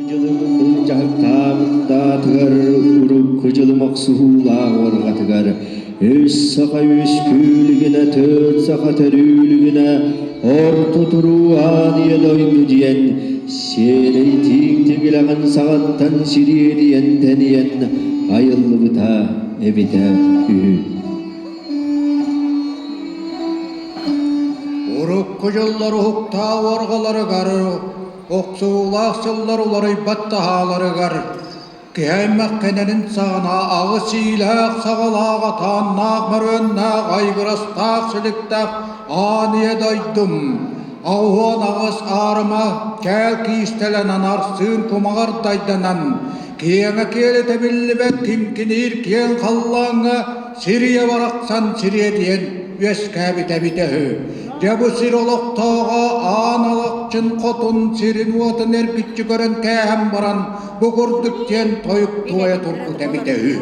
Дьылы былдьаһыктаах даатыгар урукку дьылы мохсуһуулаах уорҕатыгар үс саха үөскүүлүгүнэ, төрт саха төрүүлүгүнэ орто туруу аан ийэ дойду диэн сиэрэй тииҥ тигилэҕин саҕаттан сириэдийэн тэнийэн айыллыбыта эбитэ үһү. Урукку дьыллар уһуктаах уорҕаларыгар Охсуулаах сыллар уларыйбат таһааларыгар киһи аймах кэнэнин саҕана аҕыс иилээх саҕалаах атааннаах мөрүөннээх айгырастаах силиктээх аан ийэ дойдум 88 аарыма кээл киистэлэнэн арсыын кумаҕар дайданан киэҥэ киэлитэ биллибэт киҥкиниир киэҥ халлааҥҥа сирийэ барахсан сириэдийэн үөскээбит эбитэ үһү. Дьэ бу сир олохтооҕо Аан Алахчын хотун сирин-уотун эргиччи көрөн кээһэн баран бу курдук диэн тойук туойа турбут эбитэ үһү.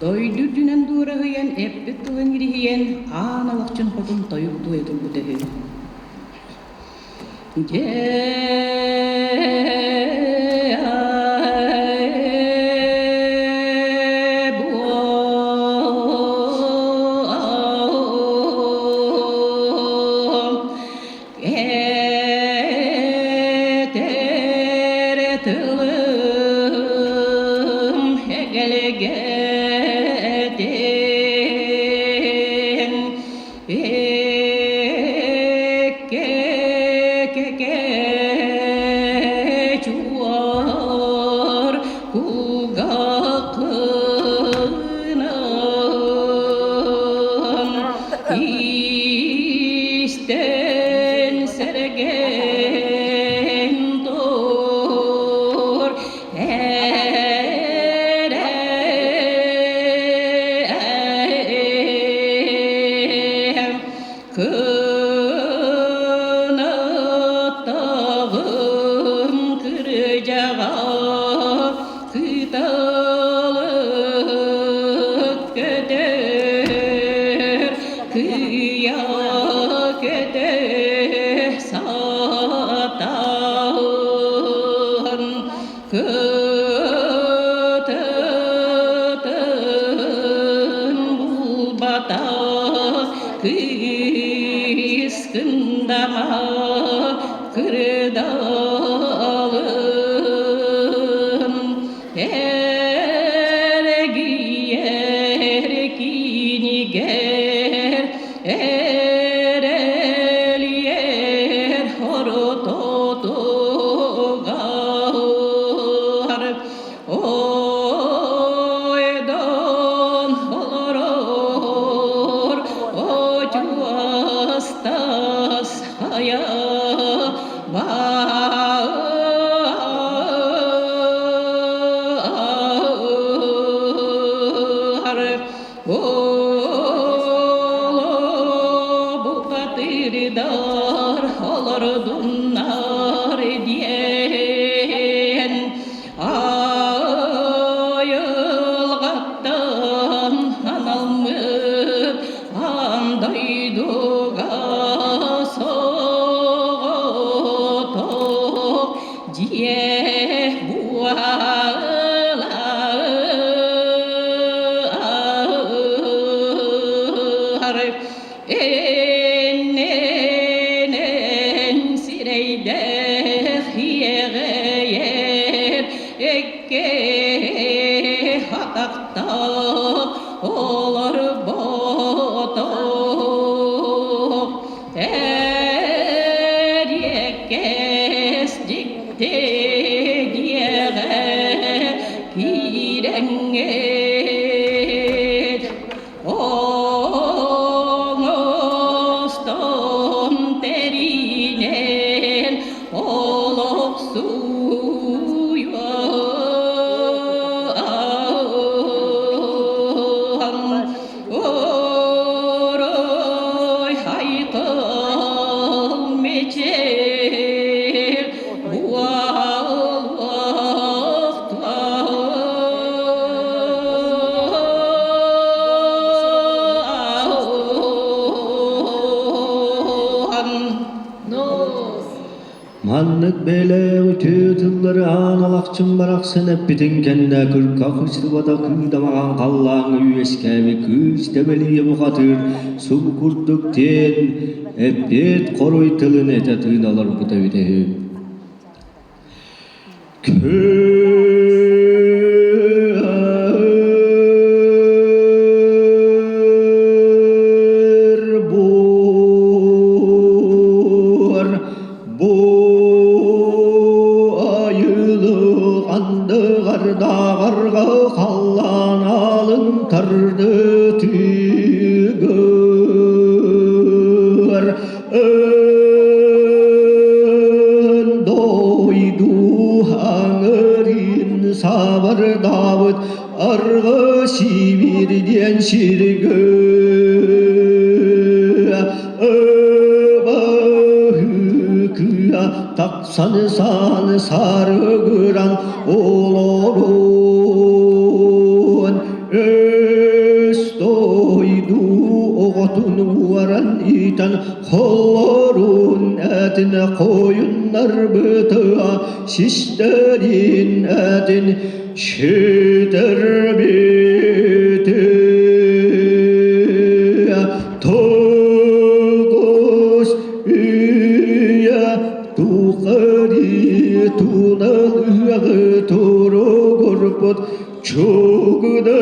Дойду үрдүнэн дуораһыйан, эппит тылын ириһийэн, Аан Алахчын хотун тойук туойа турбут үһү. Дьэ Этэр тылым эгэлгэтин Эккэ чуор кулгааххынан истэн сэргэн тур Кынаттаҕым кырдьаҕа кыталык көтөр, кыйа көтө сатаан Кытытын булбатах кыыс кындама кырдалын эргийэр кинигэр эрэлиэр хорототугар ойдон олорор очуостас хайа баар Бухатыырдар олордуннар диэн айылҕаттан аналмыт аан дойдуга соҕотох дьиэ буолар. Эннэнэн сирэйдээх иэҕэйэр эккэ атахтаах олорботох Эриэккэс дьикти диэҕэ киирэҥҥит Оҥостон тэринэн олохсуйан Орой хайкал мечел Маннык бэлэх үтүө. тыллары аан алахчын барахсан эппитин кэннэ кырка кыстыбата кыыдамаҕан халлааҥҥа үөскээбит кыыс Тэбэлийэ бухатыыр субу курдук диэн эппиэт хоруй тылын этэ тыына олорбута эбитэ үһү. Көр буор бу айылы андыгардааҕарга халлаан аалын тардытыгар Өн дойду аҥырын сабардаабыт арҕа Сибиир диэн сиргэ ыбаһыкыа тахсан саан сарыгыран олорон өс дойду оҕотун уоран иитэн Холлорун этин хойуннарбытыа систэрин этин сүтэрбитэ Тоҕус үйэ тухары туналыаҕы туругурбут Чугудан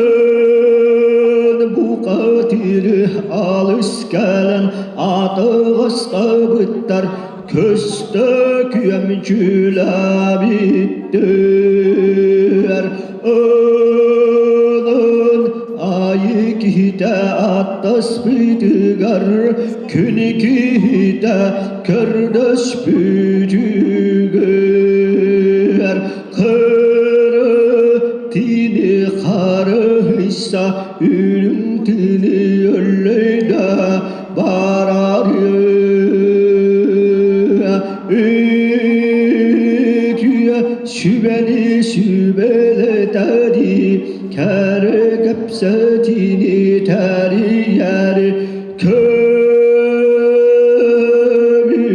бухатыр алыс кэлэн атаҕастабыттар көстө күөмчүлээбиттэр. Онон айы киһитэ аттаспытыгар күн киһитэ көрдөспүтүгэр Кырытыны харыһыйса үрүҥ тыыны өллөйдө барары үтүө сүбэни сүбэлэтэри кэрэ кэпсэтиини тэрийэри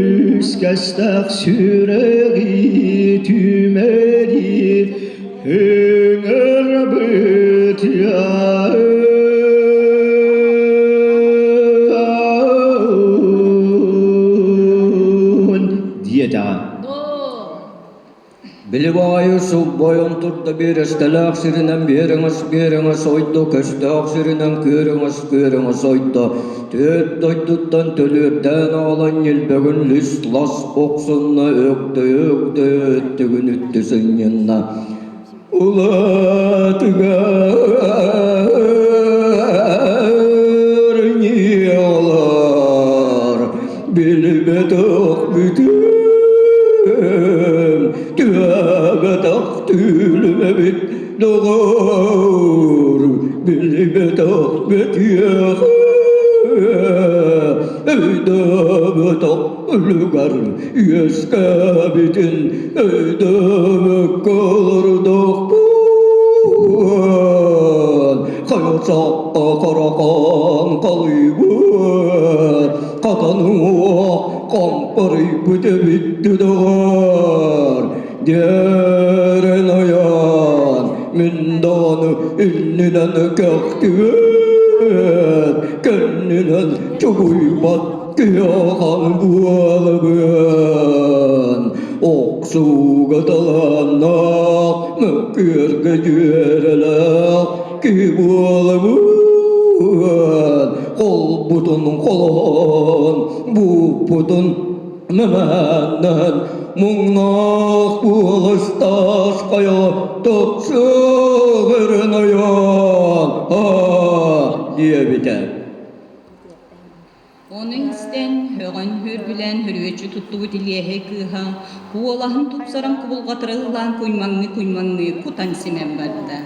Көмүскэстэх сүрэҕи түмэри ыҥырбыт диэтэҕэ. Били баайы суббойон турда биэрэстэлээх сиринэн биэрэҥэс биэрэҥэс ойдо, көстөөх сиринэн күөрэҥэс күөрэҥэс ойдо, түөрт дойдуттан төлүөрдээн аҕалан ньилбэгин лис-лас охсунна, өктөйө-өктөйө өттүгүн үттү сынньынна. Улаатыгар ньиолар билбэтэх бүтүм түһээбэтэх түүлүм эбит доҕор билбэтэх бэтиэхэ өйдөөбөтөх үлүгэр үөскээбитин өйдөөбөккө олордохпун хайа сахха каракаан халыйбыт хатануох хампарыйбыт эбит доҕор дьэрэн айан мин даҕаны иннинэн кэхтибэт кэннинэн чугуйбат кыахан буолабын охсууга талааннаах мөккүөргэ дьүөрэлээх киһи буолабын холбутун холоон бууппутун мэмээннээн муҥнаах буоластаас хайа тахсыаҕырын айаан диэбитэ. Ону истэн, һөҕөн үөргүлээн хөрүөччү туттубут Илиэһэй кыыһа куолаһын тупсаран кубулҕатыра ыллаан куймаҥныы-куймаҥныы кутан симэн барда.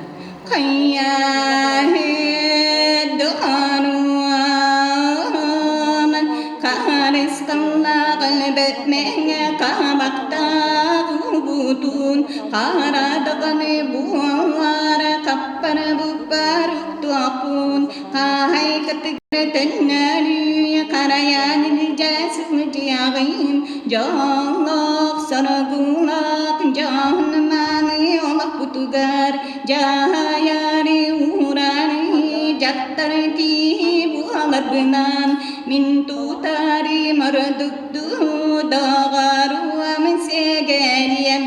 Хайааһыдыхануаман харысхаллаах мэҥэ хабахтаах убутун харадаҕаны буолара хаппара буппар уктуохпун хаһайкатык Төннөрүү харайан илдьэ сылдьыаҕым, дьоллоох соргулаах дьон. Дьоһун мааны олохпутугар дьаһайары уурары дьахтар киһи буоларбынан мин тутары мордуктуу доҕоруом сэгэриэм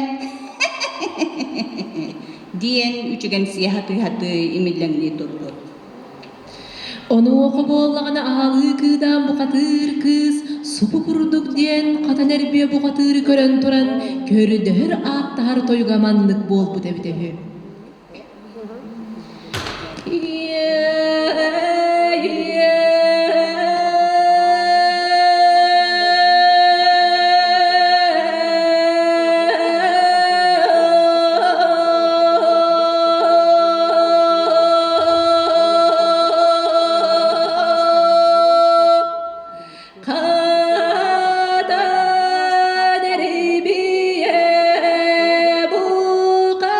диэн үчүгэмсийэ сатыы-сатыы имиллэҥнии турбут. Онуоха буоллаҕына аалыы кыыдаан бухатыыр кыыс субу курдук диэн хатан эрбиэ бухатыыры көрөн туран көрдөһөр ааттаһар тойуга маннык буолбут эбитэ үһү. Хатан эрбиэ бухатыар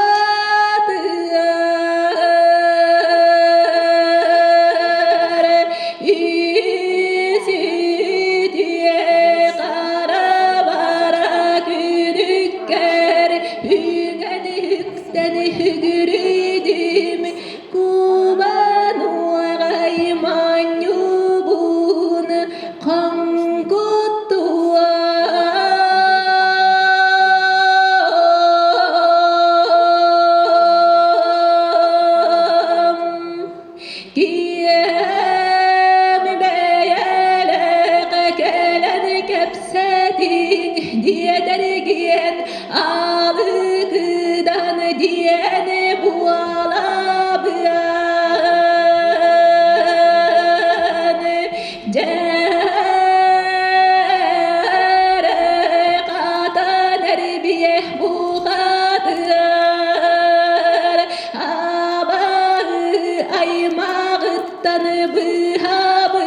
Иситиэ хара-бара күнүккэр үҥэн үктэн үгүрүдүм Кубан уоҕай манньубун Хоҥкуттуом Киэм бэйэлээх кэлэн кэпсэтиҥ диэтэргиэн Алыкыдан диэн буолабыан Дьэрэ хатан эрбиэ бухатыар Абаһы аймаҕыттан быһабыккар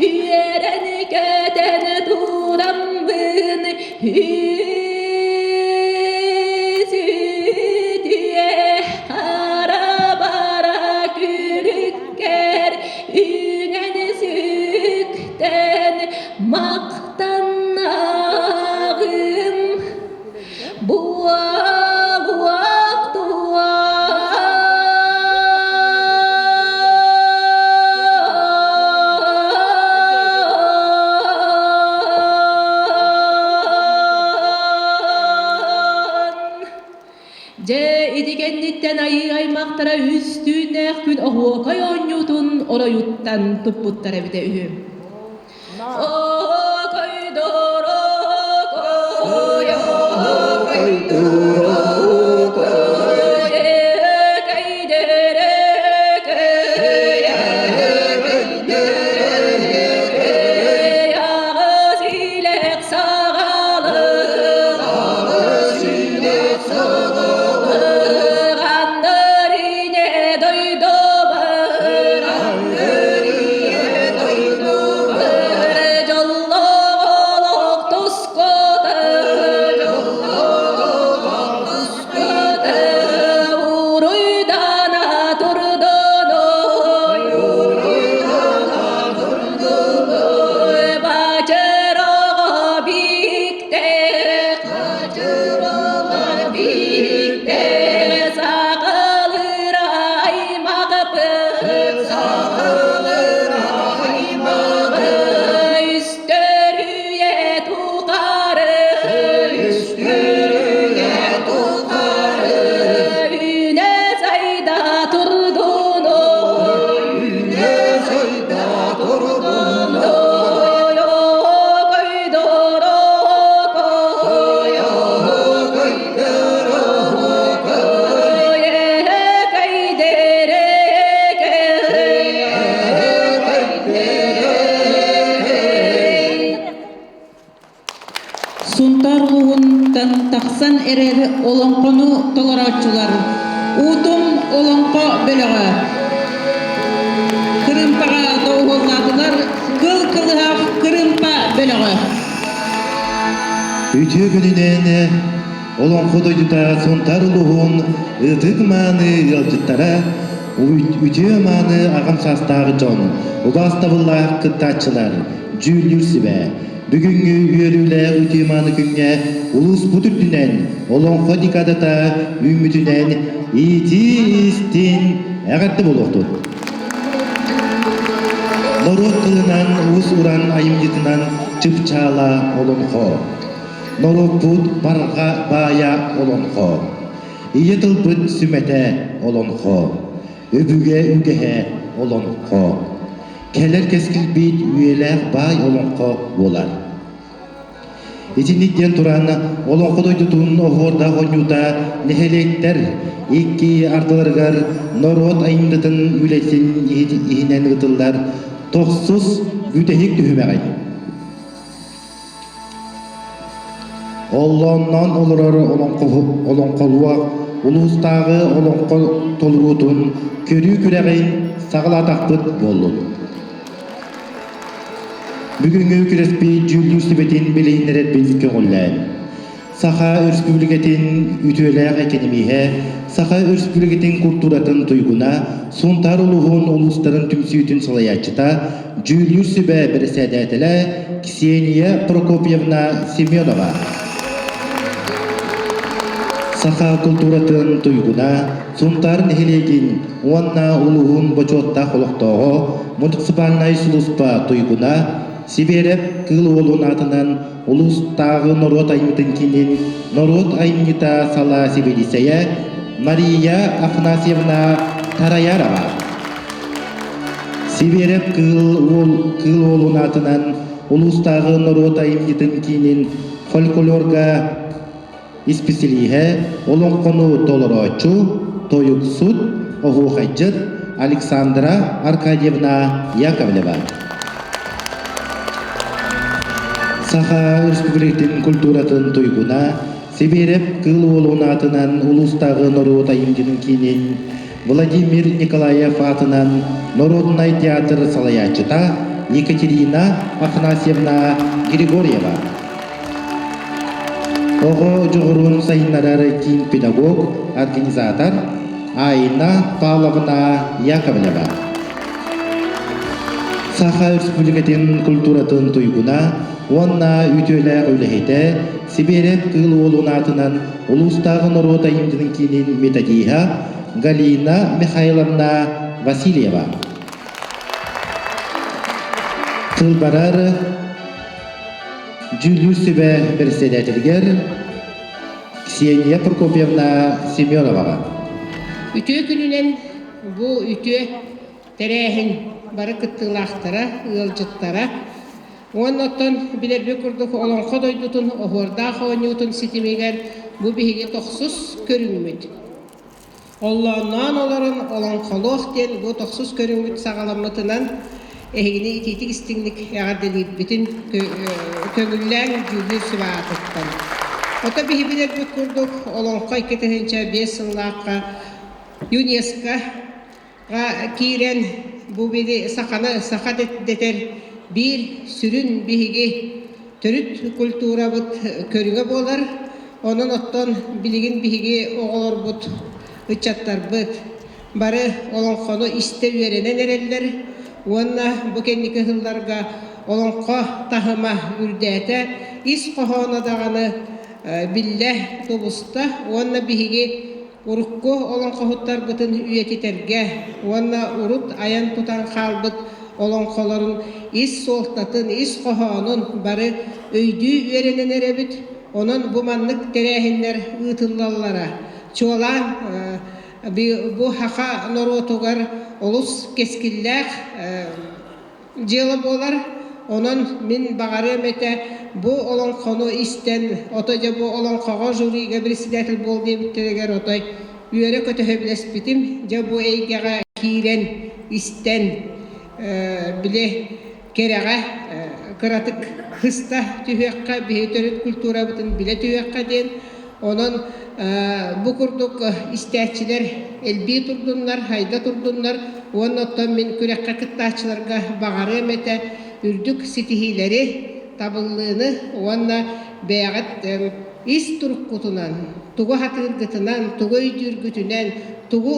үөрэн-көтөн тураммын Үсүтүө хара-бара күлүккэр үҥэн сүктэн махтаннаҕым Буолуох Дьэ, ити кэнниттэн айыы аймахтара үс түүннээх күн оһуокай оонньуутун оройуттан туппуттар эбитэ үһү. Сунтаар улууһуттан тахсан эрэр олоҥхону толорооччулар Утум олоҥхо бөлөҕө Кырыымпаҕа доҕуһуоллаатылар Кыл кылыһах кырыымпа бөлөҕө Үтүө күнүнэн Олоҥхо дойдута Сунтаар улууһун ытык-мааны ыалдьыттара, үтүө-мааны аҕам саастаах дьон, убаастабыллаах кыттааччылар, дьүүллүүр сүбэ. Бүгүҥҥү үөрүүлээх үтүө мааны күҥҥэ улууспут үрдүнэн Олоҥхо декадата үүммүтүнэн иитии истин эҕэрдэ буолуохтун! Норуот тылынан уус-уран айымньытынан чыпчаала олоҥхо. Норуоппут барҕа баайа олоҥхо. Ийэ тылбыт сүмэтэ олоҥхо. Өбүгэ үгэһэ олоҥхо. Кэлэр кэскилбит үйэлээх баай олоҥхо буолар. Итинник диэн туран, Олоҥхо дойдутун оһуордаах оонньуута нэһилиэктэр икки ардыларыгар норуот айымньытын үлэтин иһинэн ыытыллар тохсус бүтэһик түһүмэҕин. Оллоонноон олорор олоҥхолуох улуустааҕы олоҥхо толоруутун көрүү күрэҕин саҕалаатахпыт буоллун. Бүгүҥҥү күрэспит дьүүллүүр сүбэтин билиһиннэрэрбин көҥүллээн. Саха Өрөспүүбүлүкэтин үтүөлээх экэнэмииһэ, Саха Өрөспүүбүлүкэтин култууратын туйгуна, Сунтаар улууһун улуустарын түмсүүтүн салайааччыта, дьүүллүүр сүбэ бэрэссэдээтэлэ Ксения Прокопьевна Семенова. Саха култууратын туйгуна, Сунтаар нэһилиэгин уонна улууһун бочуоттаах олохтооҕо, муниципальнай сулууспа туйгуна, Сибиэрэп Кыыл Уолун аатынан улуустааҕы норуот айымньытын киинин норуот айымньыта салаа сэбиэдиссэйэ Мария Афанасьевна Тараярова. Сибиэрэп Кыыл Уол Кыыл Уолун аатынан улуустааҕы норуот айымньытын киинин фольклорга исписэлииһэ, олоҥхону толорооччу, тойуксут, оһуохайдьыт Александра Аркадьевна Яковлева. Саха Өрөспүүбүлүкэтин культуратын туйгуна, Сибиэрэп Кыыл Уолун аатынан улуустааҕы норуот айымньытын киинин Владимир Николаев аатынан норуодунай театр салайааччыта Екатерина Афанасьевна Григорьева. Оҕо дьоҕурун сайыннарар киин педагог, организатор Айна Павловна Яковлева. Саха Өрөспүүбүлүкэтин культуратын туйгуна уонна үтүөлээх үлэһитэ Сибиэрэп Кыыл Уолун аатынан улуустааҕы норуот айымньытын киинин методиһа Галина Михайловна Васильева. Тылбарар Дьүүллүүр сүбэ бэрэссэдээтэлигэр Ксения Прокопьевна Семеноваҕа. Үтүө күнүнэн бу үтүө тэрээһин бары кыттыылаахтара, ыалдьыттара уонна оттон билэрбит курдук Олоҥхо дойдутун оһуордаах оонньуутун ситимигэр бу биһиги тохсус көрүҥмүт. Оллоонноон олорон олоҥхолуох диэн бу тохсус көрүҥмүт саҕаламмытынан эһигини итиитик истиҥник эҕэрдэлиирбитин көҥүллээҥ дьүүллүүр сүбэ аатыттан. Ото биһи билэрбит курдук олоҥхо 2005 сыллаахха ЮНЕСКО киирэн бу били саханы саха дэтэр биир сүрүн биһиги төрүт культурабыт көрүҥэ буолар. Онон оттон билигин биһиги оҕолорбут, ыччаттарбыт бары олоҥхону истэ үөрэнэн эрэллэр уонна бу кэнники сылларга олоҥхо таһыма үрдээтэ, ис хоһооно даҕаны биллэ тубуста уонна биһиги Урукку олоҥхоһуттарбытын үйэтитэргэ уонна урут айан-тутан хаалбыт олоҥхолорун ис суолтатын, ис хоһоонун бары өйдүү үөрэнэн эрэбит. Онон бу маннык тэрээһиннэр ыытыллаллара чуолаан бу саха норуотугар олус кэскиллээх дьыала буолар. Онон мин баҕарыам этэ бу олоҥхону истэн, отой дьэ бу олоҥхоҕо жюрига председатель буол диэбиттэригэр отой үөрэ-көтө сөбүлэспитим. Дьэ бу эйгэҕэ киирэн, истэн, били кэрэҕэ кыратык сыста түһүөххэ, биһи төрүт культурабытын билэ түһүөххэ диэн. Онон бу курдук истээччилэр элбии турдуннар, хайда турдуннар уонна оттон мин күрэххэ кыттааччыларга баҕарыам этэ үрдүк ситиһиилэри, табыллыыны уонна бэйэҕит ис туруккутунан, тугу сатыыргытынан, тугу өйдүүргүтүнэн, тугу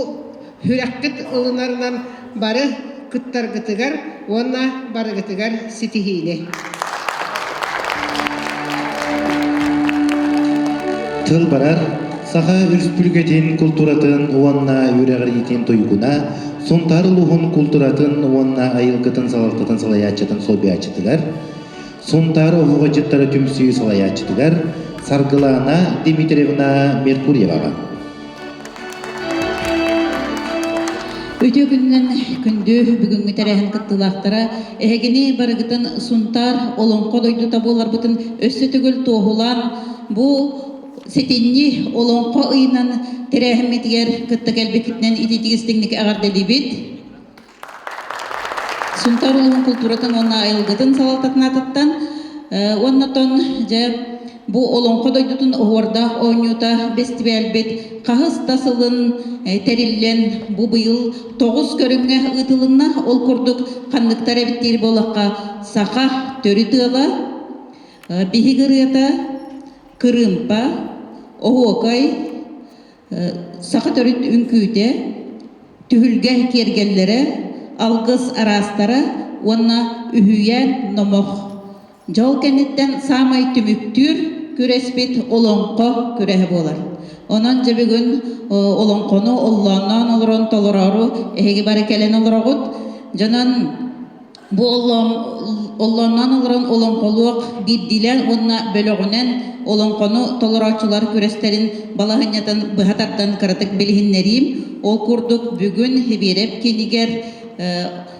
сүрэххит ылынарынан бары кыттаргытыгар уонна барыгытыгар ситиһиини. Тыл барар Саха Өрөспүүбүлүкэтин култууратын уонна үөрэҕириитин туйгуна, Сунтаар улууһун култууратын уонна айылгытын салалтатын салайааччытын солбуйааччытыгар, Сунтаар оһуохайдьыттара түмсүү салайааччытыгар Саргылаана Дмитриевна Меркурьеваҕа. Үтүө күнүнэн күндү бүгүҥҥү тэрээһин кыттыылаахтара, эһигини барыгытын Сунтаар олоҥхо дойдута буоларбытын өссө төгүл туоһулаан, бу сэтинньи олоҥхо ыйынан тэрээһиммитигэр кытта кэлбиккитинэн ититик истиҥник эҕэрдэлиибит. Сунтаар улууһун култууратын уонна айылгытын салалтатын аатыттан уонна дьэ бу Олоҥхо дойдутун оһуордаах оонньуута бэстибээлбит хаһыс да сылын тэриллэн бу быйыл тоҕус көрүҥҥэ ыытылынна. Ол курдук ханныктар эбит диир буоллахха саха төрүт ыала, биһиг ырыата, кырыымпа, оһуокай, Саха төрүт үҥкүүтэ, түһүлгэ киэргэллэрэ, алгыс араастара уонна үһүйээн номох. Дьол кэнниттэн саамай түмүктүүр күрэспит олоҥхо күрэһэ буолар. Онон дьэ бүгүн олоҥхону оллоонноон олорон толороору эһиги бары кэлэн олороҕут. Дьонон Бу оллоонноон олорон олоҥхолуох биирдиилээн уонна бөлөҕүнэн олоҥхону толорооччулар күрэстэрин балаһыанньатын быһа тардан кыратык билиһиннэриим. Ол курдук бүгүн Хибиэрэп киинигэр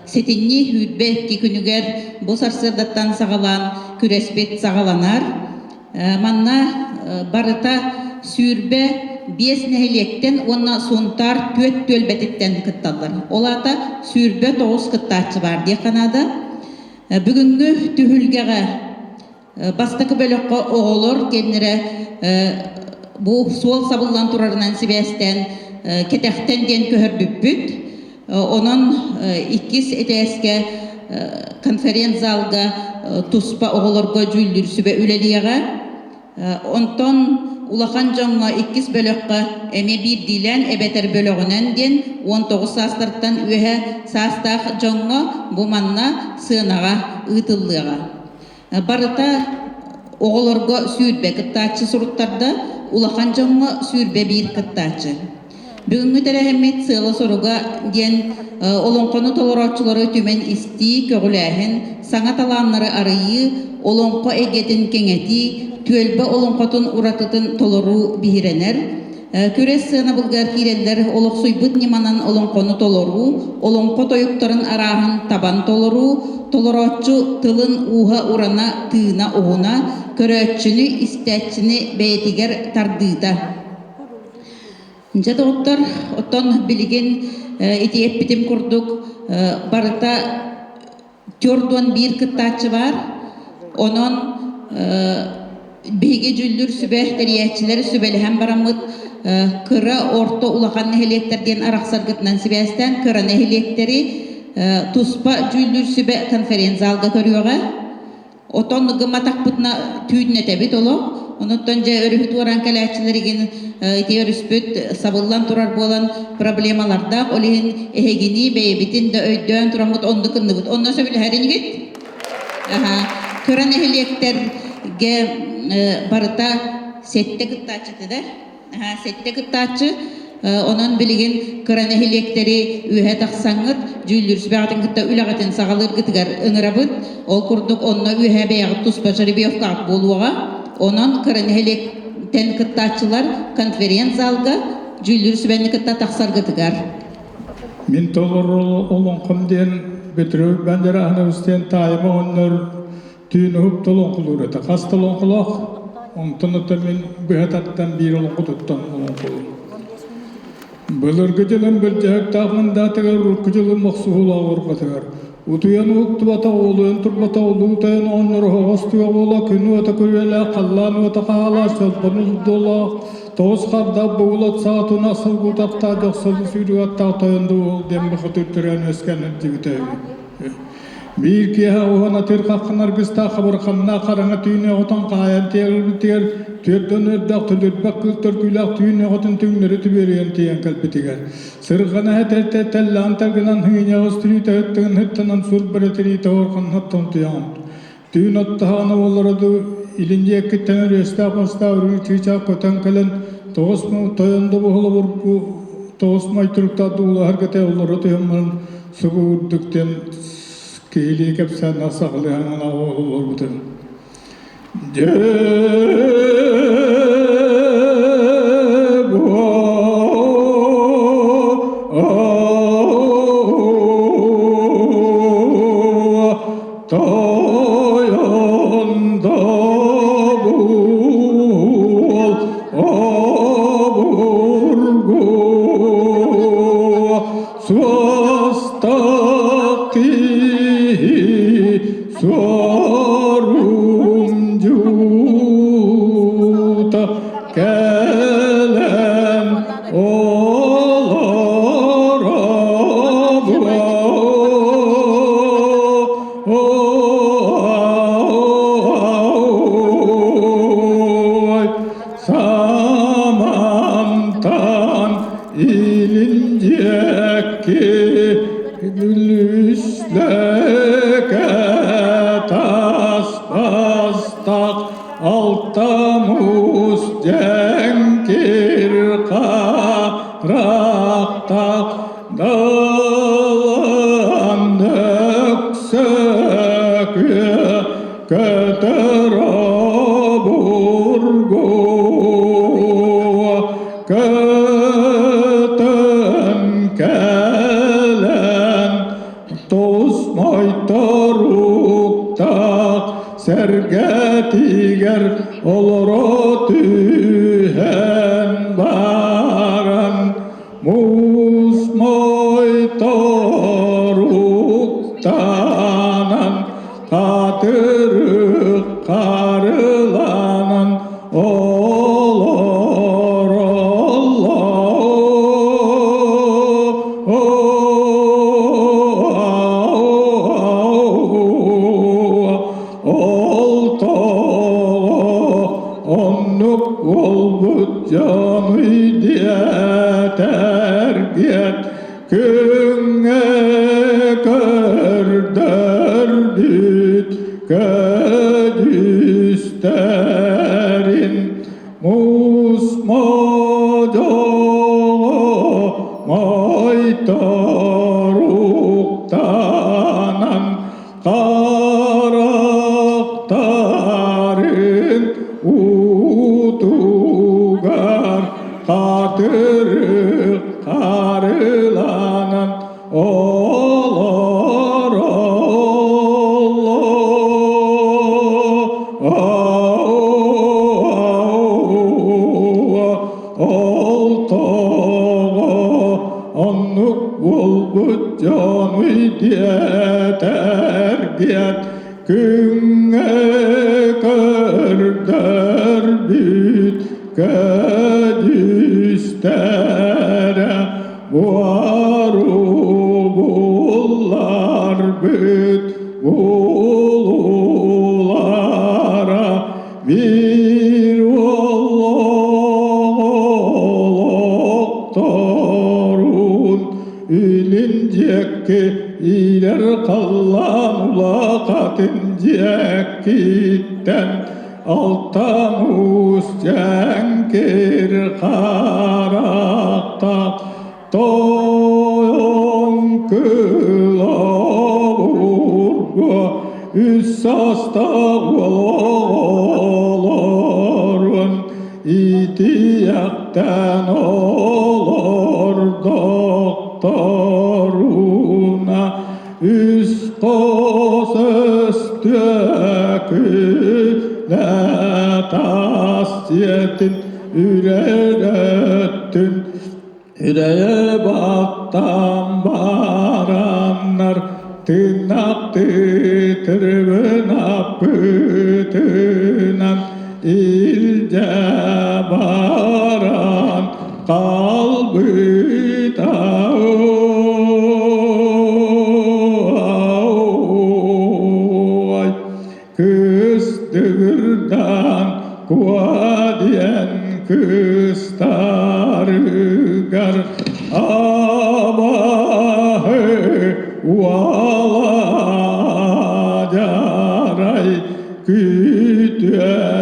сэтинньи 22 күнүгэр бу сарсыардаттан саҕалаан күрэспит саҕаланар. Манна барыта 25 нэһилиэктэн уонна Сунтаар түөрт түөлбэтиттэн кытталлар. Ол аата 29 кыттааччы баар диэххэ наада. Бүгүҥҥү түһүлгэҕэ бастакы бөлөххө оҕолор кэннирэ бу суол сабыллан турарынан сибээстээн кэтэхтэн диэн көһөрбүппүт. Онон иккис этээскэ конференц-залга туспа оҕолорго дьүүллүүр сүбэ үлэлиэҕэ. Онтон улахан дьоҥҥо иккис бөлөххө эмиэ биирдиилээн эбэтэр бөлөҕүнэн диэн 19 саастартан үөһэ саастаах дьоҥҥо бу манна сыанаҕа ыытыллыаҕа. Барыта оҕолорго 20 кыттааччы суруттарда, улахан дьоҥҥо 21 кыттааччы. Бүгүҥҥү тэрээһиммит сыала-соруга диэн олоҥхону толорооччулары түмэн истии, көҕүлээһин, саҥа талааннары арыйыы, олоҥхо эйгэтин кэҥэтии, түөлбэ олоҥхотун уратытын толоруу биһирэнэр. Күрэс сыанабылыгар киирэллэр олохсуйбут ньыманан олоҥхону толоруу, олоҥхо тойуктарын арааһын табан толоруу, толорооччу тылын ууһа-урана, тыына уһуна, көрөөччүнү, истээччини бэйэтигэр тардыыта. Дьэ, доҕоттор, оттон билигин ити эппитим курдук барыта 41 кыттааччы баар. Онон биһиги дьүүллүүр сүбэ тэрийээччилэр сүбэлэһэн бараммыт кыра, орто, улахан нэһилиэктэр диэн арахсаргытынан сибээстээн кыра нэһилиэктэри туспа дьүүллүүр сүбэ конференц-залга көрүөҕэ. Отон гымматахпытына түүннэтэбит олох. Онуттан дьэ өрүһү туораан кэлээччилэр игин ити өрүспүт сабыллан турар буолан проблемалардаах. Ол иһин эһигини бэйэбитин да өйдөөн тураммыт оннук гынныбыт. Онно сөбүлэһэр инигит? Аха. Кыра нэһилиэктэргэ барыта сэттэ кыттааччыта да? Сэттэ кыттааччы. Онон билигин кыра нэһилиэктэри үөһэ тахсаҥҥыт, дьүүллүүр сүбэҕитин кытта үлэҕитин саҕалыыргытыгар ыҥырабыт. Ол курдук онно үөһэ бэйэҕит туспа жеребьевкаҕыт буолуоҕа. Онон кыра нэһилиэктэн кыттааччылар конференц-залга дьүүллүүр сүбэни кытта тахсаргытыгар. Мин толору олоҥхом диэн Петрович Бандераханович диэн таайым оҕонньор Түүн уһук олоҥхолуур этэ. Хас да олоҥхолоох, онтон оттон мин быһа таттан биир олоҥхотуттан олоҥхолуум. Былыргы дьылым былдьаһыктаах мындаатыгар, урукку дьылым охсуһуулаах урҕатыгар, утуйан уһуктубатах, уолуйан турбатах улуу тойон оҕонньор оһоҕос түгэх уола, күн уота күрүөлээх, халлаан уота хаалаах, чолбон улдуолаах, тоҕус хардаах бугулат саатына сылгы утахтаах, дьохсолу сүүрүк аттаах тойон дуол диэн бухатыыр төрөөн үөскээн илдьибитэ үһү. Биир киэһэ уһун атыыр хаххын аргыстаах хабырханнаах хараҥа түүн оҕотун хаайан тиэрбитигэр, түөрдэн өрдөөх төлөрбөх кыыл төргүүлээх түүн оҕотун түҥнэри түбүөрүйэн тиийэн кэлбитигэр, сырҕана этэртэ тэллэҕин таргынан һыыньаҕыс түрүүтэ ыттыгын ыттанан сур бөрө тириитэ уорҕан оттон туйаҕын түүн оттоһоҕуна буолара дуу. илин диэкиттэн өрүөстээх мастаах үрүҥ чыычаах көтөн кэлэн тоҕус тойон да буһулабургу тоҕус май туруктаах дуулаһарга тэ олоро түһэн баран субу курдук диэн киһилии кэпсээн сахалыы хаҥалаах олорбутун. Дьэ Тойон да буол обургу суостаах киһи суорумдьута кэлэн олоробуой. Самантан илин диэки Үлүслэкэ тас бастах алтамус дьэҥкир харахтах далан өксөкүө көтөр обургу көтөн кэлэн тус мойтороруктаах сэргэтигэр олоро түһэн баран муус мойтороруктанан хатырык харыланан Ол тоҕо оннук буолбут дьонуй диэтэргиэт күҥҥэ көрдөрбүт көдьүүстэрин муус модьоҕо моойторуктанан харахтарын уутугар хатырык харыланан Ол тоҕо оннук буолбут дьонуй диэтэргиэт күҥҥэ көрдөрбүт көдьүүстэрэ буору булларбыт булуулара биир олохторун илин диэки иилэр халлаан улахатын диэкиттэн алтан уус дьэҥкир харахтаах тойон кылабурга үс састаах олорун итиэхтэн олордохторуна үс хос өстүөкүнэ таас дьиэтин үрэрөттүн Үрэйэ баттаан бараннар тыынахтыы тырыбын аппытынан илдьэ баран хаалбыта Кыыс дыгырдаан куа диэн кыыстарыгар абаһы уола дьарай күүтүө.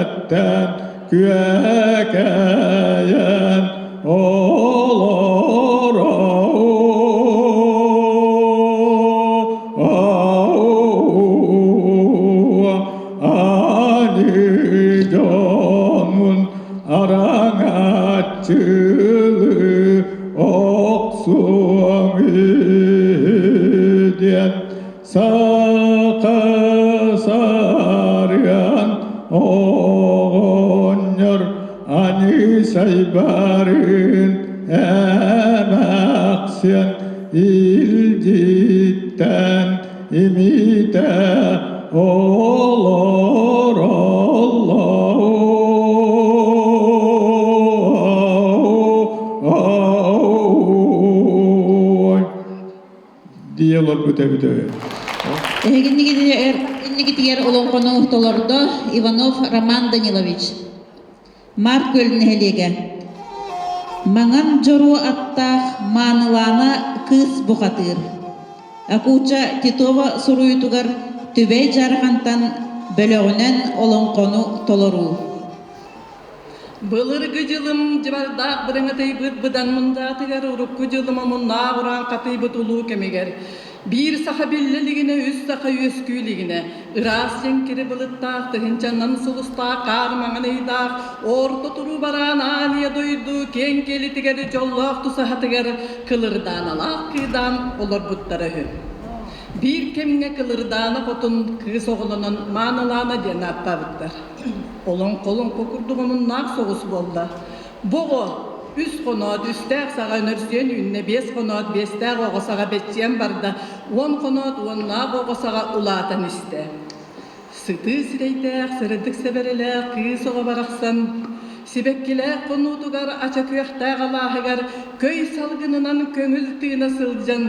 Араҥаччылыы охсуоҥ диэн саха сарыан оҕонньор аньыы сайбарын эмээхсиэн илдьиттэн имитэ олороллор дии олорбут эбит үһү. Эһигиннигитигэр олоҥхону толордо Иванов Роман Данилович. Март Күөл нэһилиэгэ. Маҥан дьоруо аттаах Маанылаана кыыс бухатыыр. Акуча Титова суруйуутугар Түбэй Дьаархантан бөлөҕүнэн олоҥхону толоруу. Былыргы дьылым дьыбардаах бырыҥатыйбыт быдан мундаатыгар урукку дьылым омуннаах ураан хатыйбыт улуу кэмигэр Биир саха биллэ илигинэ, үс саха үөскүү илигинэ, ыраас дьэҥкири былыттаах, тыһыынчаннан сулустаах, хаар маҥан ыйдаах, орто туруу бараан аан ийэ дойду киэҥ киэлитигэр дьоллоох тусаһатыгар кылырдааналаах кыыдаан олорбуттара үһү. Биир кэмҥэ Кылырдаана хотун кыыс оҕолонон Маанылаана диэн ааттаабыттар. Олоҥхо-олоҥхо курдук омуннаах соҕус буолла. Бу оҕо үс хоноот үстээх саҕа өнөрсүйэн үүннэ, биэс хоноот биэстээх оҕо саҕа бэччийэн барда, уон хоноот уоннаах оҕо саҕа улаатан истэ. Сытыы сирэйдээх, сырдык сэбэрэлээх кыыс оҕо барахсан сибэккилээх хонуутугар ача күөхтээх алааһыгар көй салгынынан көҥүл тыына сылдьан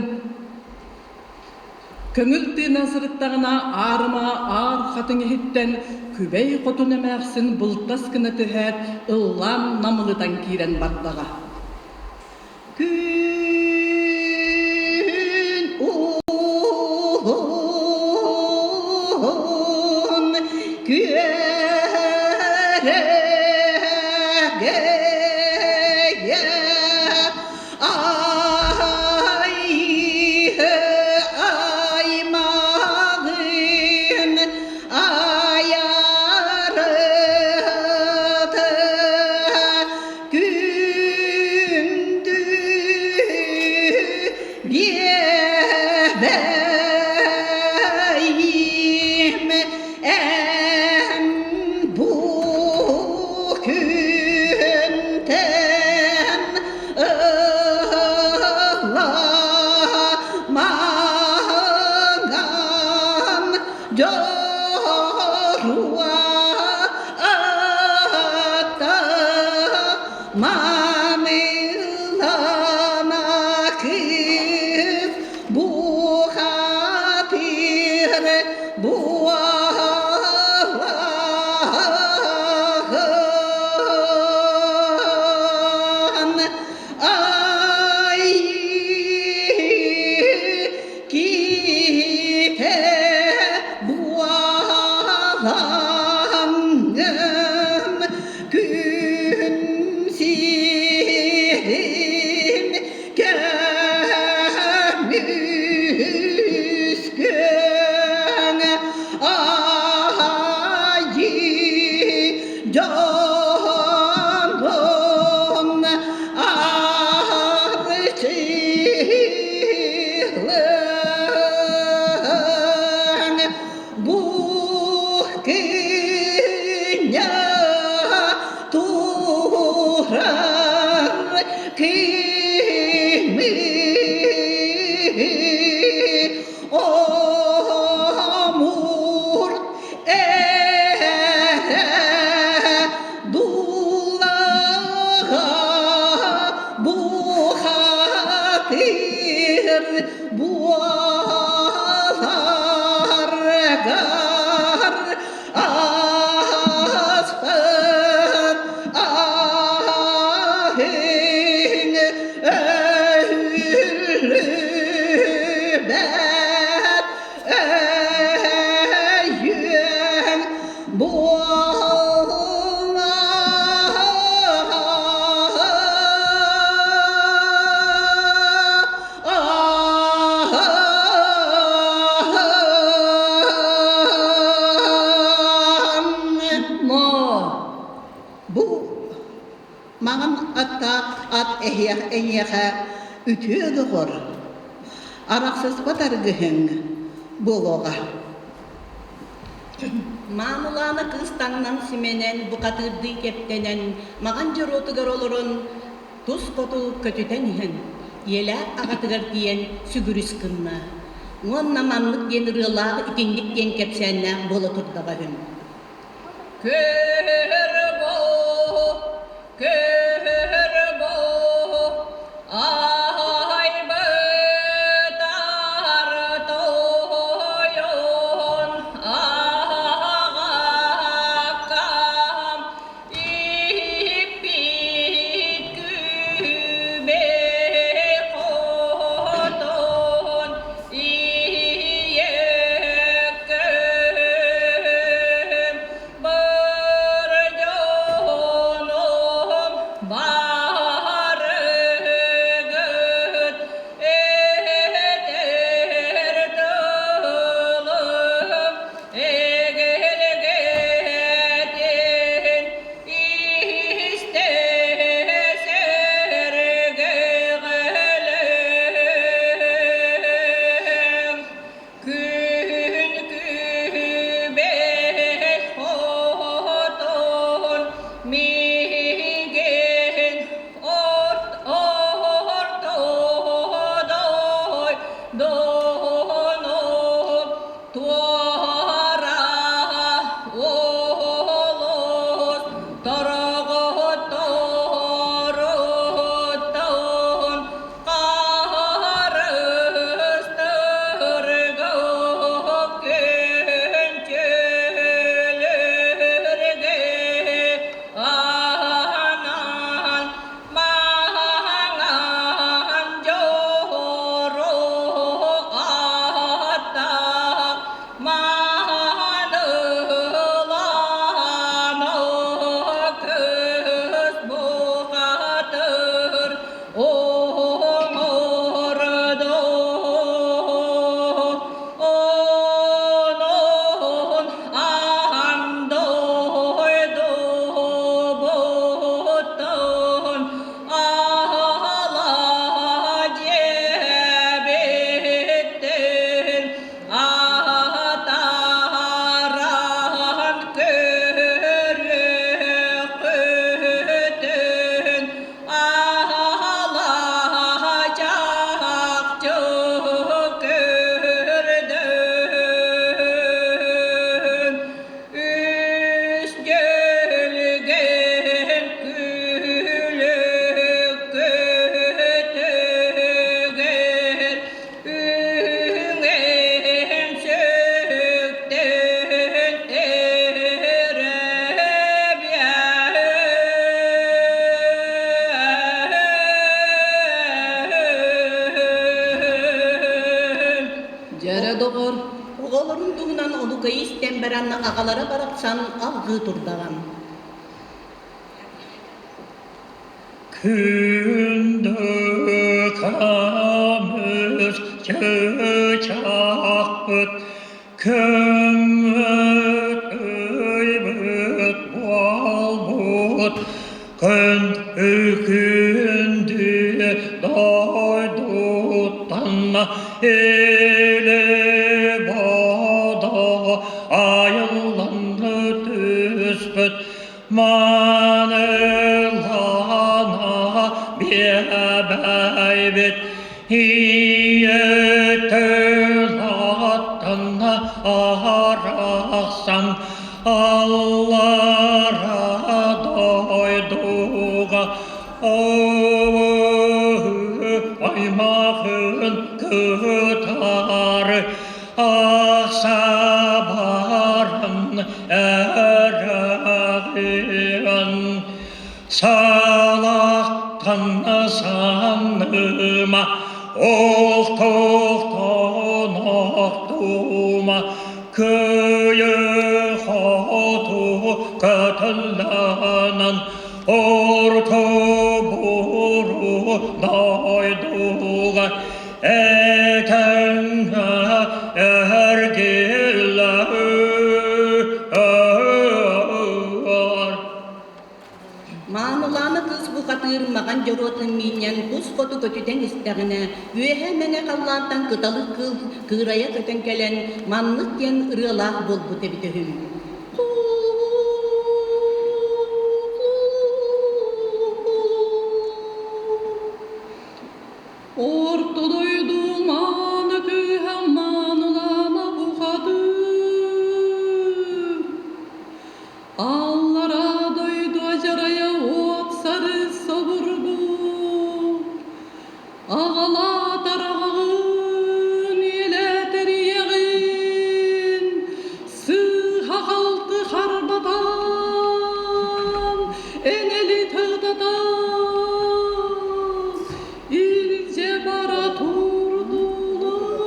Көҥүл тыынан сырыттаҕына аарыма аар хатыҥ иһиттэн Күбэй хотун эмээхсин былтас гына түһээт ыллаан намылытан киирэн бардаҕа. Күн уһун күөрэгэйэ Аймаҕын айарыта күндү биэбэйим эн бу күнтэн Ыла маҥан дьоруо ата маанылана кыыс бухатыр буолаҕын. Ай киһитэ буолаҥҥын күн сирин көмүскүөҥ айыы дьонун арчылыаҥ бу күннэ турар кими омур эрэ дуулаҕа бухатыр буоларгар ааспыт аһыҥ. Маҥан аттаах ат эһиэх эйиэхэ үтүө доҕор, арахсыспат аргыһыҥ буолуоҕа. Маамылаана кыыс таҥнан симэнэн, бухатыырдыы кэптэнэн, маҕан дьоруотугар олорон, тус хоту көтүтэн иһэн, ийэлээх аҕатыгар тиийэн сүгүрүс гынна. Уонна маннык диэн ырыалаах итинник диэн кэпсээннээх буола турдаҕа үһү. Көрбө, көрбө, айбытар тойон аҕаккам иппит күбэ хотон ийэккэм бар дьонум барыгыт этэр тылым эгэлгэтин истэ сэргэҕэлэҥ күн күбэй хотун миигин орт ортодой дону туора олус торҕотторуттан харыстырга күнчүлүргэ анаан маҥан дьоро аттаах маанылаана кыыс бухатыр оҥордо онон аан дойдубуттан аала диэбиттин атааран көрүөххүтүн аала чахчы көрдөн үс дьөлгөн күлүк көтөгөр үҥэн сүктэн эрэбиэн. Дьэрэ доҕор, Оҕолорун туһунан олукайы истэн баран аҕалара барахсан алгыы турдаҕа. Күндү көмүс чыычаахпыт, көммүт өйбүт буолбут, күн үкүндү дойдуттан или бодо айыллан түспүт маанылана биэбэйбит ийэтин арахсан аллара дойдуга аймахын кытары Ахсабаран эрэҕиэн салахтан саныма ол тохтон охтума кыйы хоту кытылланан орто буру дойдуга этэҥҥэ эргиллэр. Маамылаана кыыс бухатыыр бухатыыр маҕан дьоруотун миинньэн тус хоту көтүтэн истэҕинэ, үөһэ мэҥэ халлаантан кыталык кыыл кыырайа көтөн кэлэн маннык диэн ырыалаах буолбут эбитэ үһү. Орто дойду мааны кыыһа маанылаана бухатыыр. Аллараа дойду адьарайа уот сары собургу. Аҕалаатар аҕаҕын, иэлээтэр ийэҕин, сыыһа-халты харбатан, энэли тыытатан, илдьэ бара турдулар.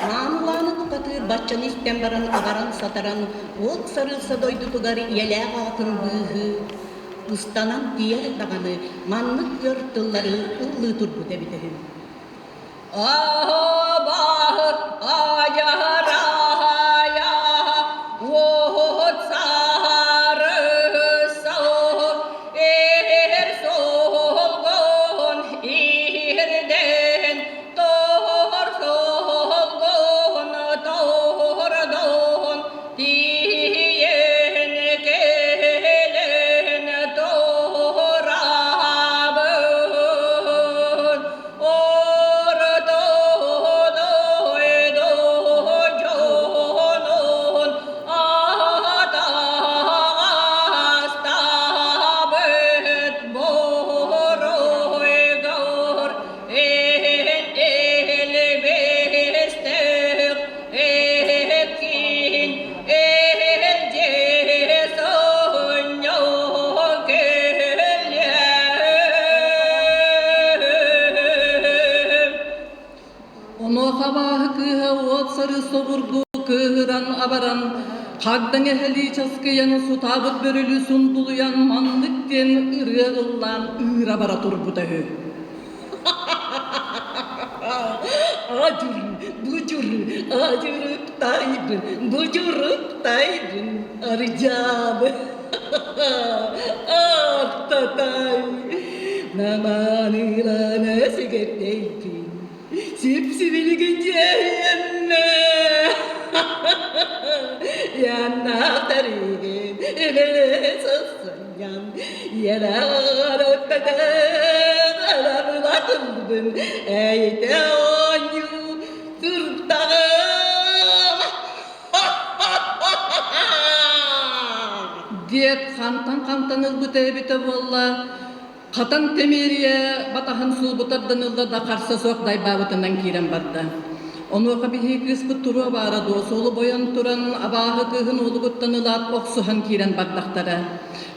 Маанылааны бухатыыр баччаны истэн баран абаран-сатаран уот сарыылса дойдутугар ийэлээх аҕатын быыһыы ыстанан тиийэр даҕаны маннык өр тыллары ыллыы турбут эбитэ үһү. Аһабаһы ажараая уот сарыса эр солгон ирден Тор солгон тордон тиийэн кэлэн торабын Орто дойду дьонун атаҕастаабыт буруйгар Эн элбэстээх эккин элдьэ сонньо кэллэм. Онуоха абааһы кыыһа уот сарыы собургу кыыһыран абаран, хагдаҥ эһэлии часкыйан сутаабыт бөрөлүү сундулуйан маннык диэн ырыа ыллаан ыыра бара турбута үһү. Адьыр, будьур, адьырыктайбын, будьуруктайбын, арыдьаабы, аттатай, наманыылана сигэрдэйбин, сип-сибилигин дьиэйэммэ, яннаахтарыгын эбэлэ сассанньам, Эйте оонньуу турдаҕым Диэт хантан-хантан ылбыта эбитэ буолла, хатан тэмиэрийэ батаһын суулбутардан ылла да харса суох дайбаабытынан киирэн барда. Онуоха биһиги кыыспыт туруо баара дуо, суолу бойон туран абааһы кыыһын уолугуттан ылаат охсуһан киирэн бардахтара.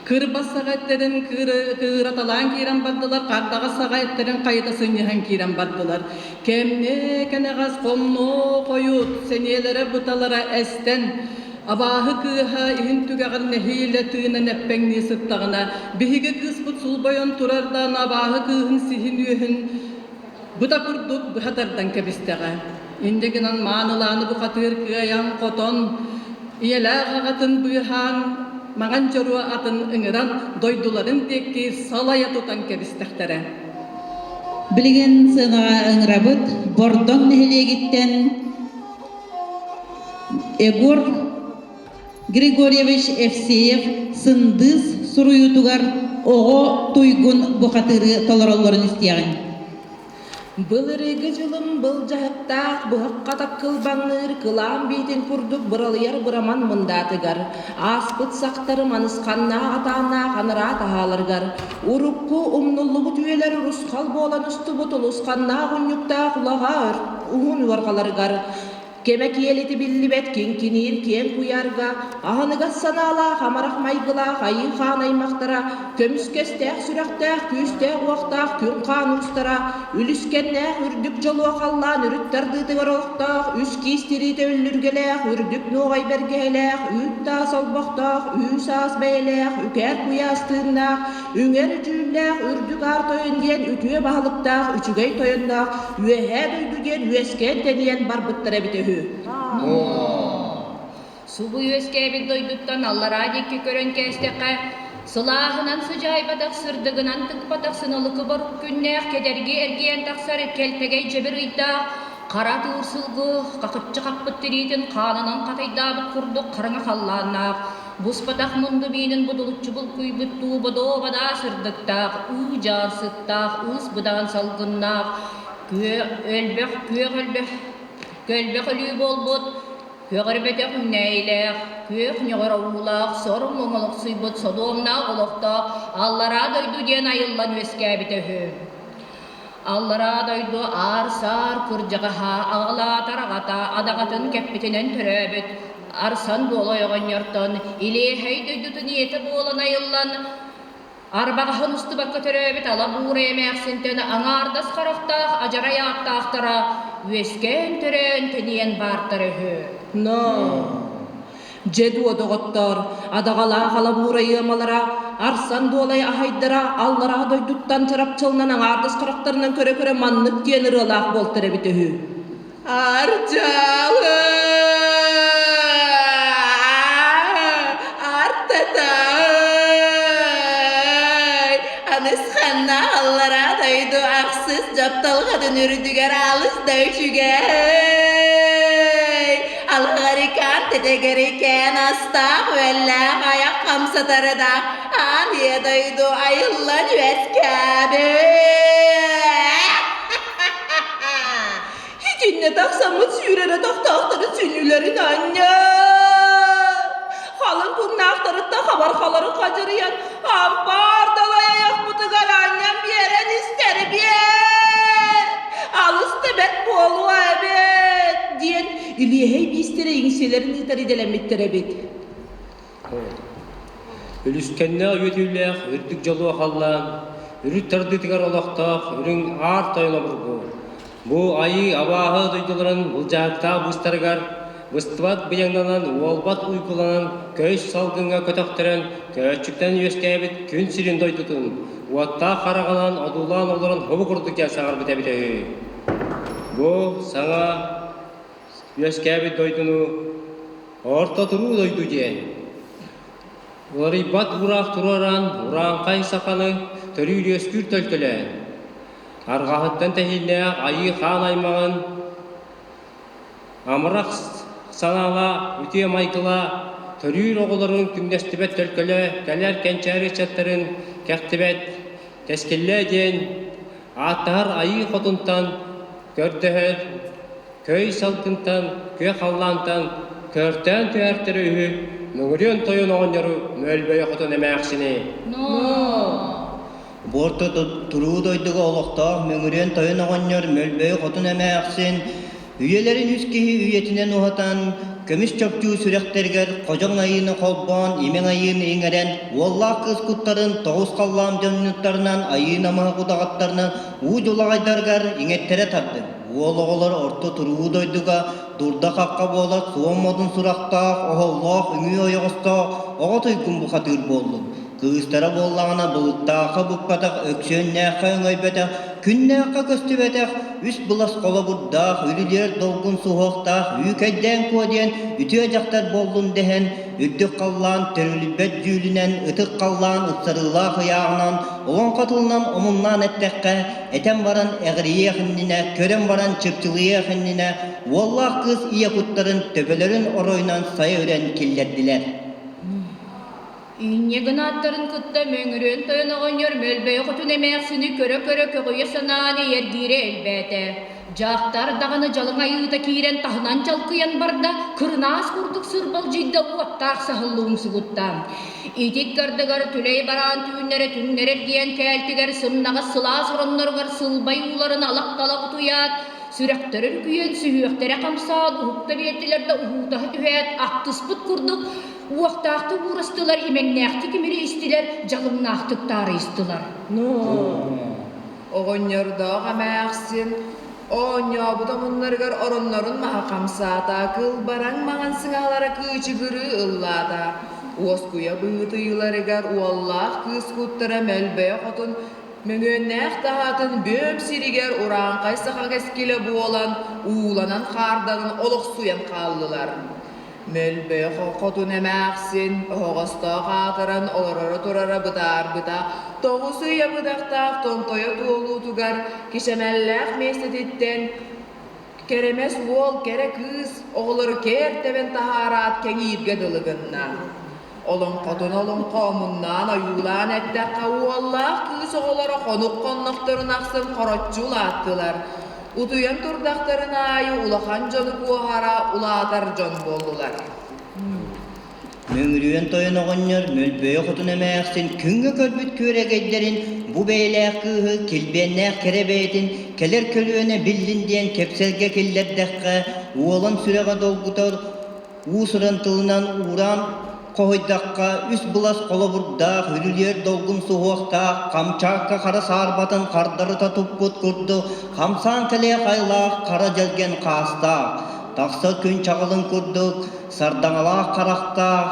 Кырбас саҕа эттэрин кыыраталаан киирэн бардылар, хардаҕас саҕа эттэрин хайыта сынньыһан киирэн бардылар. Кэмнэ кэнэҕэс хомнуо хойут, сэниэлэрэ быталара эстэн, абааһы кыыһа иһин түгэҕэр нэһиилэ тыынан эппэҥнии сыттаҕына, биһиги кыыспыт сулбайан турардаан абааһы кыыһын сиһин үөһүн быта курдук быһа тардан кэбистэҕэ. Инньэ гынан маанылааны бухатыыр кыайан-хотон, ийэлээх аҕатын быыһаан, маҥан дьоруо атын ыҥыран дойдуларын диэки салайа тутан кэбистэхтэрэ. Билигин сыанаҕа ыҥырабыт Бордоҥ нэһилиэгиттэн Егор Григорьевич Евсеев Сындыыс суруйуутугар Оҕо туйгун бухатыыры толороллорун истиэҕиҥ. Былырыыгы дьылым былдьаһыктаах быһахха таккылбаҥныыр кылаан биитин курдук быралыйар быраман мындаатыгар, ааспыт сахтарым анысханнаах атааннаах анараа таһааларыгар, урукку умнуллубут үйэлэр урусхал буолан устубут улусханнаах унньуктаах улаҕаа уһун уорҕаларыгар, Кэмэ киэлити биллибэт киҥкиниир киэҥ куйаарга аһыныгас санаалаах амарах майгылаах айыы хаан аймахтара, көмүскэстээх сүрэхтээх күүстээх-уохтаах күн хаан уустара, үлүскэннээх үрдүк дьолуо халлаан үрүт тардыытыгар олохтоох үс киис тириитэ үллүргэлээх үрдүк нуоҕай бэргэһэлээх үүт таас олбохтоох үүс аас бэйэлээх үкээр куйаас тыыннаах үҥэр үтүүллээх үрдүк аар тойон диэн үтүө баһылыктаах үчүгэй тойонноох Үөһээ дойду диэн үөскээн тэнийэн барбыттара эбитэ үһү. Субу үөскээбит дойдуттан аллараа диэки көрөн кээстэххэ, сылааһынан сыдьаайбатах, сырдыгынан тыкпатах сыналыкы борук күннээх кэдэрги эргийэн тахсар кэлтэгэй дьэбир ыйдаах хара туур сылгы хахыччы хаппыт тириитин хаанынан хатайдаабыт курдук хараҥа халлааннаах, буспатах мунду биинин будулуччу булкуйбут туу бодоо-бадаа сырдыктаах, уу-дьаар сыттаах, уус быдаан салгыннаах, күөх өлбөх, күөх өлбөх, көлбөх өлүү буолбут, Көҕөрбөтөх үүнээйилээх, күөх ньоҕор уулаах, сор-муҥ олохсуйбут содуомнаах олохтоох аллараа дойду диэн айыллан үөскээбитэ үһү. Аллараа дойду аар-саар кырдьаҕаһа, аҕалаатар аҕата адаҕатын кэппитинэн төрөөбүт Арсан Дуолай оҕонньортон Илиэһэй дойдутун ийэтэ буолан айыллан Арбаҕаһын устубакка төрөөбүт ала буурай эмээхсинтэн аҥаардас харахтаах адьарай ааттаахтара үөскээн төрөөн тэнийэн баартара үһү. Но дьэ дуо доҕоттоор, адаҕалаах ала буурай ыамалара, арсан дуолай аһайдара аллараа дойдуттан чарапчылынан аҥаардас харахтарынан көрө-көрө маннык диэн ырыалаах буолтар эбит үһү. Ардьалы Артатай Анысханна аллараа дойду ахсыс дьапталҕатын үрдүгэр алыс да үчүгэй Алҕарикаан тэтэгэрикээн астаах үөллээх айах хамсатарыдаах аан ийэ дойду айыллан үөскээбит Итиннэ тахсаммыт сүүрэрэ тохтоохтору сүнньүлэрин анньан, халыҥ куҥнаахтарыттан хабархалары хадьырыйан, ампаар далай айахпытыгар анньан биэрэн истэрбиэн, алыс да бэрт буолуо эбит диэн илиэһэй биистэрэ иҥсэлэрин ыытар идэлэммиттэр эбит. Үлүскэннээх үөтүүлээх үрдүк дьолуо халлаан, үрүт тардыытыгар олохтоох үрүҥ аар тойон обургу Бу айыы абааһы дойдуларын былдьаһыктаах быыстарыгар быстыбат быйаҥнанан, уолбат уйгуланан, көй салгыҥҥа көтөхтөрөн, көөччүктэн үөскээбит күн сирин дойдутун уоттаах хараҕынан одуулаан олорон хобу курдук диэн саҥарбыт эбитэ үһү. Бу саҥа үөскээбит дойдуну Орто туруу дойду диэн уларыйбат уураах туруоран, урааҥхай саханы төрүүр-үөскүүр төлкөлөөн, Арҕаһыттан тэһииннээх айыы хаан аймаҕын амарах санаалаах, үтүө майгылаах, төрүүр оҕолорун түҥнэстибэт төлкөлө, кэлэр кэнчээри ыччаттарын кэхтибэт кэскиллээ диэн ааттаһар айыы хотунтан көрдөһөр, көй салгынтан, күөх халлаантан көртөөн түһэртэрэ үһү Мөҥүрүөн тойон оҕонньору Мөлбөйө хотун эмээхсини. Бу орто туруу дойдуга олохтоох Мөҥүрүөн тойон оҕонньор Мөлбөйө хотун эмээхсин үйэлэрин үс киһи үйэтинэн уһатан, көмүс чопчуу сүрэхтэригэр ходьоҥ айыыны холбоон, имэҥ айыыны иҥэрэн, уоллаах кыыс куттарын тоҕус халлаан дьонньуттарынан айыы намыһах удаҕаттарынан уу дьулаҕайдарыгар иҥэттэрэ тардыҥ. Уол оҕолор орто туруу дойдуга дурда-хахха буолар суон модун сурахтаах, оһоллоох, үҥүү ойоҕостоох оҕо туйгун бухатыыр буоллун. Кыыстара буоллаҕына былыттаахха букпатах, өксүөннээххэ өҥөйбөтөх, күннээххэ көстүбэтэх, үс былас холобурдаах, үлүлүөр долгун суһуохтаах үүкэйдээн куо диэн үтүө дьахтар буоллун дэһэн, үрдүк халлаан төрүлүйбэт дьүүлүнэн, ытык халлаан ыпсарыылаах ыйааҕынан, олоҥхо тылынан омуннаан эттэххэ, этэн баран эҕирийиэх иннинэ, көрөн баран чыпчылыйыах иннинэ, уоллаах кыыс ийэ куттарын төбөлөрүн оройунан сайа үрэн киллэрдилэр. Инньэ гынааттарын кытта Мөҥүрүөн тойон оҕонньор Мөлбөйө хотун эмээхсини көрө-көрө көҕүйэ санаан эйэргиирэ элбээтэ. Дьахтар даҕаны дьалыҥ айыыта киирэн таһынан чалкыйан барда, кырынаас курдук сырбалдьыйда уоттаах саһыллы умсугутта. Итик ардыгар түлэй бараан түүннэрэ түҥнэрэр диэн кээлтигэр сымнаҕас сылаас оронноругар сылбай ууларын алах-талах утуйаат, сүрэхтэрэ өрүкүйэн, сүһүөхтэрэ хамсаан уһукта биэрдилэр да уһуутаһа түһээт, ахтыспыт курдук Уохтаахтык уурастылар, имэҥнээхтик имири истилэр, дьалыҥнаахтык таарыйыстылар. Оҕонньордоох эмээхсин оонньообут омуннарыгар ороннорун маһа хамсаата, кылбараҥ маҥан сыҥаһалара кыычыгырыы ыллаата. Уоскуйа быһыытыйыыларыгар уоллаах кыыс куттара мөлбөйө хотун мөҥүөннээх таһаатын бүөм сиригэр урааҥхай саха кэскилэ буолан ууланан-хаарданан олохсуйан хааллылар. Мөлбөйө хотун эмээхсин оһоҕостоох аатыран олороро турара бытаарбыта, тоҕус ый абыдахтаах томтойо туолуутугар кичэмэллээх миэстэтиттэн кэрэмэс уол, кэрэ кыыс оҕолору кээр тэбэн таһаараат кэҥииргэ дылы гынна. Олоҥхотун олоҥхо омуннаан ойуулаан эттэххэ, уоллаах кыыс оҕолоро хонук хоннохторун ахсын хороччу улааттылар. Утуйан турдахтарын аайы улахан дьону куоһара улаатар дьон буоллулар. Мөҥүрүөн тойон оҕонньор Мөлбөйө хотун эмээхсин күҥҥэ көрбүт күөрэгэйдэрин бу бэйэлээх кыыһы килбиэннээх кэрэ бэйэтин кэлэр көлүөнэ биллин диэн кэпсэлгэ киллэрдэххэ, уолан сүрэҕэ долгутар Уус-уран тылынан уураан хоһуйдахха, үс былас холобурдаах, үрүлүөр долгун суһуохтаах, Камчаакка хара саарбатын хардарыта туппут курдук хамсаан кэлиэх айылаах хара дьэлгэн хаастаах, тахсар күн чаҕылын курдук сардаҥалаах харахтаах,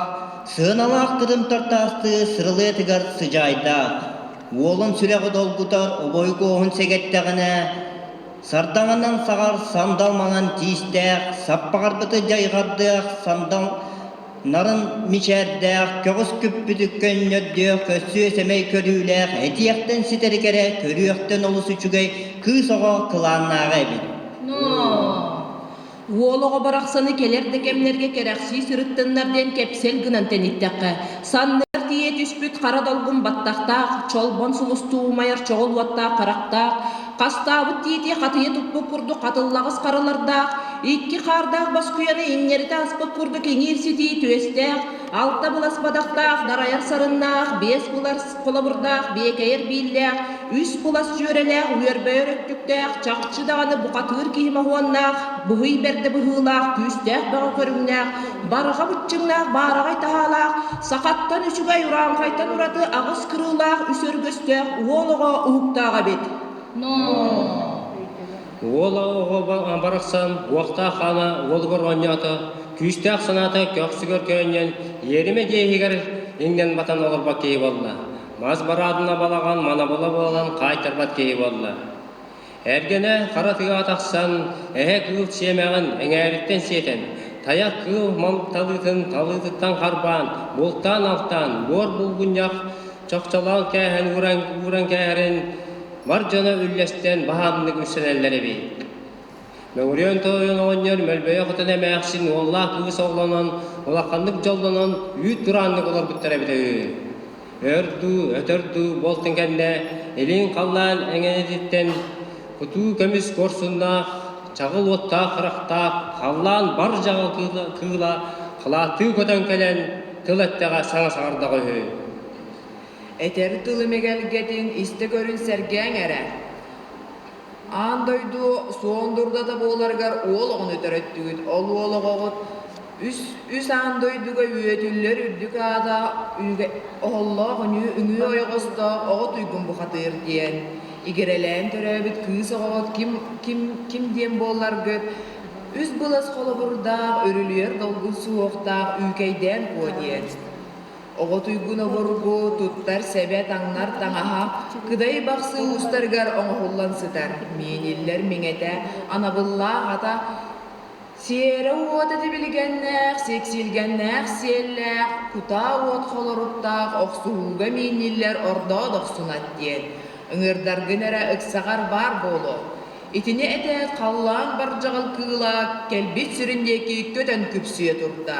сыаналаах тырымтар таастыы сырылыатыгар сыдьаайдаах, уолун сүрэҕи долгутар обойгуоһун сэгэттэҕинэ, Сардаҥанан саҕар сандал маҥан тиистээх, саппаҕарбыты дьайҕардыах сандал нарын мичээрдээх, көҕүс күппүтү көнньөрдүөх көссүө сэмэй көрүүлээх, этиэхтэн ситэри кэрэ, көрүөхтэн олус үчүгэй кыыс оҕо кылааннааҕа эбит. Уол оҕо барахсаны кэлэр да кэмнэргэ кэрэхсии сырыттыннар диэн кэпсэл гынан тэниттэххэ, санныгар тиийэ түспүт хара долгун баттахтаах, чолбон сулустуу умайар чоҕул уоттаах харахтаах, хастаабыт тиити хатыйа туппут курдук хатыллаҕас харалардаах, икки хаардаах боскуйаны иҥнэритэ аспыт курдук иҥиир ситии түөстээх, алта былас бадахтаах, дарайар сарыннаах, биэс былас холобурдаах, биэкэйэр бииллээх, үс кулас дьүөрэлээх, үөрбэйэр өттүктээх, чахчы даҕаны бухатыыр киһи моһуоннаах, быһый бэрдэ быһыылаах, күүстээх бөҕө көрүҥнээх, барҕа быччыҥнаах, баараҕай таһаалаах, сахаттан үчүгэй урааҥхайтан ураты аҕыс кырыылаах, үс өргөстөөх уол оҕо уһуктаах эбит. Уол оҕо барахсан уохтаах хаана уолугар оонньоото, күүстээх санаата көхсүгэр көөнньөн, иэримэ дьиэ иһигэр иҥнэн батан олорбот киһи буолла. Мас бараадына балаҕан манабыла буолан хаайтарбат киһи буолла. Эргэнэ хара тыаҕа тахсан, эһэ кыыл сиэмэҕин эҥээриттэн сиэтэн, тайах кыыл талыытын талыытыттан харбаан, бултаан-алтаан, буор булгунньах чохчолоон кээһэн ууран кээһэрин бар дьоно үллэстэн баһаамнык үссэнэллэр эбит. Мөҥүрүөн тойон оҕонньор Мөлбөйө хотун эмээхсин уоллаах кыыс оҕолонон, улаханнык дьоллонон, үүт турааннык олорбуттар эбитэ үһү. Өр дуу, өтөр дуу буолтун кэннэ, илин халлаан эҥэнититтэн кутуу көмүс куорсуннаах, чаҕыл уоттаах харахтаах, халлаан бар дьаҕыл кыыла халааттыы көтөн кэлэн, тыл эттэҕэ саҥа саҥардаҕа үһү. Этэр тылым эгэлгэтин истэ көрүн сэргээҥ эрэ. Аан дойду суон дурдата буоларыгар уол оҕону төрөттүгүт. Ол уол оҕоҕут үс, үс аан дойдуга үөтүллэр үрдүк аата оһоллоох үҥүү ойоҕостоох оҕо туйгун бухатыыр диэн. Игирэлээн төрөөбүт кыыс оҕоҕут ким, ким, ким диэн буолларгыт, үс былас холобурдаах, үрүлүйэр долгун суһуохтаах үүкэйдээн куо диэн. Оҕо туйгун обургу, туттар сэбэ, таҥнар таҥаһа кыдай бахсы уустарыгар оҥоһуллан сытар. Мииниллэр миҥэтэ, анабыллаах ата, сиэрэ уота тибилгэннээх, сиксилгэннээх сиэллээх, кутаа уот холоруктаах охсуһууга миинньиллэр ордоо дохсунат диэн. Ыҥырдаргын эрэ ыксаҕар баар буолуо. Итини этээт халлаан бардьаҕыл кыыла кэлбит сирин диэки көтөн күпсүйэ турда.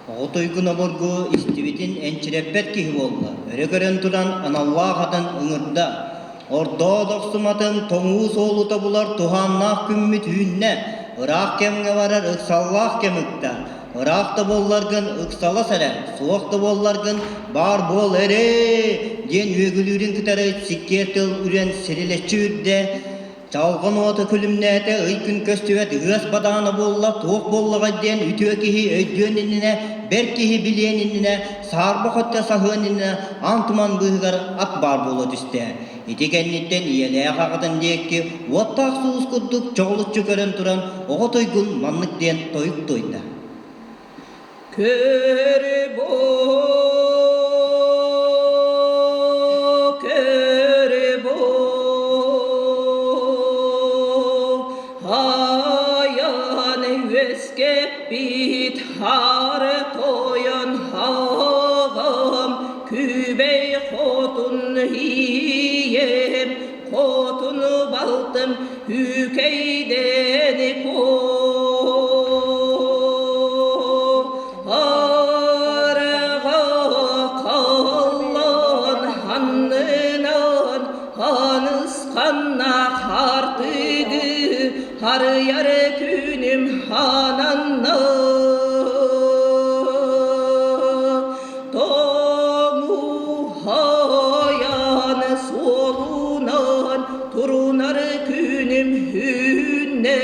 Оҕо туйгун обургу истибитин энчирэппэт киһи буолла, өрө көрөн туран аналлаах атын ыҥырда. Ордоо дохсуматын тоҥуу суолута булар туһааннаах күммүт үүннэ, ыраах кэмҥэ барар ыксаллаах кэм ыкта. Ыраах да буолларгын ыксалас эрэ, суох да буолларгын баар буол эрээ диэн үөгүлүүрүн кытары сиккиэр тыл үрэн сирилэччи үрдэ, Чалҕан уота күлүмнээтэ, ый күн көстүбэт ыас бадаана буолла, туох буоллаҕай диэн үтүө киһи өйдүөн иннинэ, бэр киһи билиэн иннинэ, саарбах өттө саһыан иннинэ аан туман быыһыгар ат баар буола түстэ. Ити кэнниттэн ийэлээх аҕатын диэки уоттаах сулус курдук чоҕулуччу көрөн туран оҕо туйгун маннык диэн тойук туойда. Көрү бу, көрү бу, айан үөскэппит. Күбэй хотун ийэм, хотун балтым Үкэйдэни Араға қаллан аннынан анысқанна хартыгы харыяр күнүм хананна Тоңу хаян суолунан турунар күнүм хүнне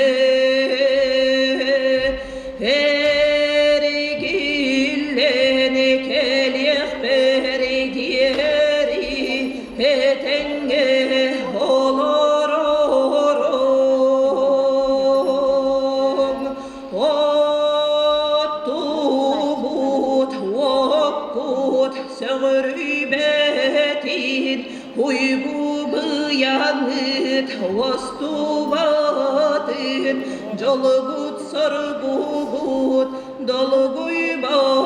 Эргиллэн кэлиэхпэр диэри этэҥҥэ олорорум. Оттубут уоккут сөҕүрүйбэтин, уйгу быйаҥыт уостубатын, дьолугут соргугут долгуйбатын.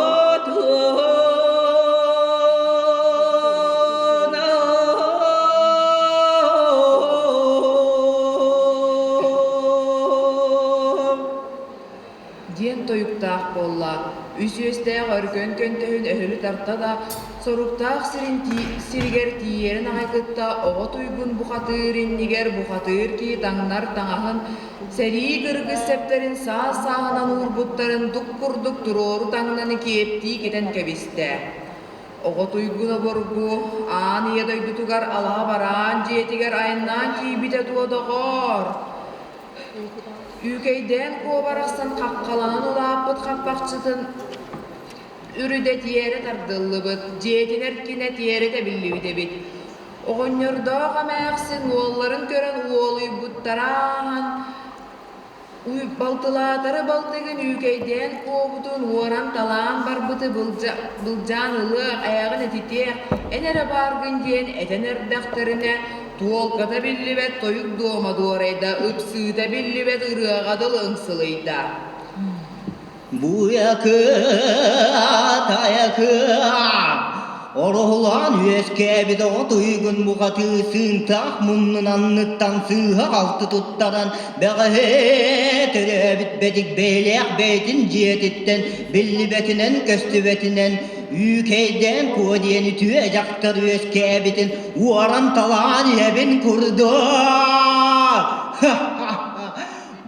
Диэн тойуктаах буолла. Үс үөстээх өркөн көнтөһүн өһүлү тарта да, соруктаах сирин сиригэр тиийэрин аҕай кытта оҕо туйгун бухатыыр иннигэр бухатыыр киһи таҥнар таҥаһын, сэрии кыргыс сэптэрин саас-сааһынан уурбуттарын дук курдук туруору таҥнан киэптии кэтэн кэбистэ. Оҕо туйгун обургу аан ийэ дойдутугар алаһа бараан дьиэтигэр айаннаан тиийбитэ дуо, доҕоор? Үүкэйдээн куо барахсан хаххаланан улааппыт хаппахчытын үрүдэ тиэрэ тардыллыбыт, дьиэтин эркинэ тиэрэ тэбиллибит эбит. Оҕонньордоох эмээхсин уолларын көрөн уолуйбуттара ааһан, балтылаатары балтыгын үүкэйдээн куобутун уоран-талаан барбыты былдьаан ылыах, ээҕин этитиэх, эн эрэ бааргын диэн этэн эрдэхтэринэ, Туолката биллибэт тойук дуома дуорайда, ыпсыыта биллибэт ырыаҕа дылы ыҥсылыйда. Буйакы, тайакы, ороһулаан үөскээбит оҕо туйгун бухатыы сыынтаах муннун анныттан сыыһа-халты туттаран бэҕэһээ төрөөбүт бэтик бэйэлээх бэйэтин дьиэтиттэн биллибэтинэн-көстүбэтинэн Үүкэйдээн куо диэн үтүө дьахтар үөскээбитин уоран-талаан иһэбин курдук.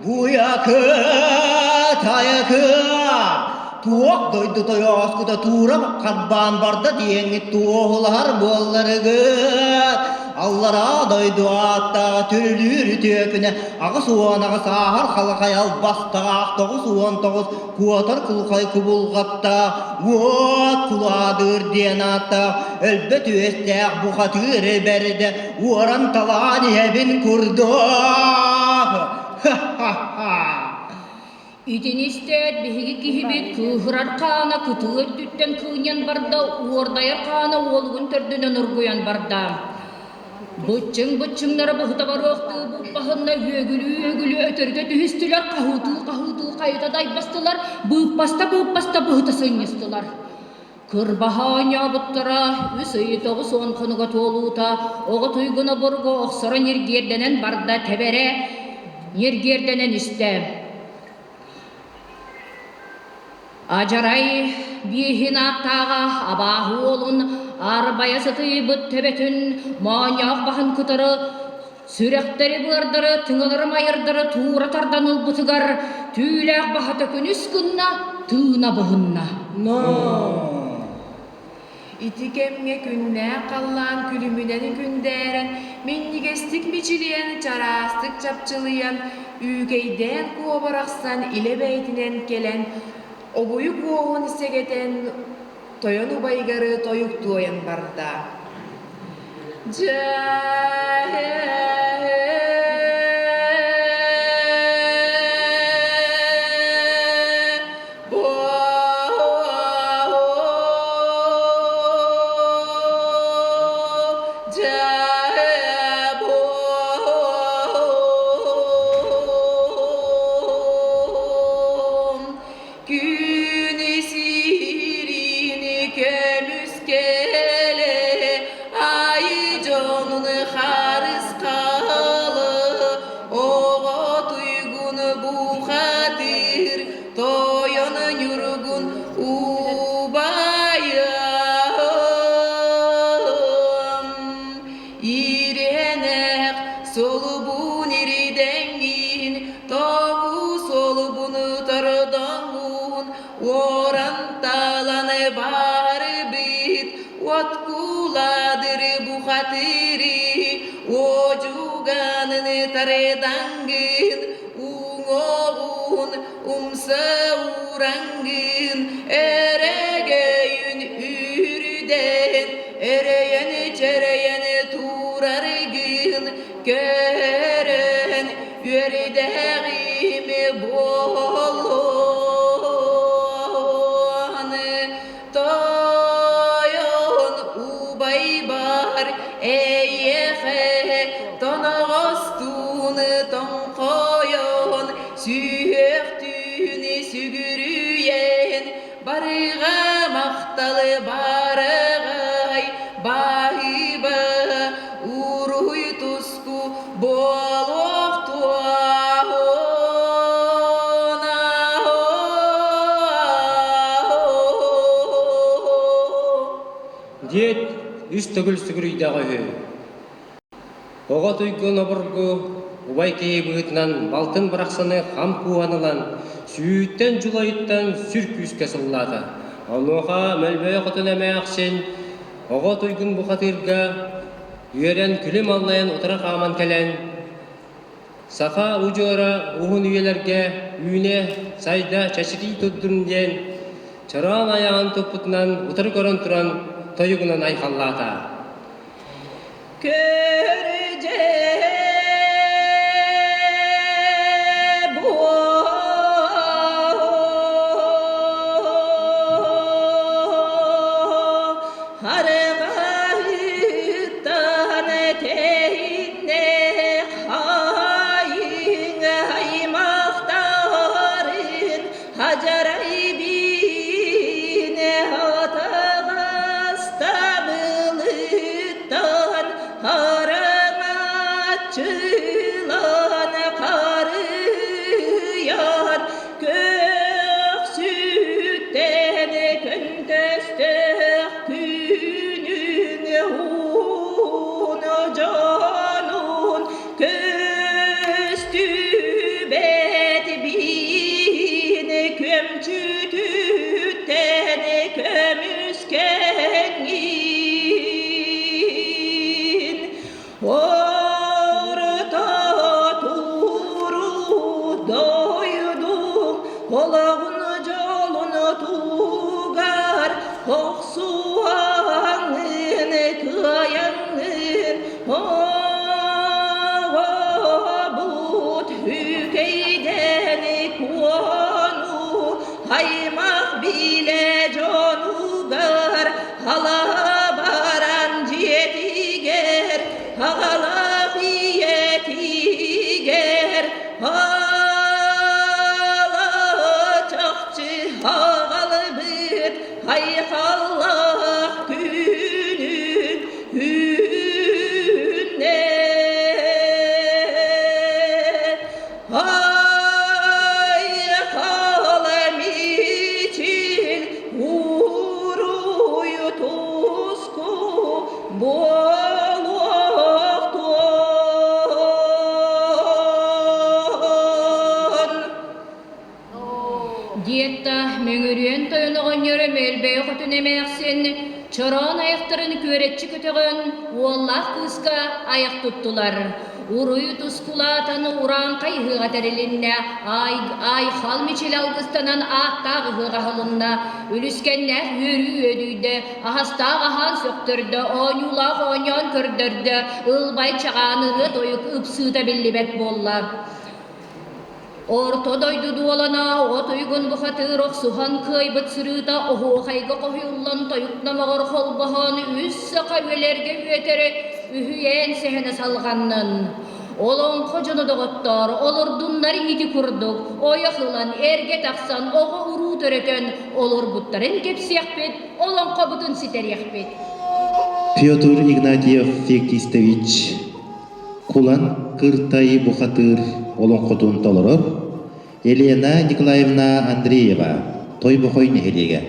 Буйакы, тайакы, туох дойду тойооскута туура харбаан барда диэҥҥит туоһулаһар буолларыгыт. Аллараа дойду ааттааҕа түрүлүүр үтүө күнэ 88 ааһар халахай албастаах 99 куотар кулхай кубулҕаттаах уот кулаадыыр диэн ааттаах өлбөт үөстээх бухатыыр бэрдэ уоран талаан иһэбин курдук. Итини истээт биһиги киһибит кыыһырар хаана кытыы өттүттэн кыынньан барда, уордайар хаана уолугун төрдүнэн оргуйан барда. Быччыҥ-быччыҥнара быһыта барыахтыы быыппаһынна үөгүлүү-үөгүлүү өтөрүтэ түһүстүлэр, хаһыытыы-хаһыытыы хайыта дайбастылар, быыппаста-быыппаста быһыта сынньыстылар. Кырбаһа оонньообуттара үс ый 90 хонуга туолуута оҕо туйгуна бургу охсоро ньиргиэрдэнэн барда тэбэрэ ньиргиэрдэнэн истэ. Адьарай биэһин ааттааҕа абааһы уолун арбайа сытыйбыт төбөтүн моонньоох баһын кытары сүрэхтэри-быардары, тыҥалары-майырдары туура тардан ылбытыгар түүлээх баһата күнүс гынна, тыына быһынна. Ити кэмҥэ күннээх халлаан күлүмүнэн күндээрэн, минньигэстик мичилийэн, чараастык чапчылыйан, үүкэйдээн куобарахсан илэ бэйэтинэн кэлэн, обуйук уоһун сэгэтэн, тойон убайыгары тойук туойан барда. Дьэ Күн сирини көмүскэлээн. Улаадыры бухатыыры, уодьуганыны таредангын, уҥуоҕун умса уурангын, өрөгөйүн үрдэн, өрөйөн чөрөйөн тураргын көрөн үөрдэҕим буолуон. Тойон убайбар эйиэхэ тоноҕостуун тоҥхойон, сүһүөхтүүн сүгүрүйэн, барыга махталы барыгай, баһыыба уруй туску буолуохтуоҕун. Диэт үс төгүл сүгүрүйдэҕэ үһү. Оҕо туйгун обургу убай киһи быһыытынан балтын барахсаны хам кууһан ылан, сүүттэн дьулайыттан сүр күүскэ сыллаата. Онуоха Мөлбөйө хотун эмээхсин оҕо туйгун бухатыырга үөрэн күлүм аллайан утары хааман кэлэн, Саха удьуора уһун үйэлэргэ үүнэ, сайда, чэчирии турдун диэн чороон айаҕын туппутунан утары көрөн туран тойугунан айхаллаата. Көрүдьэ Арҕаһыттан тэһиннэ хайыҥ аймахтарын хадьарай биинэ атаҕастабылыттан хараҥаччылан харыйан Көхсүттэн көнтөстөөх күнүн уһун дьонун көстүбэт биин көмчүтүттэн көмүскэҥҥин Орто туруу дойдум олоҕун дьолун тугар охсуһаҥҥын кыайаҥҥын оҕобут үкэйдэн куону аймах билэ дьонугар Халабаран дьиэтигэр, аҕалаах ийэтигэр, ала чахчы аҕалбыт айхаллаах күнүн үүннэ. Айхал мичил уруй туску буолуохтун. Диэтта Мөҥүрүөн тойон оҕонньор Мөлбөйө хотун эмээхсин чороон айахтарын күөрэччи көтөҕөн уоллаах кыыска айах туттулар. Уруй тускулаатан урааҥхай ыһыаҕа тэрилиннэ, айхал мичил алгыстанан ааттаах ыһыаҕа аһылынна, үлүскэннээх үөрүү үөдүйдэ, аһастаах аһаан сөхтөрдө, оонньуулаах оонньоон көрдөрдө, ылбай чаҕаан ырыа тойук ыпсыыта биллибэт буолла. Орто дойду дуолана от уйгун бухатыыр охсуһан кыайбыт сырыыта оһуохайга хоһуйуллан тойук номоҕор холбоһон үс саха үөлэргэ үөтэри үһүйээн сэһэнэ салҕаннын. Олоҥхо дьоно доҕоттоор, олордуннар ити курдук, ойох ылан, эргэ тахсан, оҕо-уруу төрөтөн олорбуттарын кэпсиэхпит, олоҥхобутун ситэриэхпит. Петр Игнатьев Феоктистович Кулан Кыртай бухатыыр олоҥхотун толорор Елена Николаевна Андреева, Тойбохой нэһилиэгэ.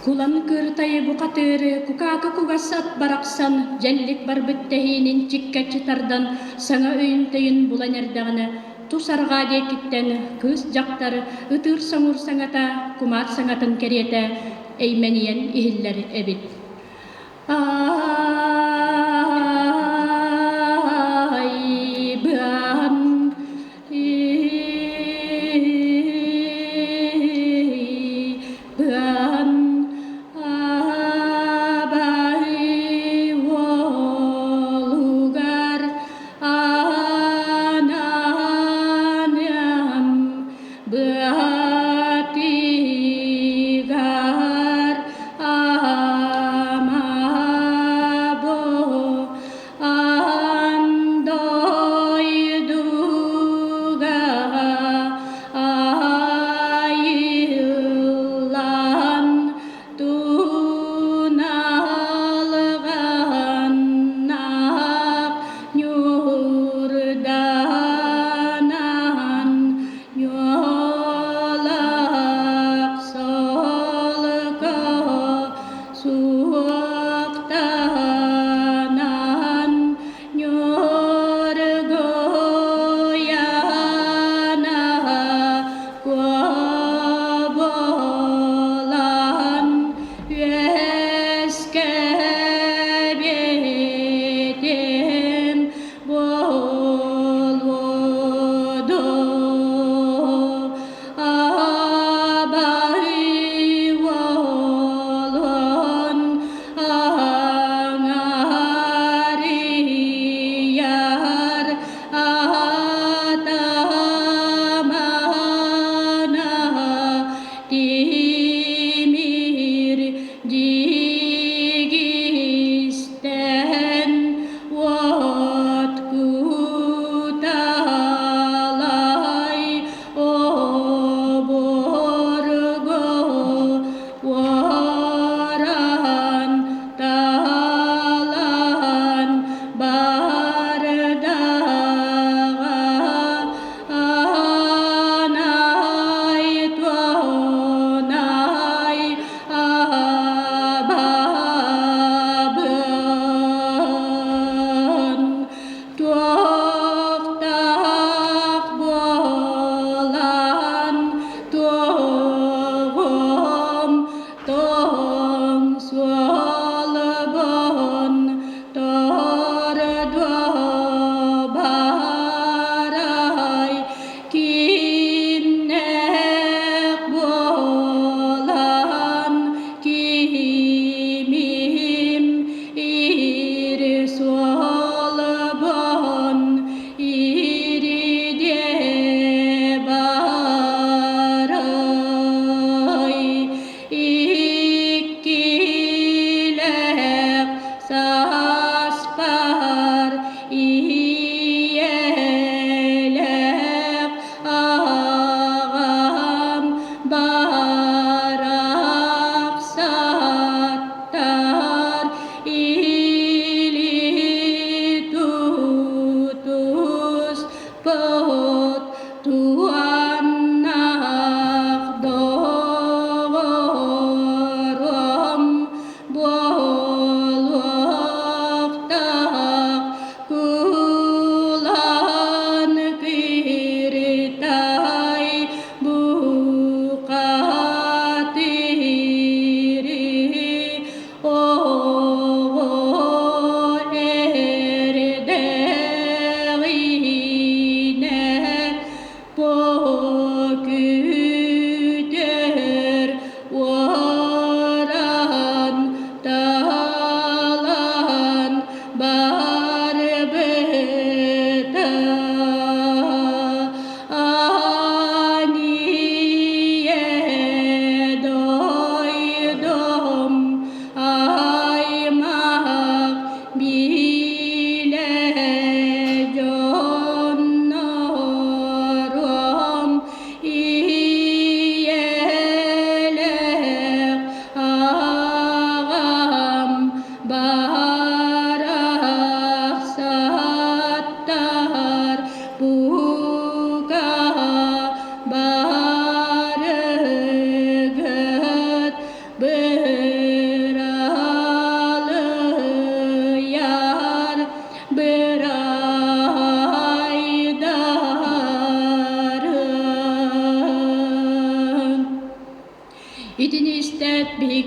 Кулан Кыртай бухатыыры кукаакы кугас ат барахсан дьэллик барбыт тэһиинин чиккэччи тардан саҥа өйүн-төйүн булан эрдэҕинэ тус арҕаа диэкиттэн кыыс дьахтар ытыыр соҥур саҥата кумаар саҥатын кэриэтэ эймэнийэн иһиллэр эбит.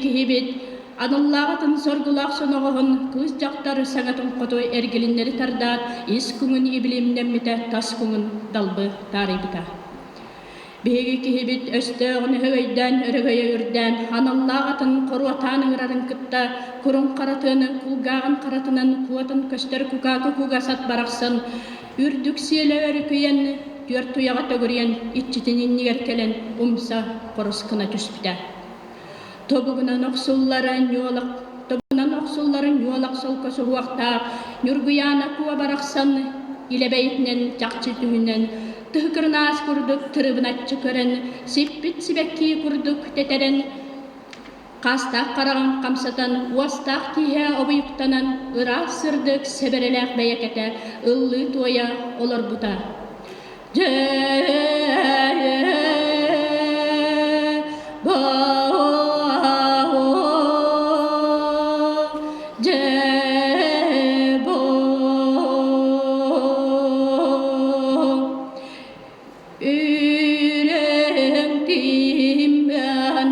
киһибит аналлаах атын соргулаах соноҕоһун кыыс дьахтар саҥатын хоту эргилиннэри тардаат ис куҥун ибилимнэммитэ тас куҥун далбы таарыйбыта. Биһиги киһибит өстөөҕүн өһөгөйдөөн өрөгөйө үрдээн, аналлаах атын хоруотаан ыҥырарын кытта курун харатыаны кулгааҕын харатынан куотан көстөр кукаакы кугас ат барахсан үрдүк сиэлэ өрүкүйэн, түөрт туйаҕа төгүрүйэн иччитин иннигэр кэлэн умса хорус гына түспүтэ. Тобугунан охсуллара ньуолах тобугунан охсуллара ньуолах солко суһуохтаах Ньургуйаана куо барахсан илэбэйитинэн чахчы түһүнэн тыһыкырынаас курдук тырыбыначчы көрөн сиппит сибэкки курдук тэтэрэн хаастаах хараҕын хамсатан уостаах киһи обуйуктанан ыраас сырдык сэбэрэлээх бэйэкэтэ ыллыы туойа олорбута. Дьэ Үрэн тимэн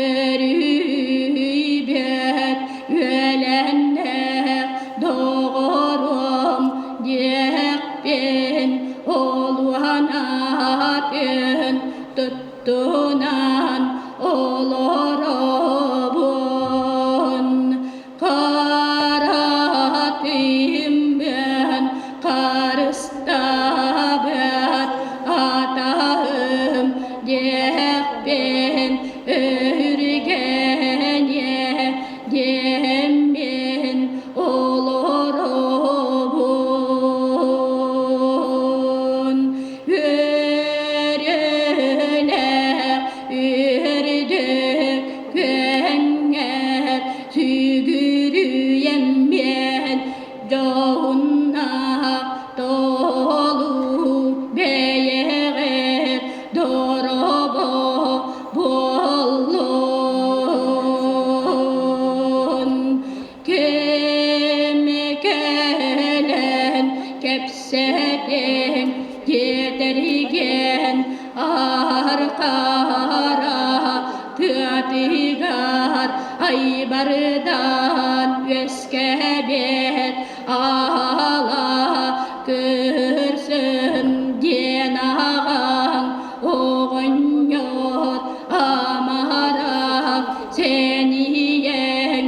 өрүйбэт үөлэннэх доҕорум диэхпин олуһан атын туттунан олоробун Хара тимэн харыстабат атаһым диэхпин өһүргэниэ диэммин олоробун. Үөрүлээх үөрдүк күөҥҥэр сүгүрүйэммиэн дьоһуннаах толуу бэйэҕэр доробо буоллун. Ким кэлэн кэпсэтиэҥ диэтэригэн архара тыатыгар айбардан үөскэбит аала көрсөн диэн аҕаҥ оҕонньор амарах сэниэҥ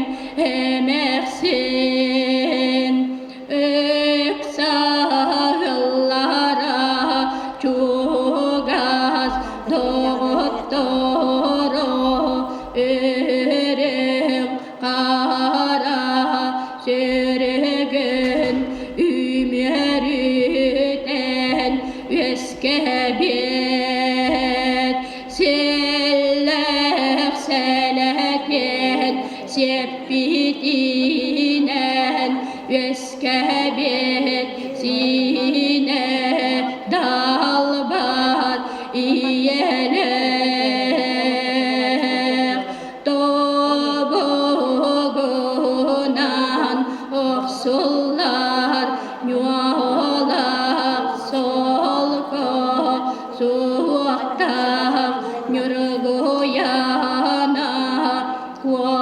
эмээхсин ыксаһыллара чугас доҕотторо өрүҥ хара сүрүгүн үмүөрүтэн үөскэбит сэллэх сэлэтин сиэппитинэн үөскэбит сиинэ далбар ийэлээх тобугунан охсуллар ньуолах солко суохтаах Ньургуйаана куо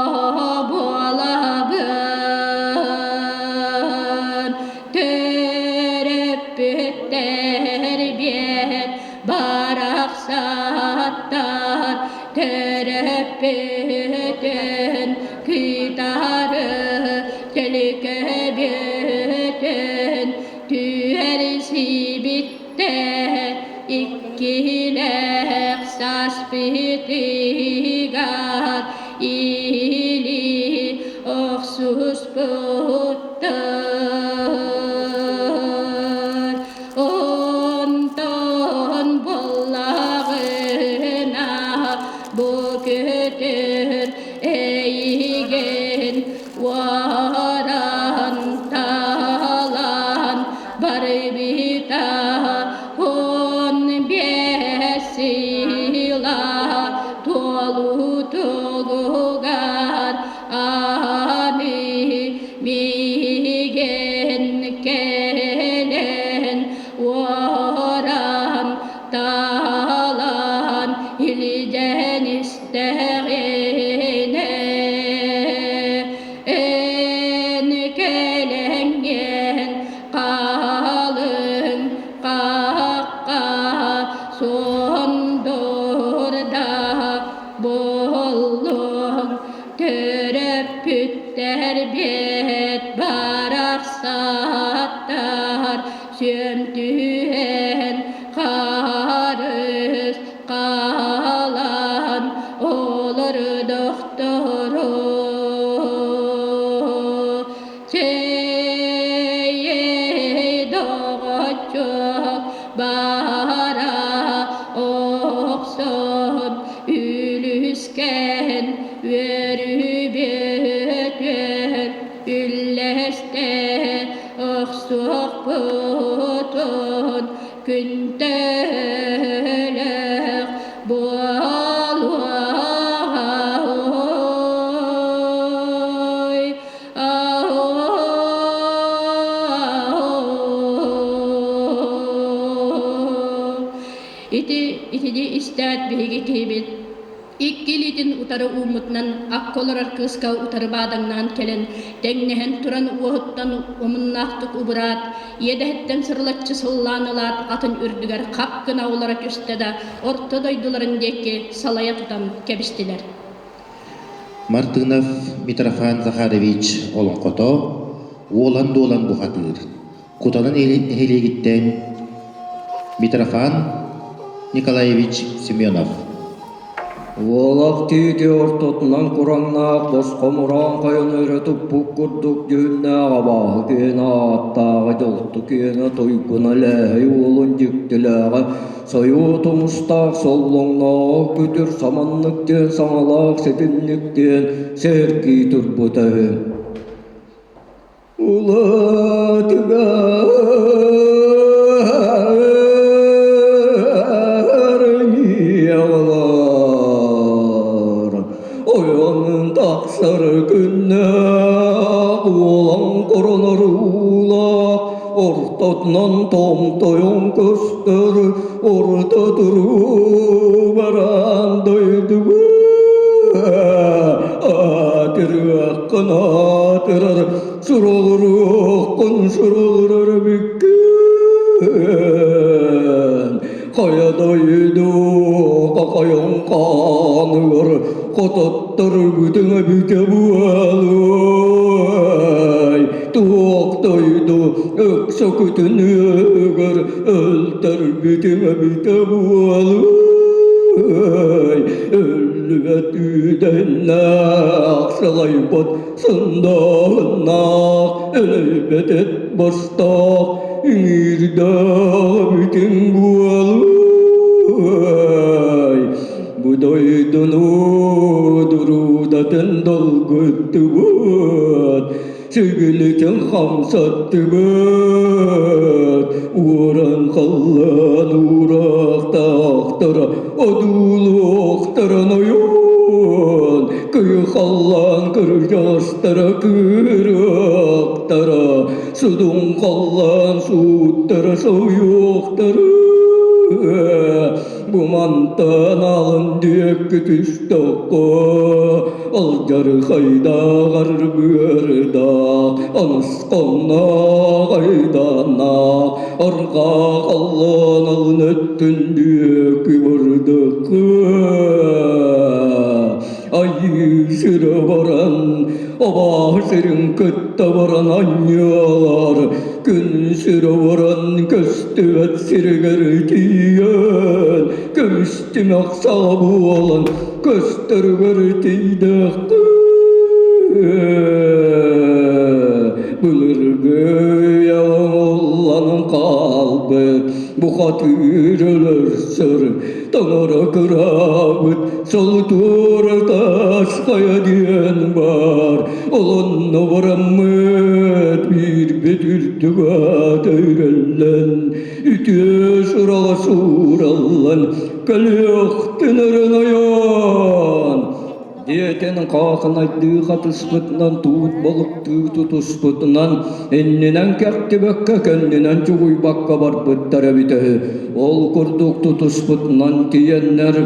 буолабын төрөппүттэр биэт барахсаттар төрөппүтүн кытары төлкөбүтүн түһэрсибиттэр иккилээх саспытыгар или охсуспуттар. Онтон буоллаҕына бу көтөр эйигин уоран талан барбыта 15 сыла туолутугар аны мин. Барахсаттар сүөм түһэн харыс хаалан олордохторо. Чэй, доҕоччуок, бара охсон үлүскэн үөрүүбүтүн үллэстэ охсуохпутун күнтөлөх буолуоҕа ой Ити итини истээт биһиги киһибит Икки илиитин утары ууммутунан акка олорор кыыска утары баадаҥнаан кэлэн, тэҥнэһэн туран уоһуттан омуннаахтык убураат, иэдэһиттэн сырылаччы сыллаан ылаат атын үрдүгэр хап гына олоро түстэ да, орто дойдуларын диэки салайа тутан кэбистилэр. Мартынов Митрофан Захарович олоҥхото Уолан-дуолан бухатыыр Кутанын нэһилиэгиттэн Митрофан Николаевич Семенов. Уолах тиити ортотунан кураҥнаах босхо мураан хайаны өрө туппут курдук дьүһүннээх абааһы киэнэ ааттааҕа дьолту киэнэ туйгуна лээһэй уолун дьиктилээҕэ сойуу тумустаах соллоҥнооҕо күтүр саманнык диэн саҥалаах ситинник диэн сэһэргии турбута үһү. Улаатыгар ньыалар, ойон тахсар күннээх, уолан коронар уулаах, ортотунан томтойон көстөр, орто туруу баран дойдуга аатырыаххын аатырар, сурулуруоххун сурулурар эбиккин. Хайа дойду хахайын хааныгар хототтор бүтүҥ эбитэ буолуой. Туох дойду өксөкүтүнүгэр өлтөрбүтүҥ эбитэ буолуой. Өллүбэт үүдэннээх сылайбыт сындааһыннаах өлөйбөт эт бастаах иҥиирдээх бүтүн буолуой. Бу дойдуну дуруудатын долгуттубут, сүгүлүтүн хамсаттыбыт, уоран халлаан уураахтаахтара одуулуохтарын ойуун, кыйы халлаан кырдьаҕастара кыырыахтара, судун халлаан сууттара соһуйуохтара. Бу мантан алын диэки түстэххэ, алдьархайдаах аргыардаах, анысханнаах айдааннаах, арҕаа халлаан алын өттүн диэки бардахха, айыы сирэ баран, абааһы сирин кытта баран анньыалар, күн сирэ баран көстүбэт сиригэр тиийэн, көмүс тимэх саҕа буолан көстөрүгэр тиийдэххэ, былыргы оҥоллонон хаалбыт бухатыыр өлөрсөр таҥара кыраабыт солутуора таас хайа диэн баар олонно бараммыт биирбит үрдүк аата үрэллэн үтүө сураҕа суураллан кэлиэхтин эрэн ойоон диэтин хаахынайдыы хатыспытынан туут балыктыы тутуспутунан иннинэн кэхтибэккэ кэннинэн чугуйбакка барбыттар эбитэ үһү. Ол курдук тутуспутунан тиийэннэр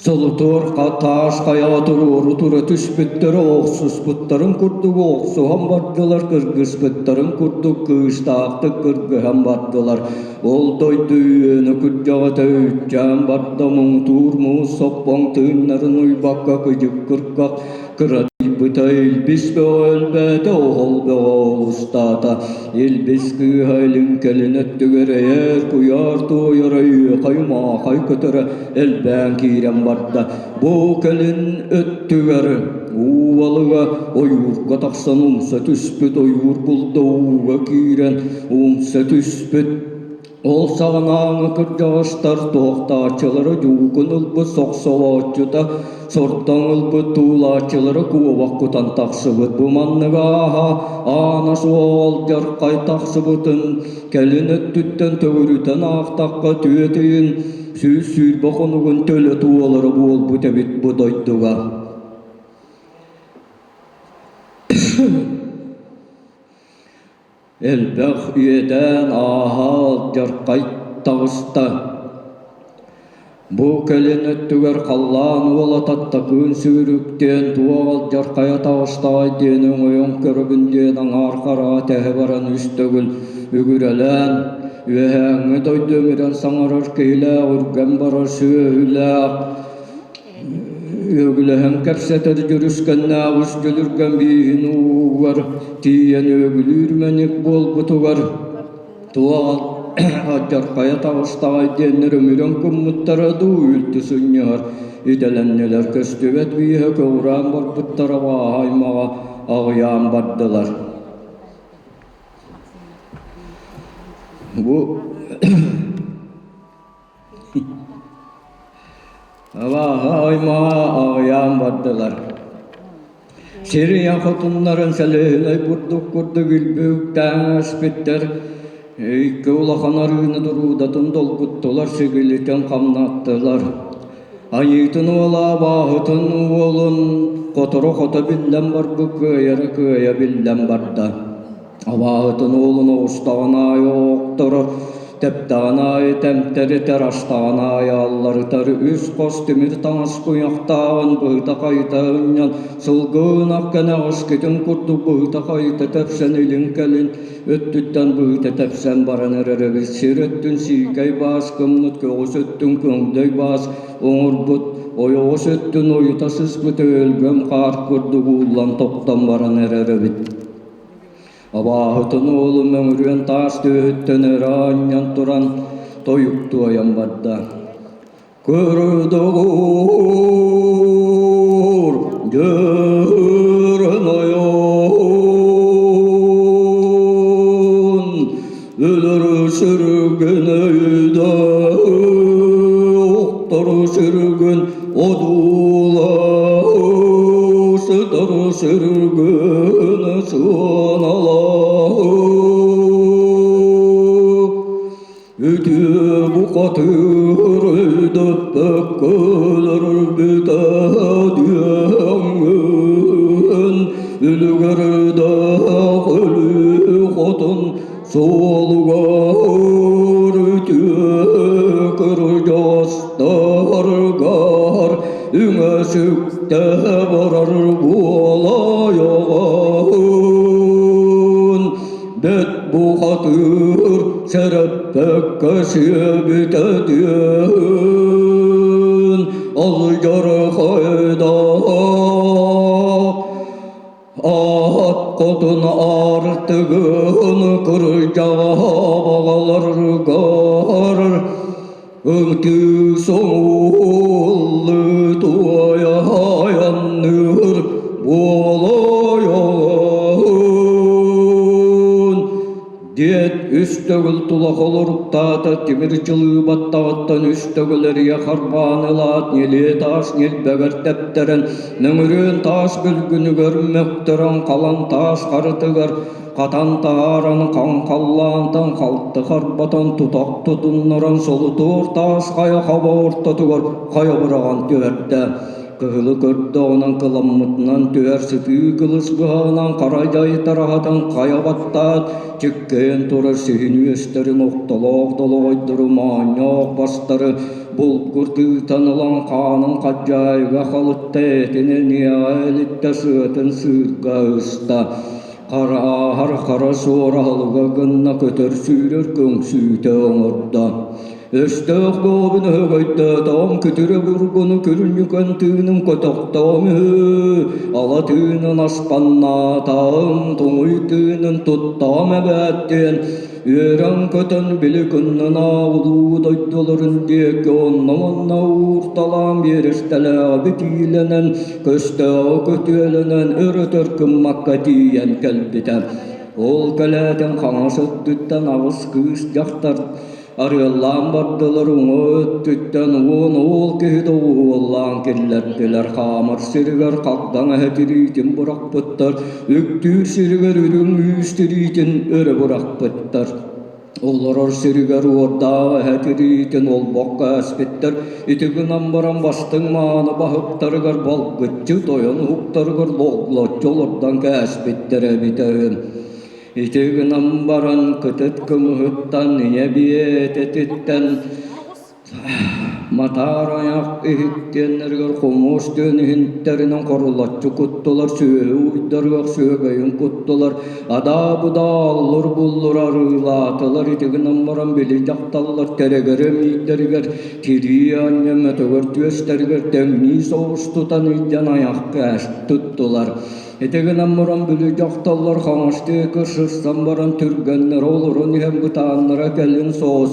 Солотуор таас хайаҕа туруору тура түспүттэрэ охсуспуттарын курдук охсуһан бардылар, кыргыспыттарын курдук кыыстаахтык кыргыһан бардылар. Ол дойду үөнэ күрдьэҕэтэ үччээн барда муҥутуур муус соппоҥ тыыннарын уйбакка кыдьык кыргах кыратыйбыт. быһыыта Илбис бөҕө элбээтэ, оһол бөҕө олустаата. Илбис кыыһа илин-кэлин өттүгэр эйээр куйаар туойара үөхэй-маахай көтөрө элбээн киирэн барда. Бу кэлин өттүгэр уу балыга ойуурга тахсан умса түспүт, ойуур булда ууга киирэн умса түспүт. Ол саҕанааҥы кырдьаҕастар туохтааччылара дьуукун ылбыт сохсолооччута, сортоҥ ылбыт туулааччылара куобах кутан тахсыбыт. Бу маннык ааһа аана суох алдьархай тахсыбытын кэлин өттүттэн төгүрүтэн аахтахха түөт ыйын 120 хонугун төлө туолара буолбут эбит бу дойдуга. Элбэх иэдээн ааһа алдьархай таҕыста. Бу кэлин өттүгэр халлаан уола Таттакыын сүүрүктүөн туох алдьархайа таҕыстаҕай диэн өҥөйөн көрөбүн диэн аҥаар хараҕа тэһэ баран үс төгүл үгүрэлээн, үөһээҥҥи дойду өмүрэн саҥарар киһилээх үргэн барар сүөһүлээх Үөгүлэһэн кэпсэтэр дьүрүскэннээх үс дьүлүргэн бииһин уугар тиийэн үөгүлүүр мэник буолбутугар туох алдьархайа таҕыстаҕай диэннэр өмүрэн гыммыттара дуу үлтү сынньыһар идэлэннилэр көстүбэт бииһэ көҕүрээн барбыттара бааһа аймаҕа аҕыйаан бардылар. Бу Абааһы аймаҕа аҕыйаан бардылар. Сир ийэ хотуннарын сэлиэһинэй бурдук курдук илбиһиктээн ааспыттар, икки улахан арыыны дуруудатын долгуттулар, сигилитин хамнаттылар. Айыытын уола абааһытын уолун хоторо хото биллэн барбыт кыайара кыайа биллэн барда. Абааһытын уолун оҕустаҕын аайы оохторор, тэптэҕин аайы тэмтэритэр, астаҕын аайы алларытар, үс хос тимир таҥас куйахтааҕын быһыта-хайыта ынньан, сылгы ынах кэнэҕэскитин курдук быһыта-хайыта тэпсэн илин-кэлин өттүттэн быһыта тэпсэн баран эрэр эбит. Сир өттүн сиикэй баас гыммыт, көҕүс өттүн көҥдөй баас оҥорбут, ойоҕос өттүн ойута сыспыт өлгөм хаар курдук ууллан тохтон баран эрэр эбит. Абааһытын уолу мөҥүрүөн таас түөһүттэн өрө анньан туран тойук туойан барда. Көрдөҕүр дьөрөн ойон өлөр сүргүн өйдө охтор сүргүн одуулаа сытар сүргүн сыаналаа Үтүө бухатыыр өйдөппөккөлөр бүтэ диэҥҥин үлүгэрдээх өлүү хотун суолугар үтүө кырдьаҕастаргар үҥэ-сүктэ барар буолайаҕын бэт бухатыыр сэрэппэккэ сиэбитэ диэн алдьархайдаах Аат хотун аартыгын кырдьаҕаһа баҕаларгар Ытыы соҥууллуу туойа айанныыр буолуойоҕун диэт үс төгүл тула холоруктаата тимир чылыы баттаҕыттан үс төгүл эрийэ харбаан ылаат ньилиэ таас ньилбэгэр тэптэрэн нөҥүрүөн таас бүлгүнүгэр мөхтөрөн халан таас харытыгар хатан таһааран хаҥхаллаантан халты харбатан тутах тутуннаран солутуур таас хайа хаба ортотугар хайа быраҕан түһэрдэ. Кыһылы көрдөҕүнэн кыламмытынан түһэр сытыы кылыс быһаҕынан хара дьай тараһатан хайа баттаат, чиккэйэн турар сиһин үөстэрин охтолоох долоҕойдору моонньоох бастары булгур тыытан ылан хаанын хадьаайыга халытта этин эниэҕэ элиттэ сыатын сыырга ыста. Харааһар хара суор аһылыга гынна көтөр сүүрэр көҥсүүтэ оҥордо. Өстөөх буобун өһөгөйдөөтөҕүм күтүрэ бургуну күрүнньүкэн тыыным көтөхтөҕүм үһү, ала тыынын аспаннаатаҕым, туҥуй тыынын туттаҕым эбээт диэн үөрэн-көтөн били кыннынаа улуу дойдуларын диэки онно-манна уурталаан биэрэстэлээҕи битиилэнэн, көстөөҕү көтүөлэнэн өр-өтөр гыммакка тиийэн кэлбитэ. Ол кэлээтин хаҥас өттүттэн аҕыс кыыс дьахтар Арыаллаан бардылар уҥа өттүттэн уон уол киһи доҕуһуоллаан киллэрдилэр, хаамар сиригэр хагдаҥ эһэ тириитин бырахпыттар, үктүүр сиригэр үрүҥ үүс тириитин өрө бырахпыттар. Олорор сиригэр уордаах эһэ тириитин олбоххо ээспиттэр, ити гынан баран бастыҥ мааны баһыктарыгар балгыччы тойон уһуктарыгар логлоччу олордон кээспиттэр эбитэ үһү. Ити гынан баран кытыт кымыһыттан ийэ биэтэтиттэн матаар айах иһиттиэннэригэр хомуос түөн иһинтэринэн хорулаччы куттулар, сүөһү уйдарыах сүөгэйин куттулар, адаа-будаа аллур-буллур арыылаатылар, ити гынан баран били дьахталлар тэрэгэрэ эмиийдэригэр тирии анньа мөтөгөр түөстэригэр тэҥнии соҕус тутан илдьэн айах кээс туттулар. Ити гынан баран били дьахталлар хаҥастыы кырсырсан баран түргэннэрэ олорон иһэн бытааннара кэлин соҕус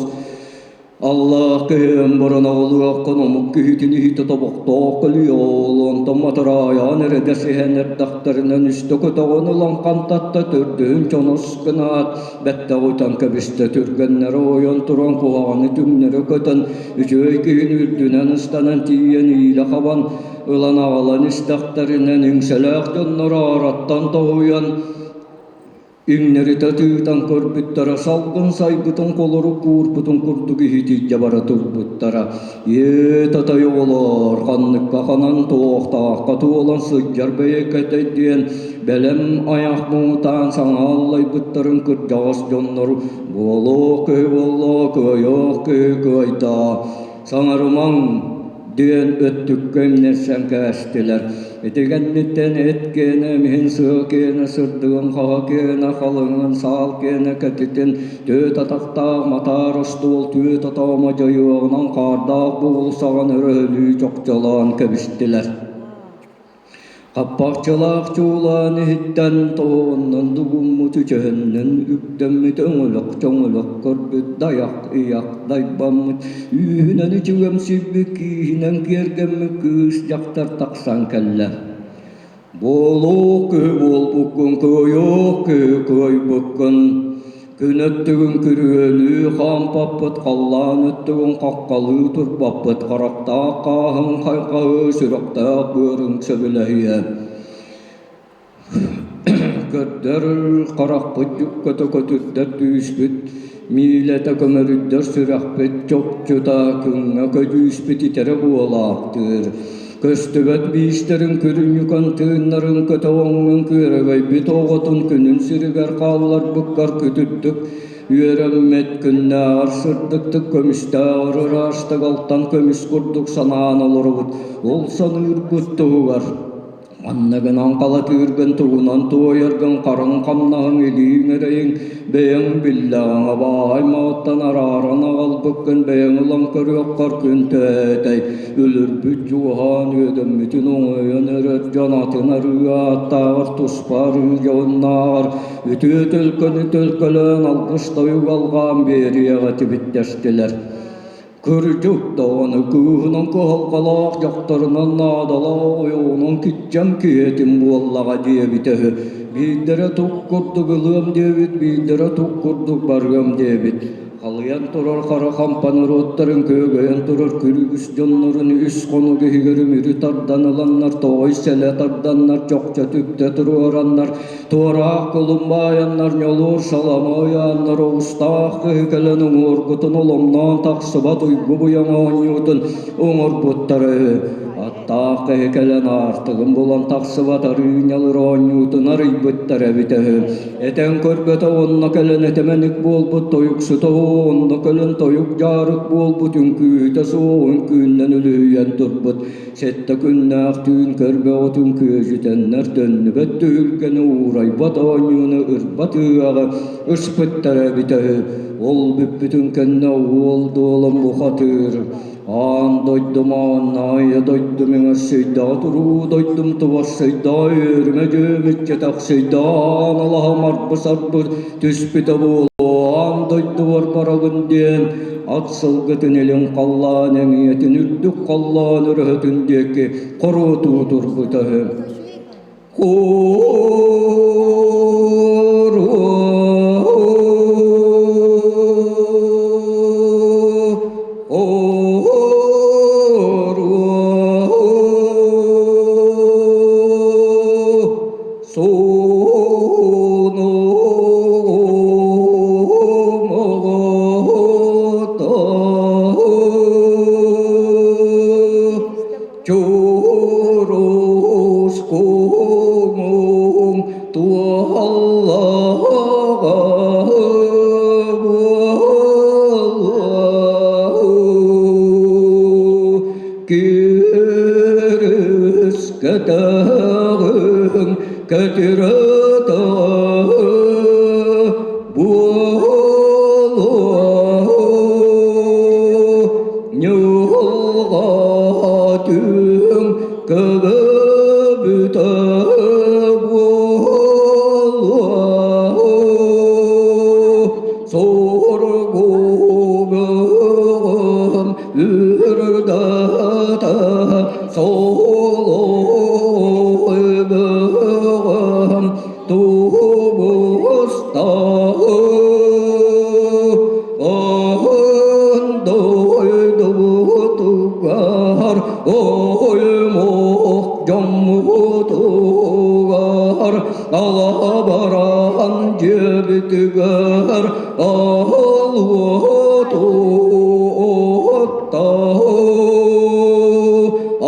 Аллаах киһим баран аҕалыаххын омук киһитин иһитэ тобохтоох кэлиэ ол онтон матараайаан эрэ дэсиһэн эрдэхтэринэн үстэ көтөҕөн ылан хантатта төрдүһүн чонос гынаат бэттэх үтэн кэбистэ түргэннэрэ ойон туран куһаҕаны түҥнэри көтөн үчүгэй киһини үрдүнэн ыстанан тиийэн иилэ хабан ылан аҕалан истэхтэринэн иҥсэлээх дьоннор аараттан тоһуйан иҥнэритэ тыытан көрбүттэрэ салгын сайбытын холорук куурбутун курдук иһитийдэ бара турбуттара ээ татай оҕолоор ханныкка ханан туохтаахха туолан сылдьар бэйэкэтэй диэн бэлэм айах муҥутаан саҥа аллайбыттарын кырдьаҕас дьоннор буолуох киһи буолла кыайыах киһи кыайда саҥарымаҥ диэн өттүккэ имнэрсэн кээстилэр. Ити кэнниттэн эт киэнэ, эмиһин сыа киэнэ, сырдыгын хаһа киэнэ, халыҥын саал киэнэ кэтитин, түөт атахтаах матаар остуол түөт атаҕыма дьайыаҕынан хаардаах бугул саҕан өрөһөлүү чохчолоон кэбистилэр. Хаппахчылаах чуулаан иһиттэн тоһоҕоннон дугуммут үчэһиннэн үктэммит өҥөлөх-чоҥолох көрбүт дайах ыйах дайбаммыт үүһүнэн үчүгэмсийбит кииһинэн киэргэммит кыыс дьахтар тахсан кэллэ. Буолуох киһи буолбуккун, кыайыах киһи кыайбыккын Күн өттүгүн күрүөлүү хаампаппыт, халлаан өттүгүн хаххалыы турбаппыт, харахтаах хааһыҥ хайҕаһыы, сүрэхтээх быарыҥ сөбүлэһиэ. Көрдөр харахпыт дьүккэтэ көтүрдэр түүспүт, миилэтэ көмөрүйдэр сүрэхпит чопчута күҥҥэ көдьүүспүт итэрэ буолаахтыыр. Көстүбэт биистэрин күрүнньүкэн тыыннарын көтөҕөҥҥүн күөрэгөйбүт оҕотун күнүн сиригэр хаалларбыккар күтүрдүк үөрэммит күннээҕэр сырдыктык көмүстээҕэр ыраастык алтан көмүс курдук санаан олоробут ол саныырбыт туһугар Манныгынан халатыыргын тугунан туойаргын харыҥ хамнаһыҥ илииҥ эрэйиҥ бэйэҥ биллэҕиҥ абааһай маҕыттан арааран аҕалбыккын бэйэҥ ылан көрүөххэр күн тээтэй өлөрбүт дьуоһаан үөдэммитин оҥойон эрэр дьон атын арыы ааттааҕар туспа арыы дьоһуннааҕар үтүө төлкөнү төлкөлөөн алгыс тойук алҕаан биэриэҕэ этибит дэстилэр. Кырдьык даҕаны кыыһынан кыһалҕалаах дьахтарынан наадалаах ойоҕунан киччэм киһитин буоллаҕа диэбитэ үһү. Биирдэрэ тук курдук ылыам диэбит, биирдэрэ тук курдук барыам диэбит. Халыйан турар хара хампа норуоттарын күөгөйөн турар күрүгүс дьоннорун үс хонук иһигэр үмүрү тардан ыланнар, тоҕой сэлэ тарданнар, чохчо түптэ туруораннар, Туораах кулун баайаннар, ньолуур салама ыйааннар, оҕустаах киһи кэлэн уҥуоргутун оломноон тахсыбат уйгу быйаҥ оонньуутун оҥорбуттара үһү. Аттаах киһи кэлэн аартыгын булан тахсыбат арыынньалыр оонньуутун арыйбыттар эбитэ үһү. Этэн көрбөтө уонна кэлэн этэмэник буолбут тойуксута уонна кэлэн тойук дьаарык буолбут үҥкүүһүтэ суох үҥкүүннэн үлүһүйэн турбут. Сэттэ күннээх түүн көрбөҕүтүн күөдьүтэннэр төннүбэт түһүлгэни уурайбат оонньууну ырбат ыаҕы ыспыттара эбитэ үһү. Ол бүппүтүн кэннэ уол дуолан бухатыыр Аан дойдум ааннаайа дойдум иҥэрсийдэҕэ туруу дойдум тубарсыйдаҕа үөрүмэ дьүөмүччэ тахсыйдаҕа аан алаһам арбы-сарбы түспүтэ буолуо аан дойдубар барабын диэн ат сылгытын илин халлаан эҥийэтин үрдүк халлаан өрөһөтүн диэки хоруотуу турбута үһү. Чуурус куҥуҥ туоллаҕа буолуо Кирискэтэҕиҥ кэтирэтэ буолуо Ньулҕа түҥ көбөбүтэ буолуо Соргубум үрдэтэ солойбугум тубуста Дойдубутугар оймох дьоммутугар алабаран дьиэбитигэр аһылуоту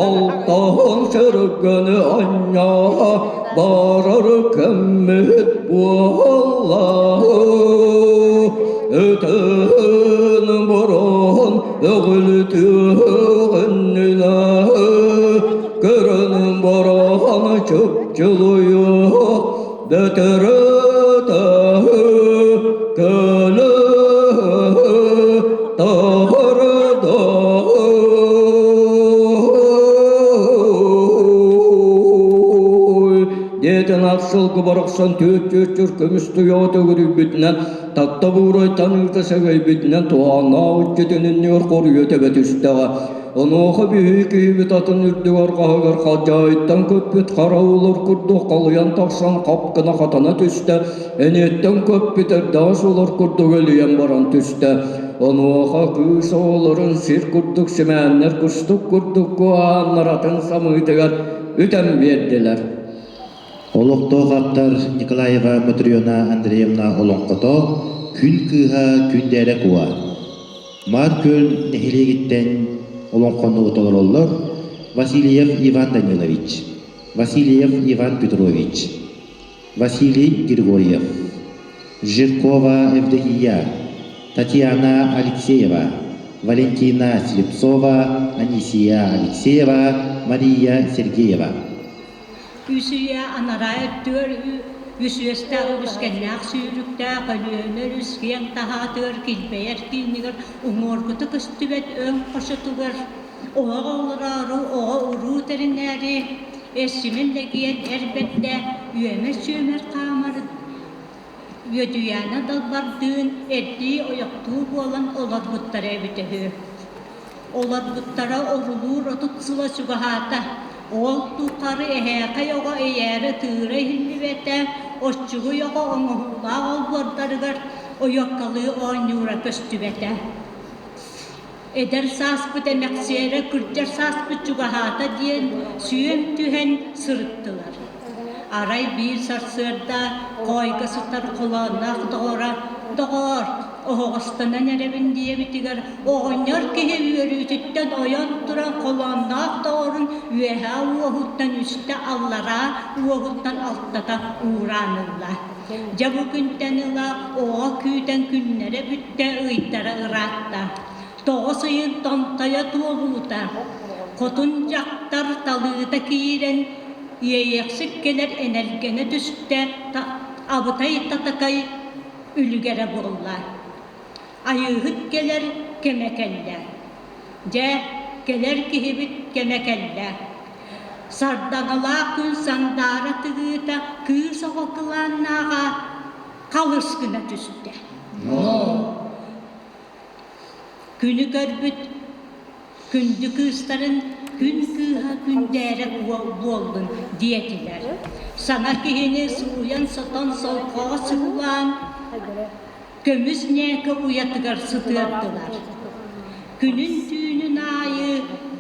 Алтаһан сэргэни анньа барар кэммит буолла Өтөн бороон өҕүлүтүөҕүннүнэ көрөн бороон чыпчылуйуох бөтөрөтө көлө таһырда Диэтин ат сылгы барахсан түөт-түөт көмүс туйаҕа төгүрүйбүтүнэн Татта буурай таныыта сэгэйбитинэн туһааннаах иччитин иннигэр хоруйа тэбэ түстэҕэ. Онуоха биһиги киһибит атын үрдүгэр хаһыгар халдьаайыттан көппүт хара улар курдук халыйан тахсан хап гына хатана түстэ, эниэттэн көппүт эрдэҕэс улар курдук элийэн баран түстэ. Онуоха кыыс оҕолорун сир курдук симээннэр кустук курдук куһааннар атын самыытыгар үтэн биэрдилэр. Олохтоох ааптар Николаева Матрена Андреевна олоҥхото «Күн кыыһа Күндээрэ Куо» Маар Күөл нэһилиэгиттэн олоҥхону толороллор Васильев Иван Данилович, Васильев Иван Петрович, Василий Григорьев, Жиркова Евдокия, Татьяна Алексеева, Валентина Слепцова, Анисия Алексеева, Мария Сергеева. Үс үйэ анараа өттүгэр үс үөстээх үгүскэннээх сүүрүктээх Өлүөнэ өрүс киэҥ таһаатыгар килбэйэр киинигэр уҥуоргута көстүбэт өҥ хочотугар оһох олороору оҕо-уруу тэринээри эрчимин лэгиэн эр бэрдэ үөмэр-сүөмэр хаамар Үөдүйээнэ далбардыын эрдии-ойохтуу буолан олорбуттара эбитэ үһү. Олорбуттара орулуур 30 сыла чугаһаата. Ол тухары эһээхэй оҕо эйээрэ тыыра иһиллибэтэ, оччугуй оҕо оҥоһуулаах олбуордарыгар ойуоккалыы оонньуура көстүбэтэ. Эдэр сааспыт эмэхсиэрэ кырдьар сааспыт чугаһаата диэн сүөм түһэн сырыттылар. Арай биир сарсыарда хоойго сытар холоонноох доҕоро «Доҕоор, оһоҕостонон эрэбин диэбитигэр оҕонньор киһи үөрүүтүттэн ойон туран холоонноох доҕорун үөһээ уоһуттан үстэ аллараа уоһуттан алтата уураан ылла. Дьэ бу күнтэн ыла оҕо күүтэн күннэрэ бүттэ, ыйдара ыраатта. Тоҕус ыйын томтойо туолуута, хотун дьахтар талыыта киирэн, иэйиэхсит кэлэр энэлгэнэ түстэ, абытай татакай үлүгэрэ буолла. Айыыһыт кэлэр кэмэ кэллэ. Дьэ, кэлэр киһибит кэмэ кэллэ. Сардаҥалаах күн сандаара тыгыыта кыыс оҕо кылааннааҕа халыс гына түстэ. Күнү көрбүт күндү кыыстарын күн кыыһа күндээрэ буоллун диэтилэр. Саҥа киһини сууйан-сотон солкоҕо суулаан көмүс ньээкэ уйатыгар сытыардылар. Күнүн-түүнүн аайы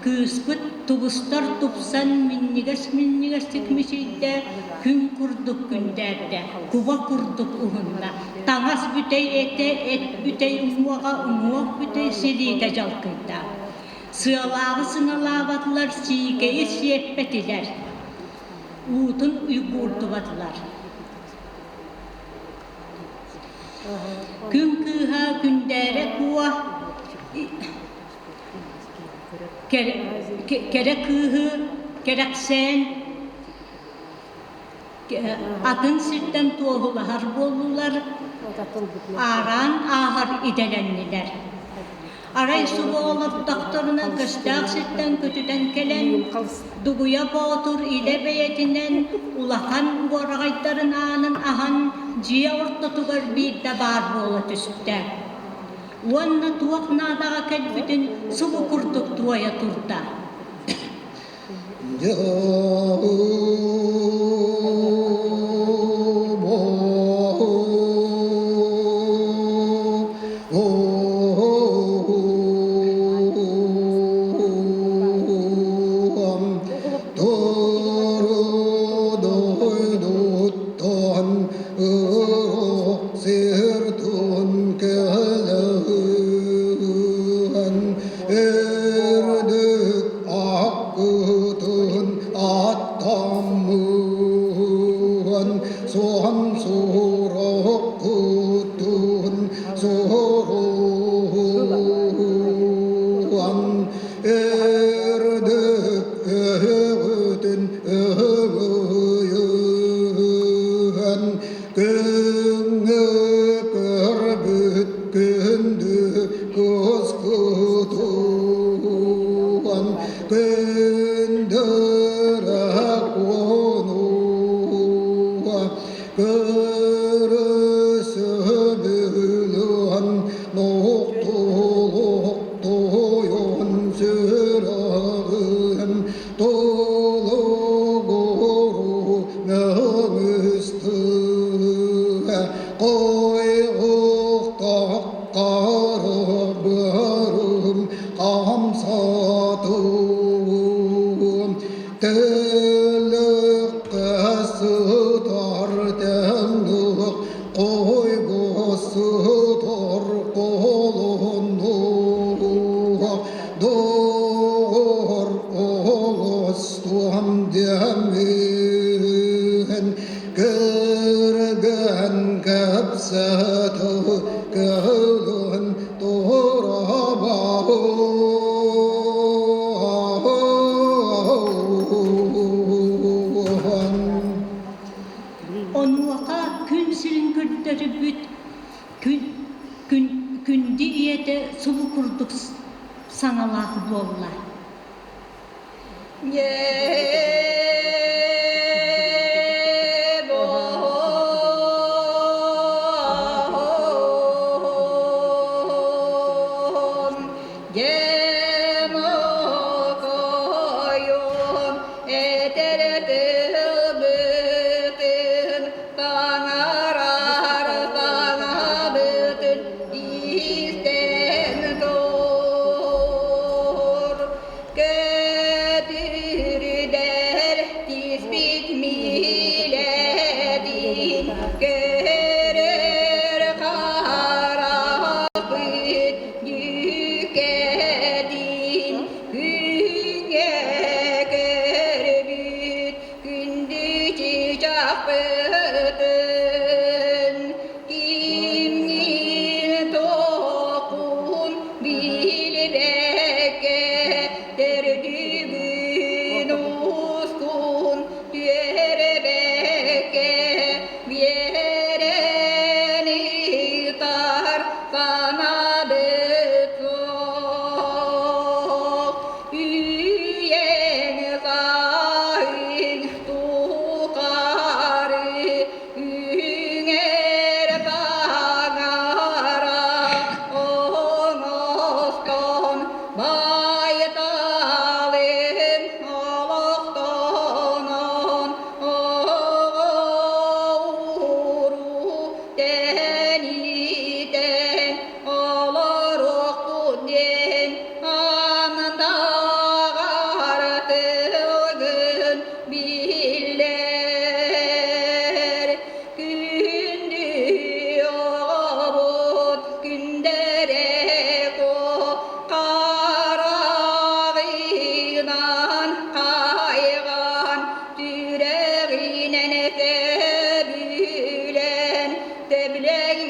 кыыспыт тубустар тупсан минньигэс-минньигэстик мичийдэ, күн курдук күндээрдэ, куба курдук уһунна. Таҥас бүтэй этэ, эт бүтэй уҥуоҕа, уҥуох бүтэй силиитэ дьалкыйда. Сыалааҕы сыҥалаабатылар, сиикэйи сиэппэтилэр, уутун уйгуурдубатылар. Күн кыыһа Күндээрэ Куо кэрэ кыыһы кэрэхсээн атын сиртэн туоһулаһар буоллулар, аараан ааһар идэлэннилэр. Арай субу олордохторуна көстөөх сиртэн көтүтэн кэлэн, Дугуйа Боотур илэ бэйэтинэн улахан уораҕайдарын аанын аһан дьиэ ортотугар биирдэ баар буола түстэ. Уонна туох наадаҕа кэлбитин субу курдук туойа турда. Үрдүк аккытын аттаммыан суон суруккутун суругуан Үрдүк өһөҕүтүн өһөҕүйүөн Күҥҥэ көрбүт күндү кускутуган күндүрэ куонуга көрүсөбүлүөн нуктулуктуйун сүрэгин толугуру мөҥүстүгэ Койгуктахтарыбырым хамсатым Телекке сытар тәңдік койгу сытар колунуга Доғор олостуам демин Көргөн кэпсэтэ кэлэн турабаҕын. Онуоха күн сирин көрдөрбүт күн, күн, күндү ийэтэ субу курдук саҥалаах буолла. Истэн тур. Көтүрдэ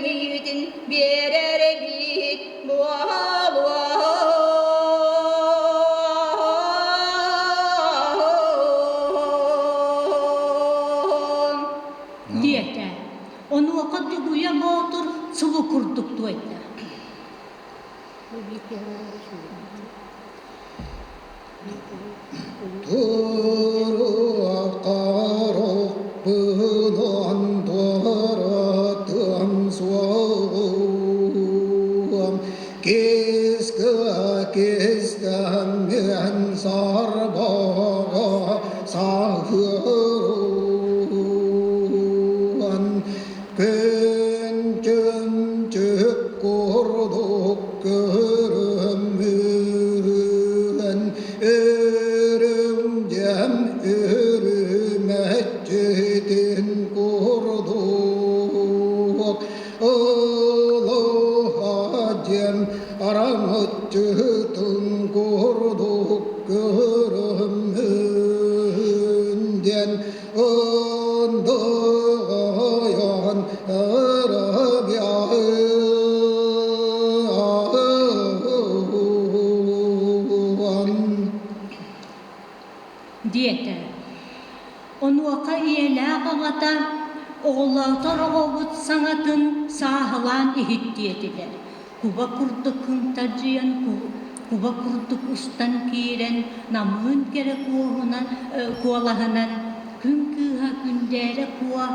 сөбүлэҥиитин биэрэр эбит буолуо. Диэтэ. Онуоха Дугуйа Боотур субу курдук туойда. Туруохпунан туоратыам суоҕум, киска кистэммин сарбаҕа саһыаруон, күн чөмчөк курдук көрөммүн, өрүҥдьэм өрүмэччитин курдук ылыһа диэн араҥаччытын курдук көрөммүн диэн ындыгайан Диэтэ. Онуоха ийэлээх аҕата оҕолоотор оҕобут саҥатын сааһылаан иһит диэтилэр. Куба курдук кынтардьыйан, куба курдук устан киирэн, намыын кэрэ куоһунан, куолаһынан күн кыыһа Күндээрэ Куо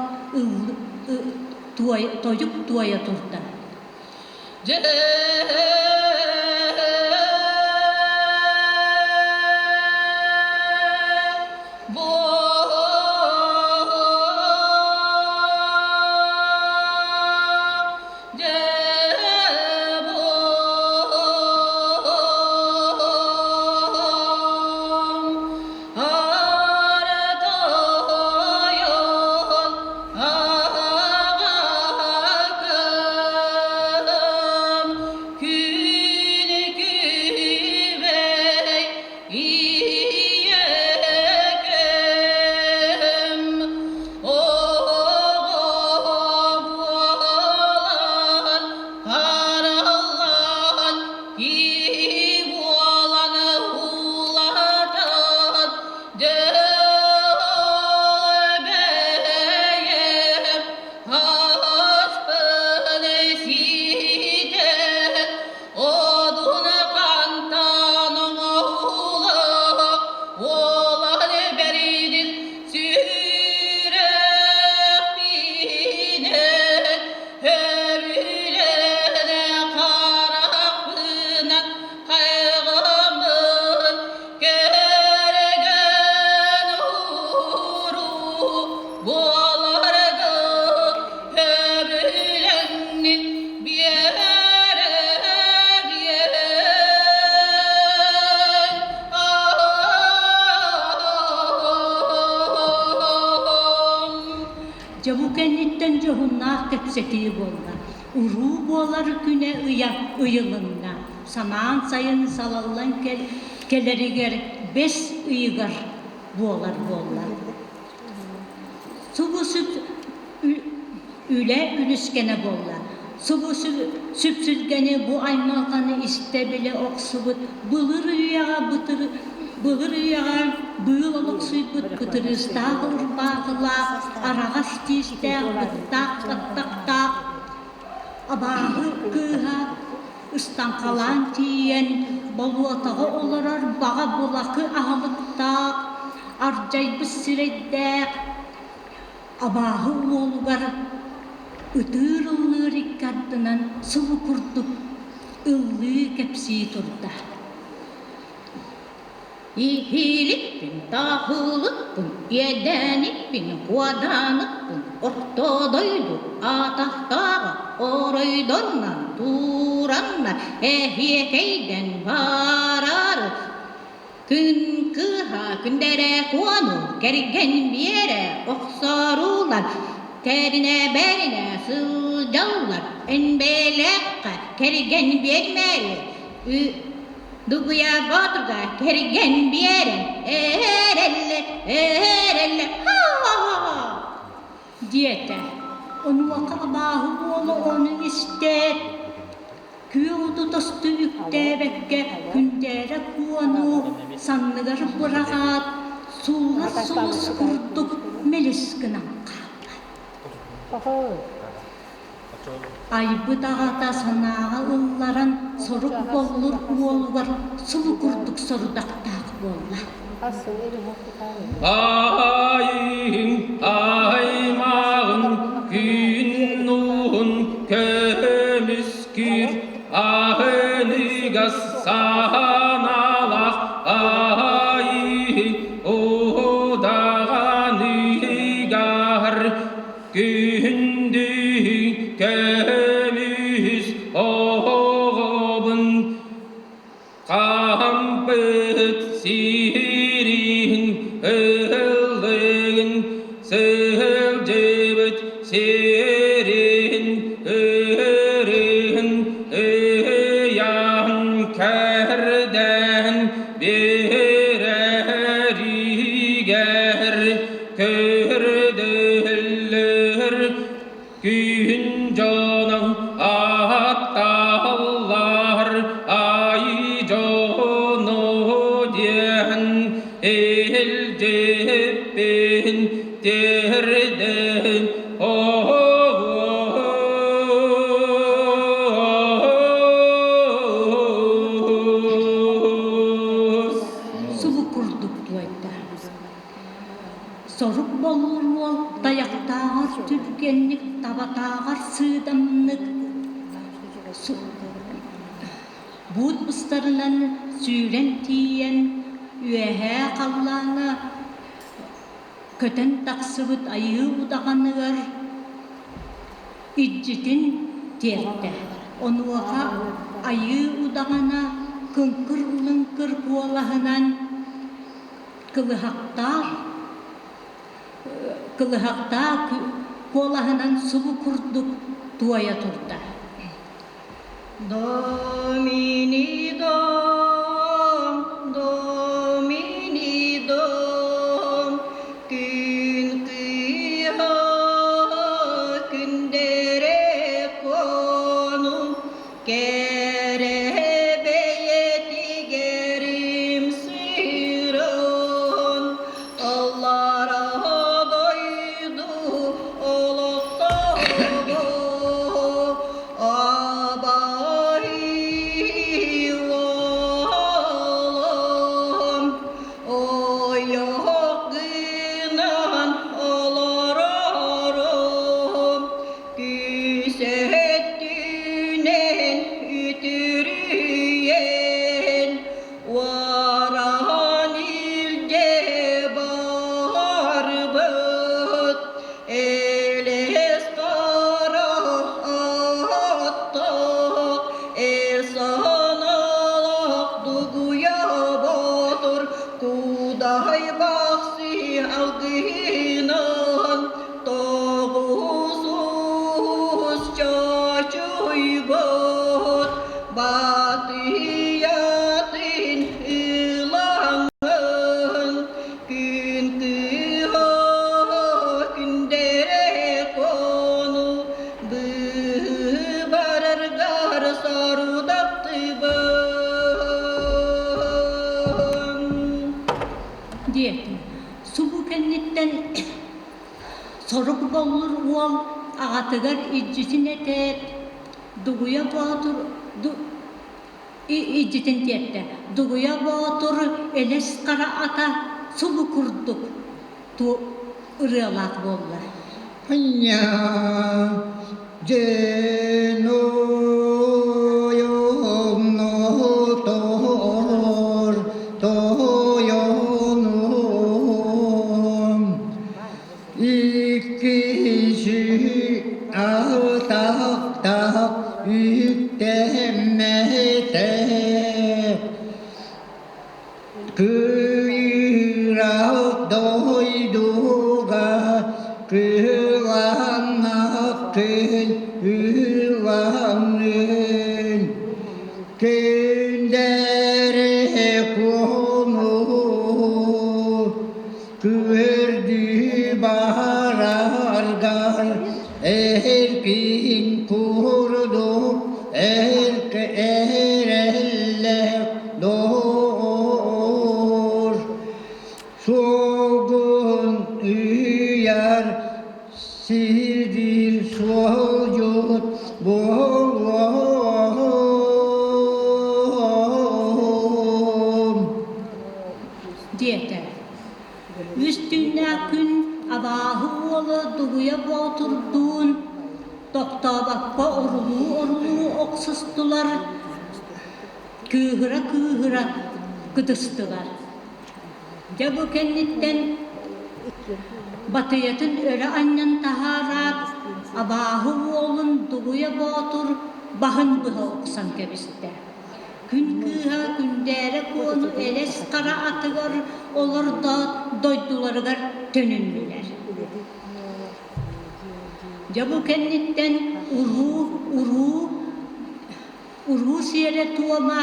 тойук туойа турда. Дьэ Дьэ бу кэнниттэн дьоһуннаах кэпсэтии буолла. Уруу буолар күнэ ыйа ыйылынна. Самаан сайын салаллан кэл кэлэригэр бэс ыйыгар буолар буолла. Субу сүп үлэ үлүскэнэ буолла. Субу сүпсүлгэни бу аймалҕаны истэ-билэ охсубут былыр үйэҕэ бытыр былыр үйэҕэ быыл олохсуйбут кытырыыстаах урбаахылаах, араҕас тиистээх, быттаах баттахтаах абааһы кыыһа ыстаҥхалаан тиийэн болуотаҕа олорор баҕа былакы аһылыктаах, ардьайбыт сирэйдээх абааһы уолугар ытыыр ыллыыр икки ардынан субу курдук ыллыы кэпсии турда. Иһииликпин, таһыылыкпын, иэдээникпин, куодааныппын, орто дойду атахтааҕа оройдоннон туранна эһиэкэйдэн бараары Күн кыыһа күндэрэ куону кэргэн биэрэ охсоруулар, тэринэ-бэринэ сылдьаллар, эн бэйэлээххэ кэргэн биэрмээри Дугуйа Боотурга кэргэн биэрэн эрэллэр, эрэллэр, диэтэ. Онуоха абааһы уола ону истээт, күөх оту тосту үктээбэккэ күндээрэ куону санныгар быраҕаат, сууллар сулус курдук мэлис гынан хаалла. Айбыт аҕата санааҕа ылларан сорук боллур уолугар субу курдук сорудахтаах буолла. Айым аймаҕын күн уһун көмүскүүр аһыныгас саналаах айыы удаҕаныгар Күндү көмүс оҕобун хаампыт сирин ыллыгын сылдьыбыт сирин ырыын ыйан кэрдэн биэрэригэр Көрдөллөр күн дьонун ааттааллар ай дьону диэн илдьиппин тиэрдэн Субу курдук туойда. Сорук болуур уол тайахтааҕар түргэнник, табатааҕар сыыдамнык буут быстарынан сүүрэн тиийэн үөһээ халлааҥҥа көтөн тахсыбыт айыы удаҕаныгар илдьитин тиэртэ. Онуоха айыы удаҕана кыҥкыр-лыҥкыр куолаһынан Кылыһахтаах кылыһахтаах куолаһынан субу курдук туойа турда. Домини дом, домини дом, күн кыыһа күндэрэ кону Кэрэ бэйэтигэрим сыырын, аллара дойду олохтооҕо абаһыылаалам, ойох гынан олорорум. Күүс өттүнэн үтүрүйэн, уораан илдьэ барбыт, элэс хара аттаах, эр санаалаах дугуйа ботур, кудай бахсы алгыһынан Тоҕус уус чочуйбут батыйатын ылаҥын күн кыыһа күндэрэ кону быыбараргар сорудахтыбын диэтим. Субу кэнниттэн Сорук боллур уол аҕатыгар илдьитин этээт, Дугуйа Боотур илдьитин тиэртэ. Дугуйа Боотур элэс хара ата субу курдук ырыалаах буолла. Иккиси алтахтах үктэммэтэ Кыырах дойдуга кыланнах күн ылаҥын Күндэрэ куону Күөрдүү баараргар курдук эрэллээх доҕор. Суолгун ыйар сирдиир суолдьут буолуом. Диэтэ. Үс түүннээх күн абааһы уола Дугуйа Боотурдуун тохтообокко орулуу-орулуу охсустулар, кыыһыра-кыыһыра кытыстылар. Дьэ бу кэнниттэн батыйатын өрө анньан таһаараат, абааһы уолун Дугуйа Боотур баһын быһа охсон кэбистэ. Күн кыыһа Күндээрэ Куону элэс хара атыгар олордоот дойдуларыгар төнүннүлэр. Дьэ бу кэнниттэн уруу, уруу, уруу сиэрэ-туома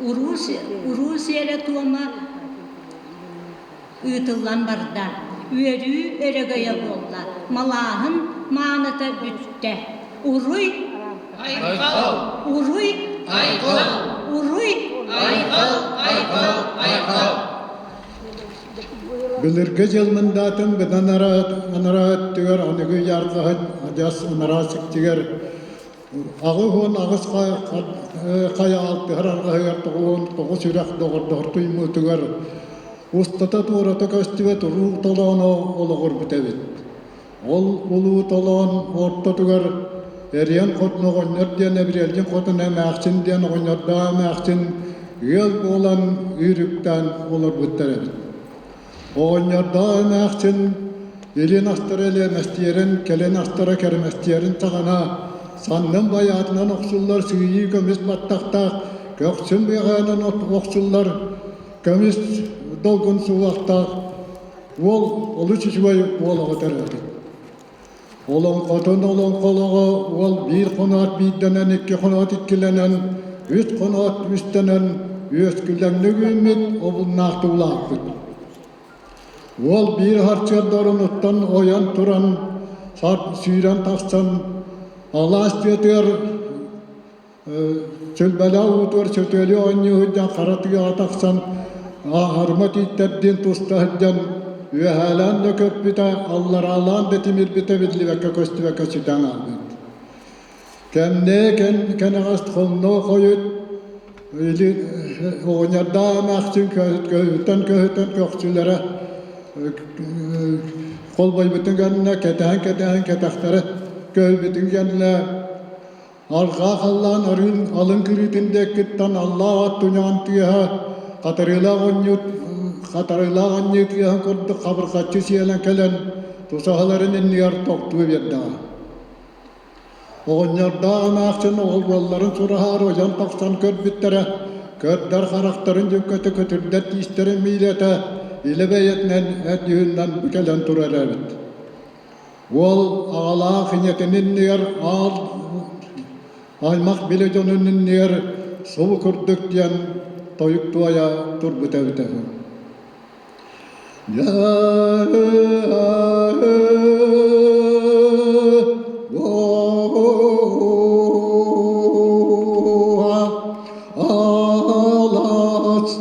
Уруу сиэрэ-туома ыытыллан барда, үөрүү өрөгөйө буолла, малааһын мааныта бүттэ. Уруй! Айхал! Уруй! Айхал! Уруй! Айхал! Айхал! Айхал! Былыргы дьыл мындаатын быдан анараа өттүгэр аныгы ярҕаһын адьас анараа сиктигэр 88 хайа алтыһар арҕаһыгар 99 үрэх доҕордоһор туймуутугар устата-туората көстүбэт уруу толооно олоҕурбут эбит. Ол улуу толоон ортотугар Эриэн Хотун оҕонньор диэн Эбириэлдьин Хотун эмээхсин диэн оҕонньордоох эмээхсин ыал буолан үүрүктээн олорбуттар эбит. Оҕонньордоох эмээхсин илин астара элиэмэстиэрин, кэлин астара кэрэмэстиэрин саҕана саннын байаатынан охсуллар сыыйыы көмүс баттахтаах, көхсүн быаҕаынан охсуллар көмүс долгун суһуохтаах уол олус үчүгэй уол оҕо төрөөбүт. Олоҥхотун олоҥхолоҕо уол биир хоноот биирдэнэн, икки хоноот иккилэнэн, үс хоноот үстэнэн үөскүлэҥник үүммүт обуннаахтык улааппыт. Уол биир харчыарда оронуттан ойон туран, сүүрэн тахсан, алаас тыатыгар Сүлбэлээх уутугар сөтүөлүү оонньуу сылдьан хара тыаҕа тахсан аарыма тииттэрдиин туста сылдьан үөһээлээн да көппүтэ, аллараалаан да тимирбитэ биллибэккэ көстүбэккэ сүтэн хаалбыт. Кэмнээ кэнэҕэс хонноо хойут или оҕонньордоох эмээхсин көһүтэн көһүтэн көхсүлэрэ холбойбутун кэннэ кэтэһэн-кэтэһэн кэтэхтэрэ көһүйбүтүн кэннэ Арҕаа халлаан арыын алын кырыытын диэкиттэн аллаах ат туйаҕын тыаһа хатарыылаах онньуут хатарыылаах анньыы тыаһын курдук хабырҕаччы сиэлэн кэлэн тусаһаларын иннигэр тохтуу биэрдэҕэ. Оҕонньордоох эмээхсин оҕолуолларын сураһаары ойон тахсан көрбүттэрэ, көрдөр харахтарын дьүккэтэ көтүрдэр тиистэрин миилэтэ илэ бэйэтинэн эт дьүһүннэн кэлэн турар эбит. Уол аҕалаах ийэтин иннигэр аал аймах билэ дьонун иннигэр субу курдук диэн тойук туойа турбут эбитэ үһү. Алаас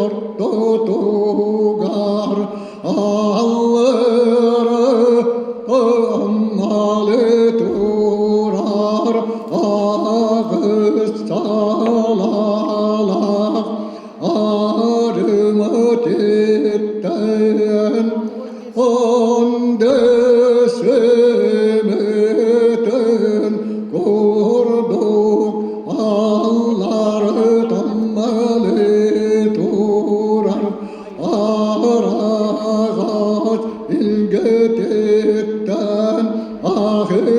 ортотугар Аллары аммалы турар аҕыс салалаах арымы титтэн ондөсөмөтөн курдук аллары таммалы турар Араҕас илгэтиттэн ахы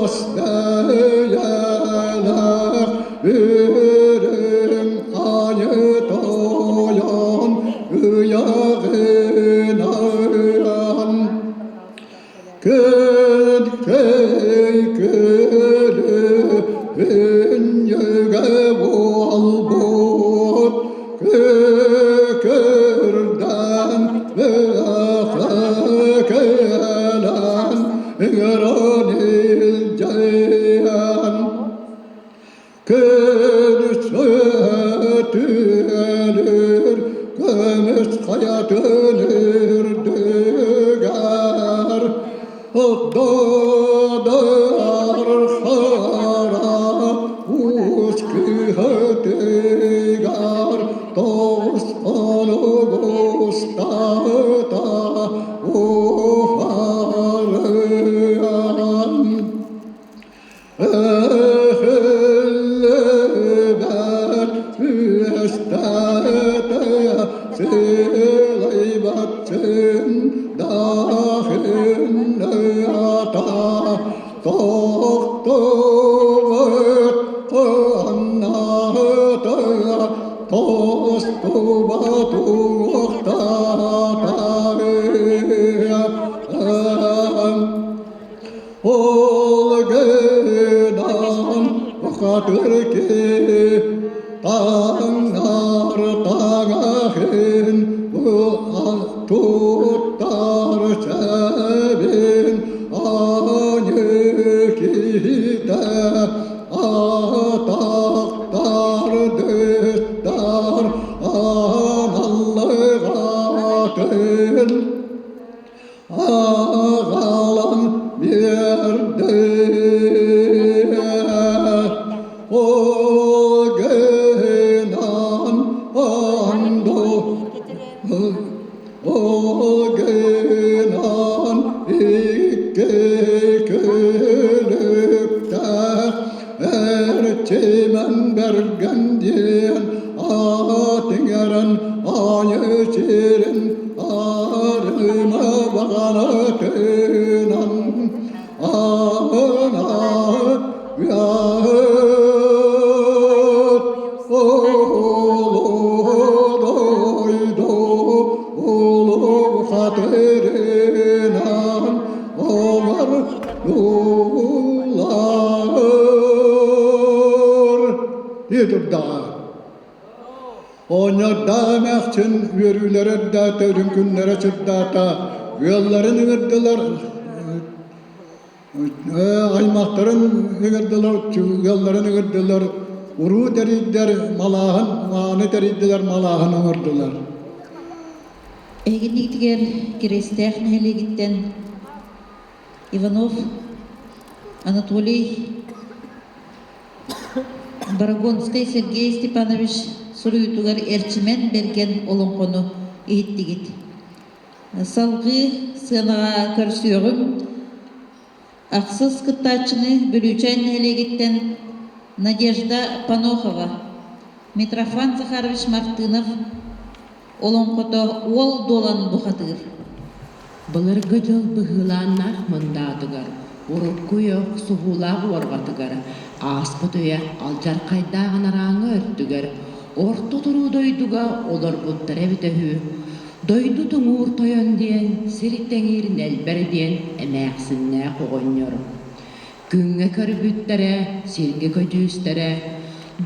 Тос бэйэлээх үрүҥ айы тойон ыйаҕын айан Күн кэй күлү үнньүгэ буолбут күкүрдэн кэлэн ыҥыран илдьэн Күнүс түөлүр көмүс хайатын үрдүгэр Додор хара уус кыһытыгар тоҕус хонук устата уһарыан. Өһүллүбэт үөстэтэ сылайбатын дахын ата тохтубут кынната тостубат уохтата Ол гынан бухатырки таҥнар таҥаһын туттар сэбин аньы киһитэ атахтар дыттар аналлыгатын аҕалан биэрдэ. Ол гынан анду ол гынан икки күлүктээх Эрчимэн Бэргэн диэн аат иҥэрэн айыы сирин арыма баҕанатынан аана Улуу дойду улуу хатырынан оҥор дуулаар дии турдаҕа. Оонньордоох эмээхсин үөрүүлэрэ үрдээтэ, үрүҥ күннэрэ сырдаата, ыалларын ыҥырдылар, аймахтарын ыҥырдылар, ыалларын ыҥырдылар, уруу тэрийдэр, малааһын, мааны тэрийдилэр, малааһын оҥордулар. Эһигинниитигэр Кириэстээх нэһилиэгиттэн Иванов Анатолий Борогонскай Сергей Степанович суруйуутугар Эрчимэн Бэргэн олоҥхону иһиттигит. Салгыы сыанаҕа көрсүөҕүм. Ахсыс кыттааччыны Бүлүүчээн нэһилиэгиттэн Надежда Панохова, Митрофан Захарович Мартынов олоҥхото Уол Дуолан бухатыыр. Былыргы дьыл быһыылааннаах мындаатыгар, урукку үйэ охсуһуулаах уорҕатыгар, ааспыт үйэ алдьархайдаах анарааҥҥы өртүгэр, орто туруу дойдуга олорбуттара эбитэ үһү. Дойду туҥуур тойон диэн, сир тэҥиир нэлбэр диэн эмээхсиннээх оҕонньор. Күҥҥэ көрбүттэрэ, сиргэ көдьүүстэрэ,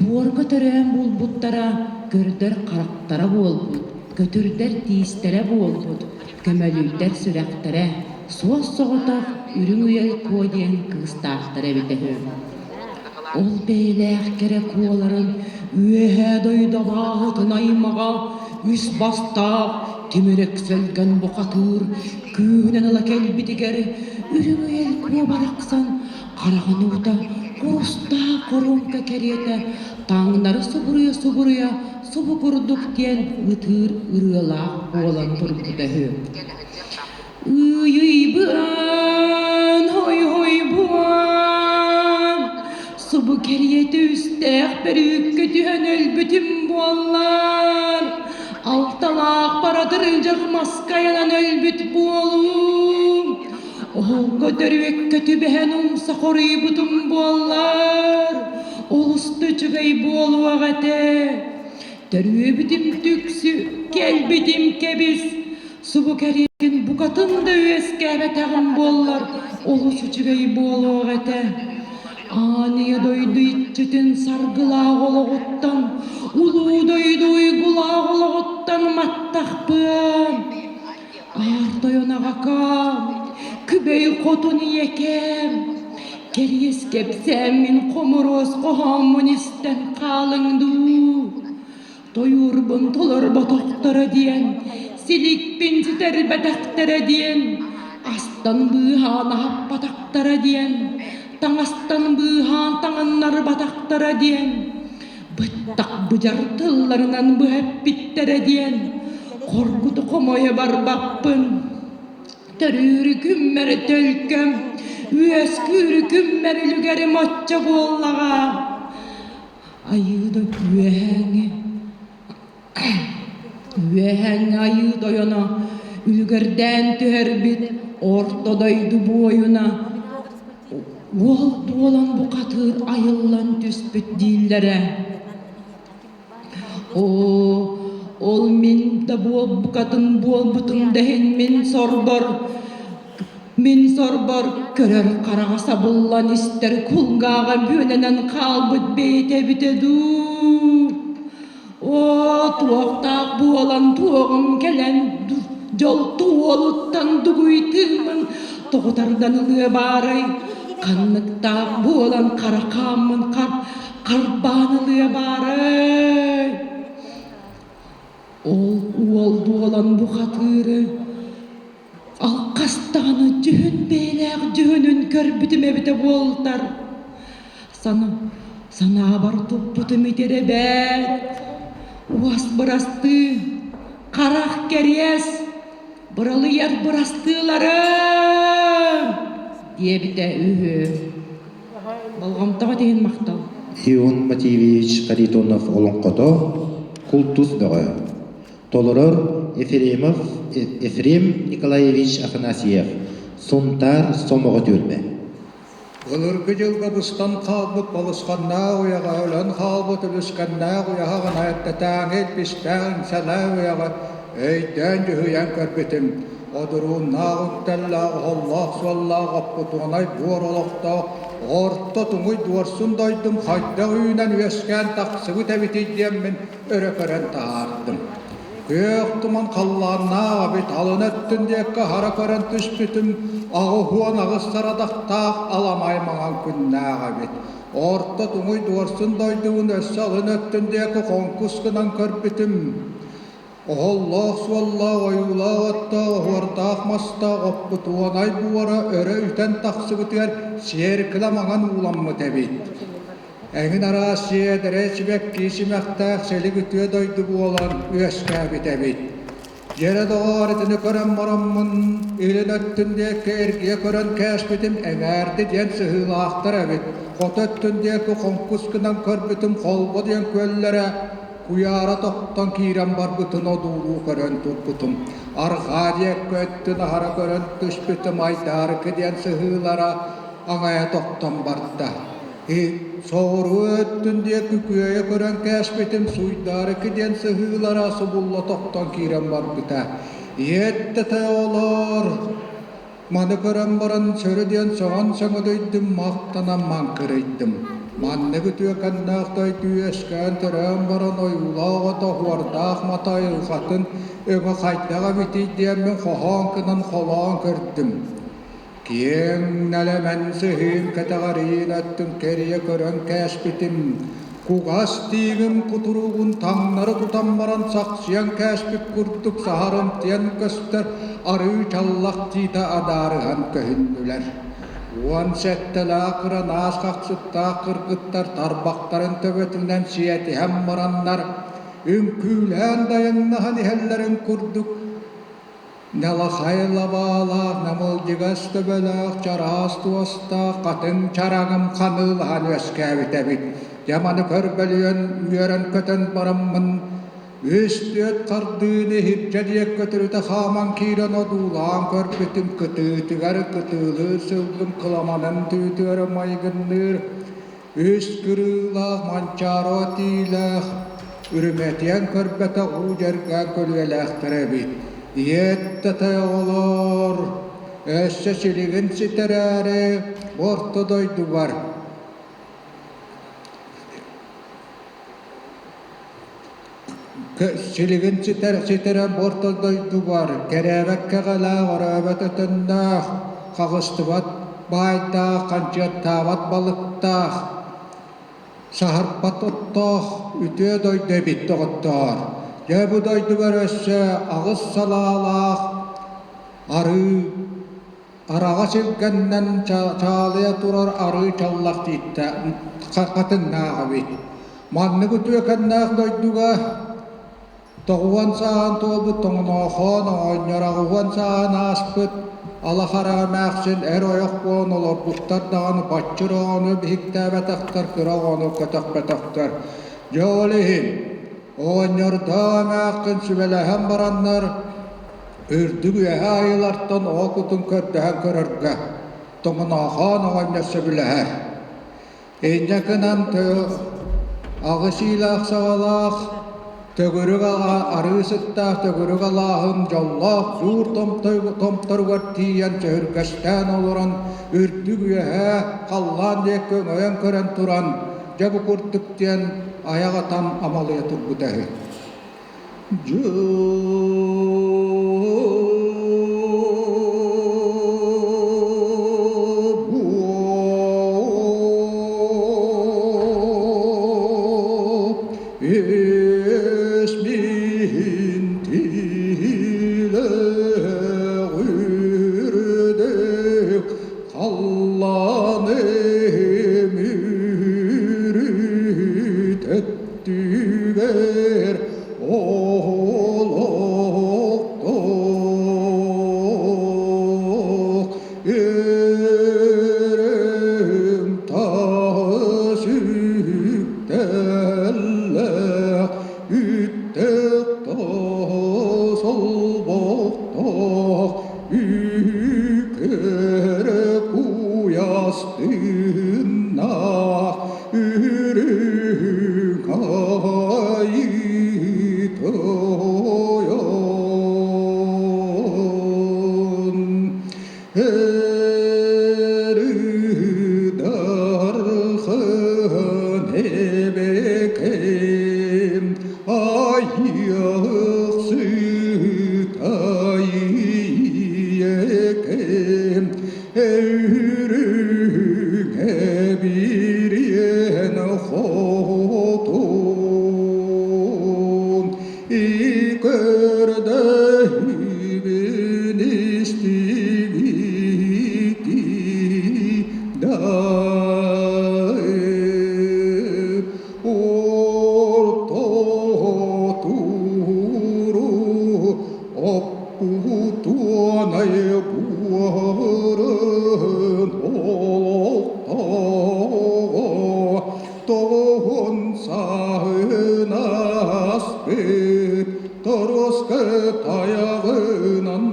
буорга төрөөн булбуттара, көрдөр харахтара буолбут, көтүрдэр тиистэрэ буолбут, көмөлүйдэр сүрэхтэрэ, суос-соҕотох Үрүҥ Үйэ Куо диэн кыыстаахтара эбитэ үһү. Ол бэйэлээх кэрэ куоларын Үөһээ дойду абааһытын аймаҕа үс бастаах тимир өксөлгөн бухатыыр күүһүнэн ыла кэлбитигэр Үрүҥ Үйэл Куо барахсан хараҕын уута курустаах хоруоҥка кэриэтэ таҥнары субуруйа-субуруйа субу курдук диэн ытыыр ырыалаах буолан турбута үһү. Ыйыйбыан, хой-хойбуон, субу кэриэтэ үстээх бөрүүккэ түһэн өлбүтүм буоллар, алталаах баратырылдьах маска айанан өлбүт буолуум. Оһолго төрүөккэ түбэһэн умса хоруйбутум буоллар, олус да үчүгэй буолуох этэ. Төрүөбүтүм түксү, кэлбитим кэбис, субу кэриэтин букатын да үөскээбэтэҕим буоллар, олус үчүгэй буолуох этэ. Аан ийэ дойду иччитин саргылаах олоҕуттан, улуу дойду уйгулаах олоҕуттан маттахпыан. Аар тойон аҕакаам, күбэй хотун ийэкээм, кэриэс кэпсээммин хомуруос хоһооммун истэн хаалыҥ дуу. Тойуурбун толорботохторо диэн, силикпин сүтэрбэтэхтэрэ диэн, астан быыһаан аһаппатахтара диэн, таҥастан быыһаан таҥыннарбатахтара диэн, быттах быдьар тылларынан быһа эппиттэрэ диэн, хоргуту хомойо барбаппын. Төрүүрү күммэр төлкөм, үөскүүрү күммэр үлүгэрим оччо буоллаҕа. Айыы да үөһээҥи үөһээҥи айыы тойоно үлүгэрдээн түһэрбит орто дойду буойуна уол дуолан бухатыыр айыллан түспүт дииллэрэ. Оо, ол мин да буолбукатын буолбутум да иһин мин сорбор Мин сорбор көрөр хараҕа сабыллан истэр кулгааҕа бүөлэнэн хаалбыт бэйэтэ эбитэ дуу. Оо, туохтаах буолан туоҕум кэлэн дьол туолуттан дугуй тыыммын тоҕо тардан ылыа баарай, ханныктаах буолан хара хааммын харбаан ылыа баарай. Ол уол буолан бухатыыры Алхас даҕаны дьүһүн бэйэлээх дьүһүнүн көрбүтүм эбитэ буолтар. Сана, санаабар туппутум итирэ эбээт. Уос бырастыы, харах кэриэс, быралыйар бырастыыларым диэбитэ үһү. Болҕомтоҕо иһин махтал. Ион Матвеевич Харитонов олоҥхото «Култус бөҕө» Толорор Ефремов Ефрем Николаевич Афанасьев, Сунтаар Сомоҕо түөлбэ. Былыргы дьылга быстан хаалбыт балысханнаах уйаҕа өлөн хаалбыт үлүскэннээх уйаһаҕына эрдэтээҥи илбистээх иҥсэлээх уйаҕы өйдөөн дьүһүйэн көрбүтүм. Одурууннаах үктэллээх оһоллоох суоллаах оппутуонай буор олохтоох орто туҥуй дуорсун дойдум хайдах үүнэн үөскээн тахсыбыт эбитий диэммин өрө көрөн таһаардым. Күөх туман халлааннаах эбит алын өттүн диэки аһара көрөн түспүтүм, 88 сарадахтаах аламай маҥан күннээх эбит. Орто туҥуй дуорсун дойдубун өссө алын өттүн диэки хоҥкус гынан көрбүтүм. Оһоллоох суоллаах ойуулаах оттоох оһуордаах мастаах оппутуонай буора өрө үтэн тахсыбытыгар сиэркилэ маҥан ууламмыт эбит. Эҥин араас сиэдэрэй сибэкки симэхтээх сэлик үтүө дойду буолан үөскээбит эбит. Дьэрэ доҕоор итини көрөн бараммын, илин өттүн диэки эргийэ көрөн кээспитим эҥээрди диэн сыһыылаахтар эбит. Хоту өттүн диэки хоҥкус гынан көрбүтүм холбо диэн күөллэрэ куйаара тохтон киирэн барбытын одуулуу көрөн турбутум. Арҕаа диэки өттүн аһара көрөн түспүтүм айдаарыкы диэн сыһыылара аҥайа тохтон барда. Соҕуруу өттүн диэки күөйэ көрөн кээспитим суйдаарыкы диэн сыһыылара субулла тохтон киирэн барбыта. Иэттэтэ олор! Маны көрөн баран сөрү диэн сөҕөн сөҥөдөйдүм, махтанан маҥкырыйдым. Маннык үтүөкэннээх дойду үөскээн төрөөн баран ойуулаах ото оһуордаах мата айылҕатын өҥө хайдах эбитий диэммин хоһоон гынан холоон көрдүм. Киэҥ нэлэмэн сыһыым кэтэҕэриин өттүн кэрийэ көрөн кээспитим, кугас тииҥим кутуругун таҥнары тутан баран сахсыйан кээспит курдук саһарымтыйан көстөр арыы чаллах тиитэ адаарыһан көһүннүлэр. 17-лээх кыранаас хахсыттаах кыргыттар тарбахтарын төбөтүнэн сиэтиһэн бараннар, үҥкүүлээн дайаҥнаһан иһэллэрин курдук Ньалахай лабаалаах, намылдьыгас төбөлөөх, чараас туостаах хатыҥ чараҥым ханыылаһан үөскээбит эбит. Дьэ маны көрбөлүйэн, үөрэн-көтөн бараммын, Үс-түөрт хардыыны иһирдьэ диэк көтүрүтэ хааман киирэн одуулаан көрбүтүм кытыытыгар кытыылыыр сылгым кыламанын түүтүгэр майгынныыр үс кырыылаах Манчаары тиилээх үрүмэтийэн көрбөтөх уу дьэргээн көлүөлээхтэр эбит. Ийэттэ оҕолоор, өссө силигин ситэрээри бу орто дойдубар Силигин ситэрэн бу орто дойдубар кэрээбэт кэҕэлээх, өрөөбөт өтөннөөх, хаҕыстыбат баайдаах, ханчыаттаабат балыктаах, саһарбат оттоох үтүө дойду эбит доҕоттоор. Дьэ бу дойдубар өссө аҕыс салаалаах арыы Араҕас илгэннэн чаалыйа турар арыы чаллах тииттэ хатыҥнаах эбит. Маннык үтүөкэннээх дойдуга тоҕуон сааһын туолбут тоҥоноохоон оҕонньор аҕыһуон сааһын ааспыт алахара эмээхсин эр-ойох буолан олорбуттар даҕаны баччыр оҕону биһиктээбэтэхтэр, кыра оҕону көтөхпөтөхтөр. Дьэ ол иһин оҕонньордоох эмээххин сүбэлэһэн бараннар Үрдүк үөһэ айылартан оҕо кутун көрдөһөн көрөргө Тоҥоноохоон оҕонньор сөбүлэһэр. Инньэ гынан аҕыс иилээх саҕалаах, төгүрүк арыы сыттаах төгүрүк алааһын дьоллоох зуур томторугар тиийэн сөһүргэстээн олорон үрдүк үөһэ халлаан диэки өҥөйөн көрөн туран дьэ бу курдук диэн айах атан амалыйа турбута үһү. Халлааны мүрүт Түгэр олохтоох өрүм таас үктэллээх үттээх таас олбохтоох үкэрэ куйаас тыыннаах Үрүҥ айыы тойон Эр-дархан эбэкэм айыахсыт айыекэм Өрүҥ эбириэн хотун көрдөһүүбүн истибити да орто туру Оппутуонай буорун олохтооҕо тоҕуһун сааһын ааспыт торуоска тайаҕынан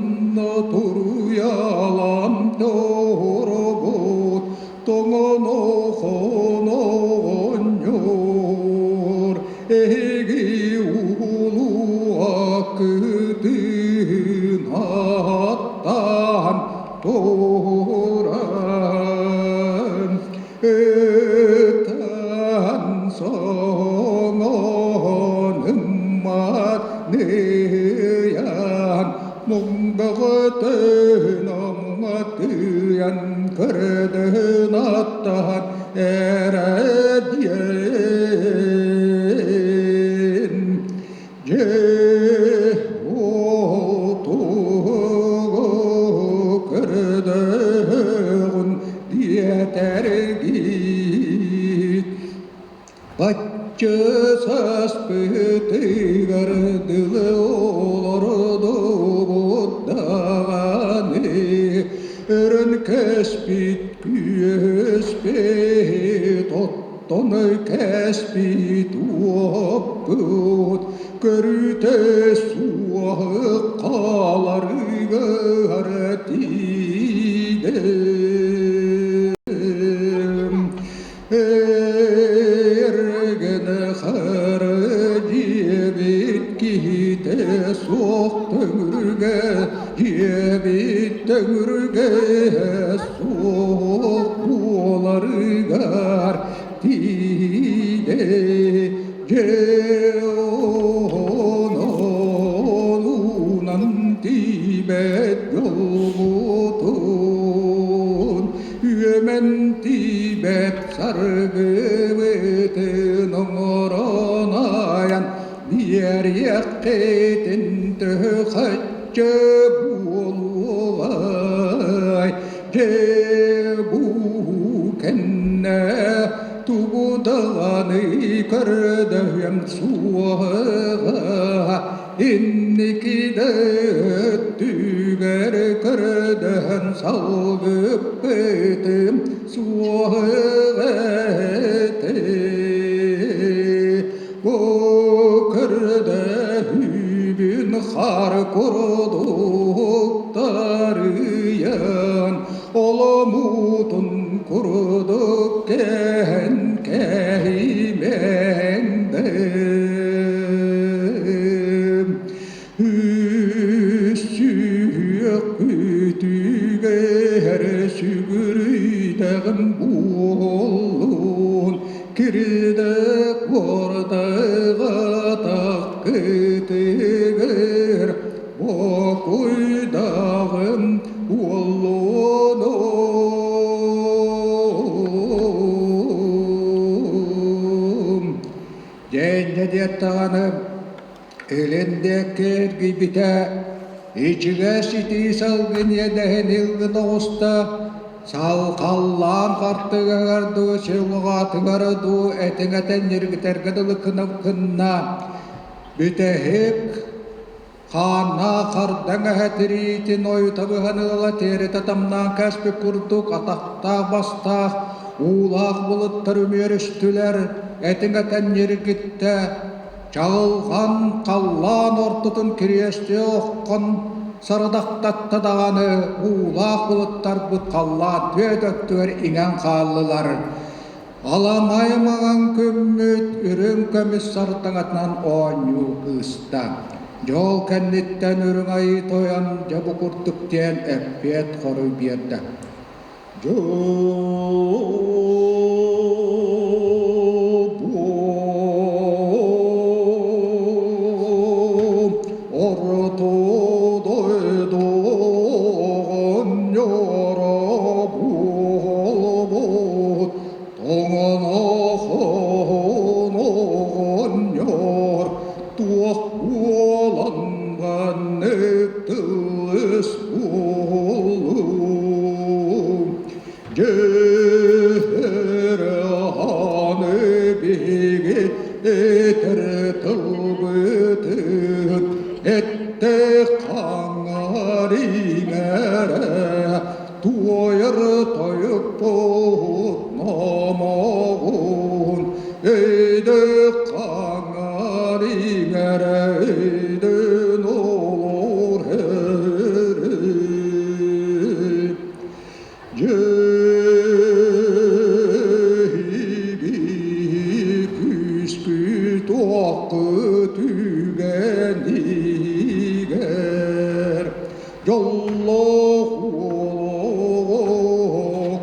туруйалаан тоһоробут тоҥонохоноҕонньор эһиги улуу аккытын ааттаан туран ытан соҥонуммат ныйан муҥдаҕытын омҥатыйан көрдөһөн аттаһан эрэдиэн дьэ отугу көрдөҕүн диэтэргит Бачча саспытыгар дылы олордубут даҕаны өрөн кэспит күөспүт оттон кэспит уоппут. Көрүүтэ суох хааларыгар тиийдим. Эргэн хара диэбит киһитэ суох төҥүргэ, диэбит төҥүргэ суох буоларыгар тиийдэ. Дьэ онон тиийбэт дьолбутун, үөмэн тиийбэт саргыбытын оҥорон айан биэриэххитин төһө хаччы буолуоҕай? Дьэ бу кэннэ тугу даҕаны көрдөһүөм суоҕа, инники да өттүгэр көрдөһөн салгыппытым суоҕа этэ. Бу көрдөһүүбүн хаар курдук тарыйан, оломутун курдук кэһэн кэһимэҥ Үс-сүһүөх күтүгэр сүгүрүйдэҕим буоллун, кирдээх буордаҕа таккытыгар бокуйдаҕым буоллунум. Дьэнньэ диэт даҕаны Илин диэки эргийбитэ, ичигэс итии салгын иэдэһин илгин оҕуста, салхаллаан хартыгыгар дуу, силҕатыгар дуу этиҥ этэн ньиргитэргэ дылы кынна, бүтэһик хааннаах хардаҥ эһэ тириитин ойута быһан ыла тиэритэ тамнаан кээспит курдук атахтаах бастаах уулаах былыттар үмүөрүстүлэр, этиҥ этэн ньиргиттэ, Чаҕылҕан халлаан ортотун кириэстии оххон сарыдахтатта даҕаны уулаах былыттарбыт халлаан түөт өттүгэр иҥэн хааллылар. Аламай маҥан күммүт үрүҥ көмүс сардаҥатынан оонньуу кыыста. Дьол кэнниттэн Үрүҥ Айыы Тойон дьэ бу курдук диэн эппиэт хоруй биэрдэ. Орто дойду оҕонньоро буолбут тоҥонохон оҕонньор туох буолан маннык тылыс буоллум Дьыһырааны биһиги этэр тылбытын этте хаҥар иҥэрэ туойар тойукпут номоҕун өйдө хаҥар иҥэрэ өйдөн олор Дьиһиги күскү туохку түгэнигэр дьоллоох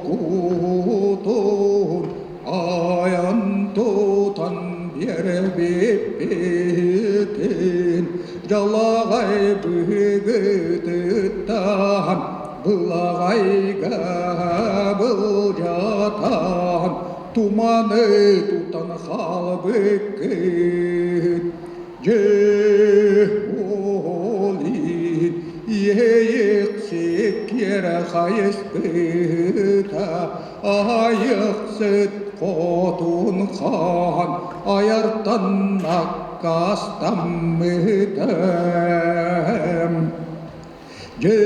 кутун айан тутан биэрбиппитин дьалаҕай быһыгытыттан былаҕайга былдьатан туманы тутан хаалбыккыт Дьэ ол иһин иэйиэхсиккиэрэ хайыспыта айыахсыт хотун хаан айартан аккаастаммытым. Дьэ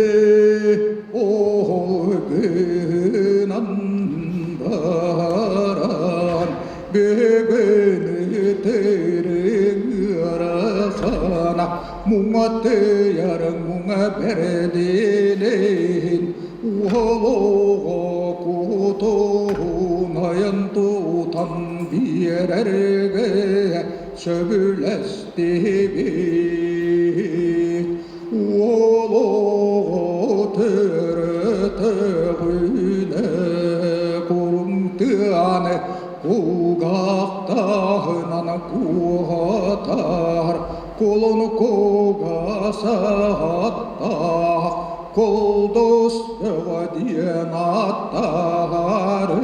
ол гынан баран бүгүн ытырыҥ ыарахан. Муҥатыйар муҥа бэрдилин Уолуга кутун айан тутан биэрэргэ сөбүлэстибит. Уолуга төрөтөҕүнэ куруҥ тыаны кулгаахтаһынан куотар, кулун кугас аттаах, кулдус бөҕө диэн аттаары.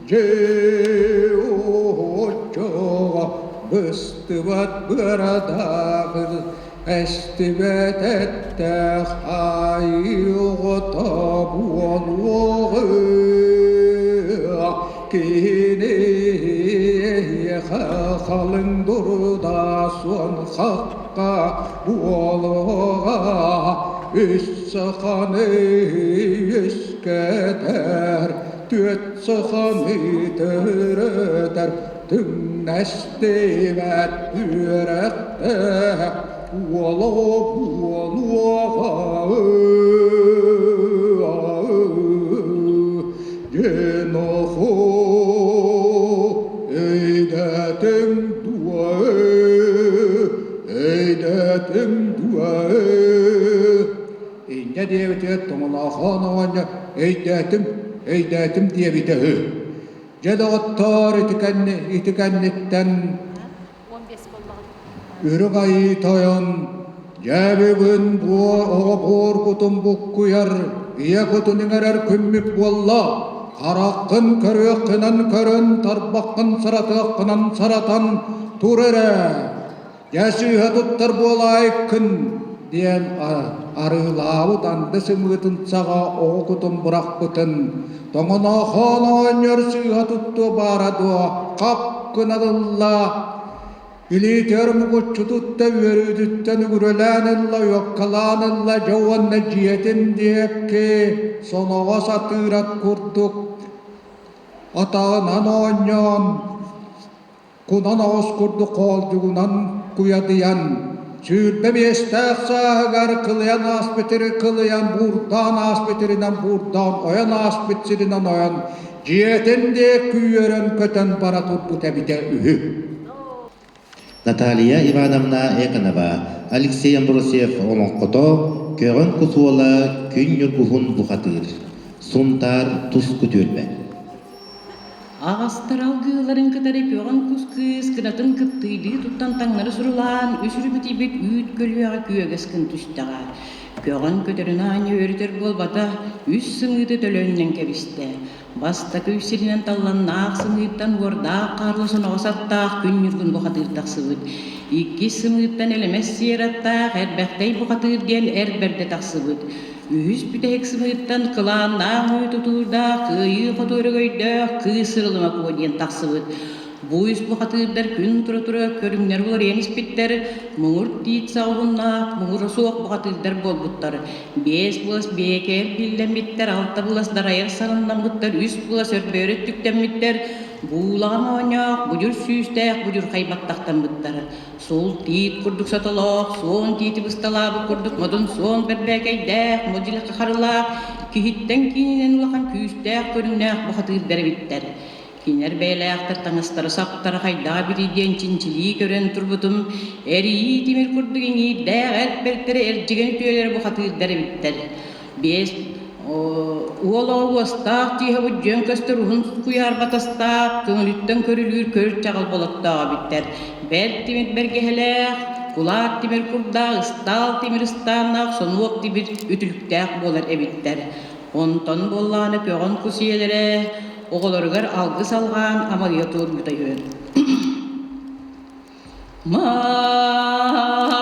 Дьиэ оччоҕо быстыбат бырадаҕыр, эстибэт эттээх айыы оҕото буолуоҕа. Кини эһиэхэ халыҥ дурда суон хахха буолуоҕа, үс саханы үөскэтэр, түөрт саханы төрөтөр, түҥнэстибэт үөрэхтээх уола буолуоҕа. Диэн өйдөөтүҥ дуо, өйдөөтүҥ дуо? Инньэ диэбитигэр Тоҥолоохоон оҕонньор өйдөөтүм, өйдөөтүм диэбитэ үһү. Дьэ доҕоттоор, ити кэнни, ити кэнниттэн Үрүҥ Айыы Тойон, дьэ бүгүн буо оҕо буор кутун буккуйар, ийэ кутун иҥэрэр күммүт буолла. Хараххын көрүөххүнэн көрөн, тарбаххын саратыаххынан саратан тур эрэ. Дьэ сыыһа туттар буолаайыккын диэн арыылаабыт анды сымыытын саҕа оҕо кутун бырахпытын, тоҥоноохоон оҕонньор сыыһа туттуо баара дуо, хап гынан ылла, илиитигэр мукуччу тутта үөрүүтүттэн үгүрэлээн ылла, уоккалаан ылла, дьэ уонна дьиэтин диэки соноҕос атыырат курдук атаҕынан оонньоон кунан оҕус курдук хоолдьугунан куйадыйан, 25-тээх сааһыгар кылыйан ааспыт сири кылыйан, буурдаан ааспыт сиринэн буурдаан, ойон ааспыт сиринэн ойон, дьиэтин диэки үөрэн көтөн бара турбут эбитэ үһү. Наталья Ивановна Эконова, Алексей Амбросьев олоҥхото Көҕөн кус уола Күн Ньургуһун бухатыыр, Сунтаар Туску түөлбэ. Аҕастар алгыыларын кытары көҕөн кус кыыс кынатын кыптыыйдыы туттан таҥнары сурулаан үс үрүмүтүйбүт үүт көлүөҕэ күөгэс гын түстэҕэ. Көҕөн көтөрүн аанньа өрүтэр буолбата, үс сымыыты төлөннөн кэбистэ. Бастакы үс сиринэн талланнаах сымыыттан уордаах хаарлы соноҕос аттаах күн ньургун бухатыыр тахсыбыт. Иккис сымыыттан элэмэс сиэр аттаах Эрбэхтэй бухатыыр диэн эр бэрдэ тахсыбыт. Үһүс бүтэһик сымыыттан кылааннаах өй тутуурдаах, кыайыы-хотуу өрөгөйдөөх кыыс Сырылыма Куо диэн тахсыбыт. Бу үс бухатыырдар күн тура-тура көрүҥнэр уларыйан испиттэр, муҥур тиит саҕабыннаах, муҥура суох бухатыырдар буолбуттар. Биэс былас биэкээр биллэммиттэр, алта былас дарайар сарыннаммыттар, үс былас өрбөөрү өттүктэммиттэр, буулаҕа моонньоох, будьур сүүстээх будьурхай баттахтаммыттар. Суол тиит курдук сотолоох, суон тиити бысталаабыт курдук модун суон бэрбээкэйдээх, модьу харылаах, киһиттэн киининэн улахан күүстээх көрүҥнээх бухатыырдар эбиттэр. Кинилэр бэйэлээхтэр таҥастара-саптара хайдаҕа эбитий диэн чинчилии көрөн турбутум, эрийии тимир курдук иҥиирдээх эр бэртэрэ эрдьигэн үтүөлэрэ бухатыырдар эбиттэр. Биэс уол оҕо уостаах тииһэ буддьуйан көстөр уһун куйаар батастаах, көҥүлүттэн көрүлүүр көр чаҕыл болоттоох эбиттэр. Бэрт тимир бэргэһэлээх, кулаак тимир курдаах, ыстаал тимир ыстааннаах, сонуок тимир үтүлүктээх буолар эбиттэр. Онтон буоллаҕына көҕөн кус ийэлэрэ оҕолоругар алгыс алҕаан амалыйа туорбута үһү. Маат,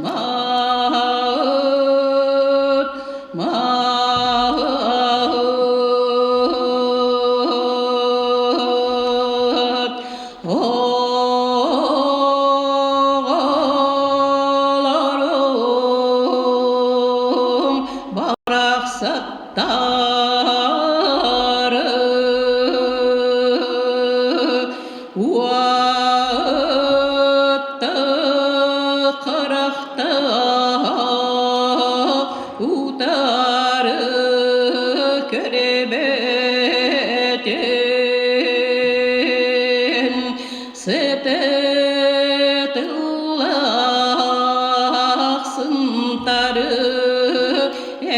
маат, маат, оҕолорум барахсаттары. Көрбөтүн сытытыллах сынтары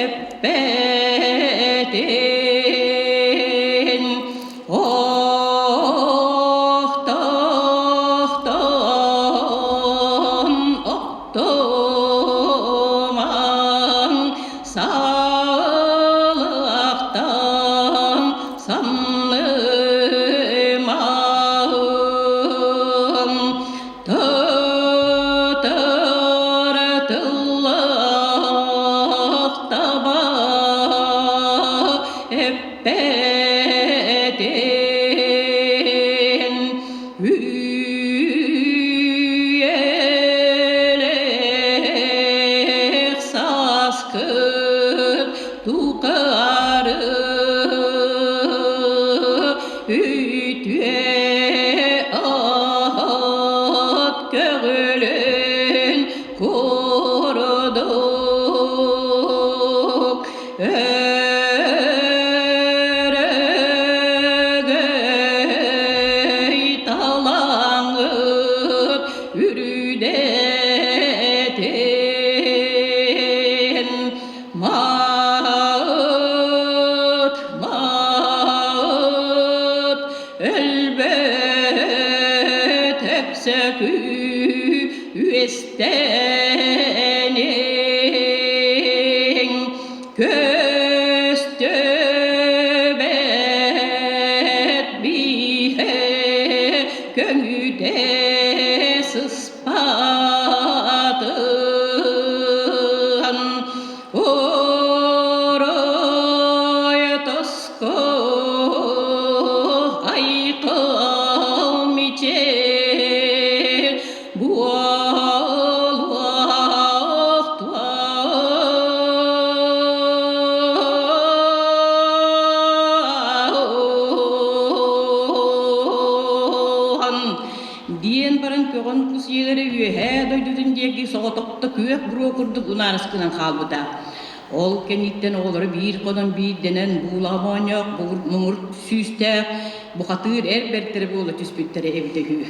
эппэтин ох тохтон охтумаҥ саалахтан самнымаҥ тытыратыллах таба эппэтин Үйэлээх сааскыт тухары үтүө аат көҕүлүн курдук Өрөгөй талаҥыт үрдэтин Маат, маат, өлбөт өксөкү үөстэниҥ Көстөбөт биһэ көҥүтэ сыспатын Орой тоско айқал мичел Диэн баран көҕөн кус ийэлэрэ үөһээ дойдутун диэки соҕотохто күөх буруо курдук унаарыс гынан хаалбыта. Ол кэнниттэн оҕолоро биир хонон биирдэнэн буулаҕа моонньоох муҥур сүүстээх бухатыыр эр бэртэрэ буола түспүттэрэ эбитэ үһү.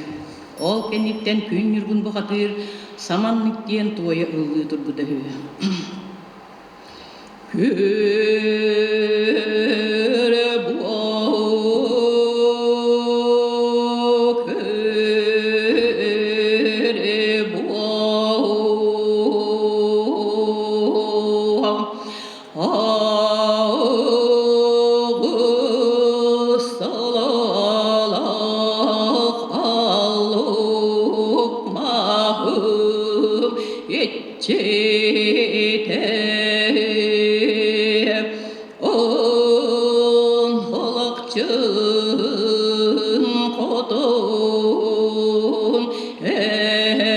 Ол кэнниттэн Күн Ньургун бухатыыр саманнык диэн туойа ыллыы турбута үһү. Күөрэ буо, күөрэ буо, Аҕыс салалаах аллук маһым иччитэ Он холокчун хотун эдьиийэм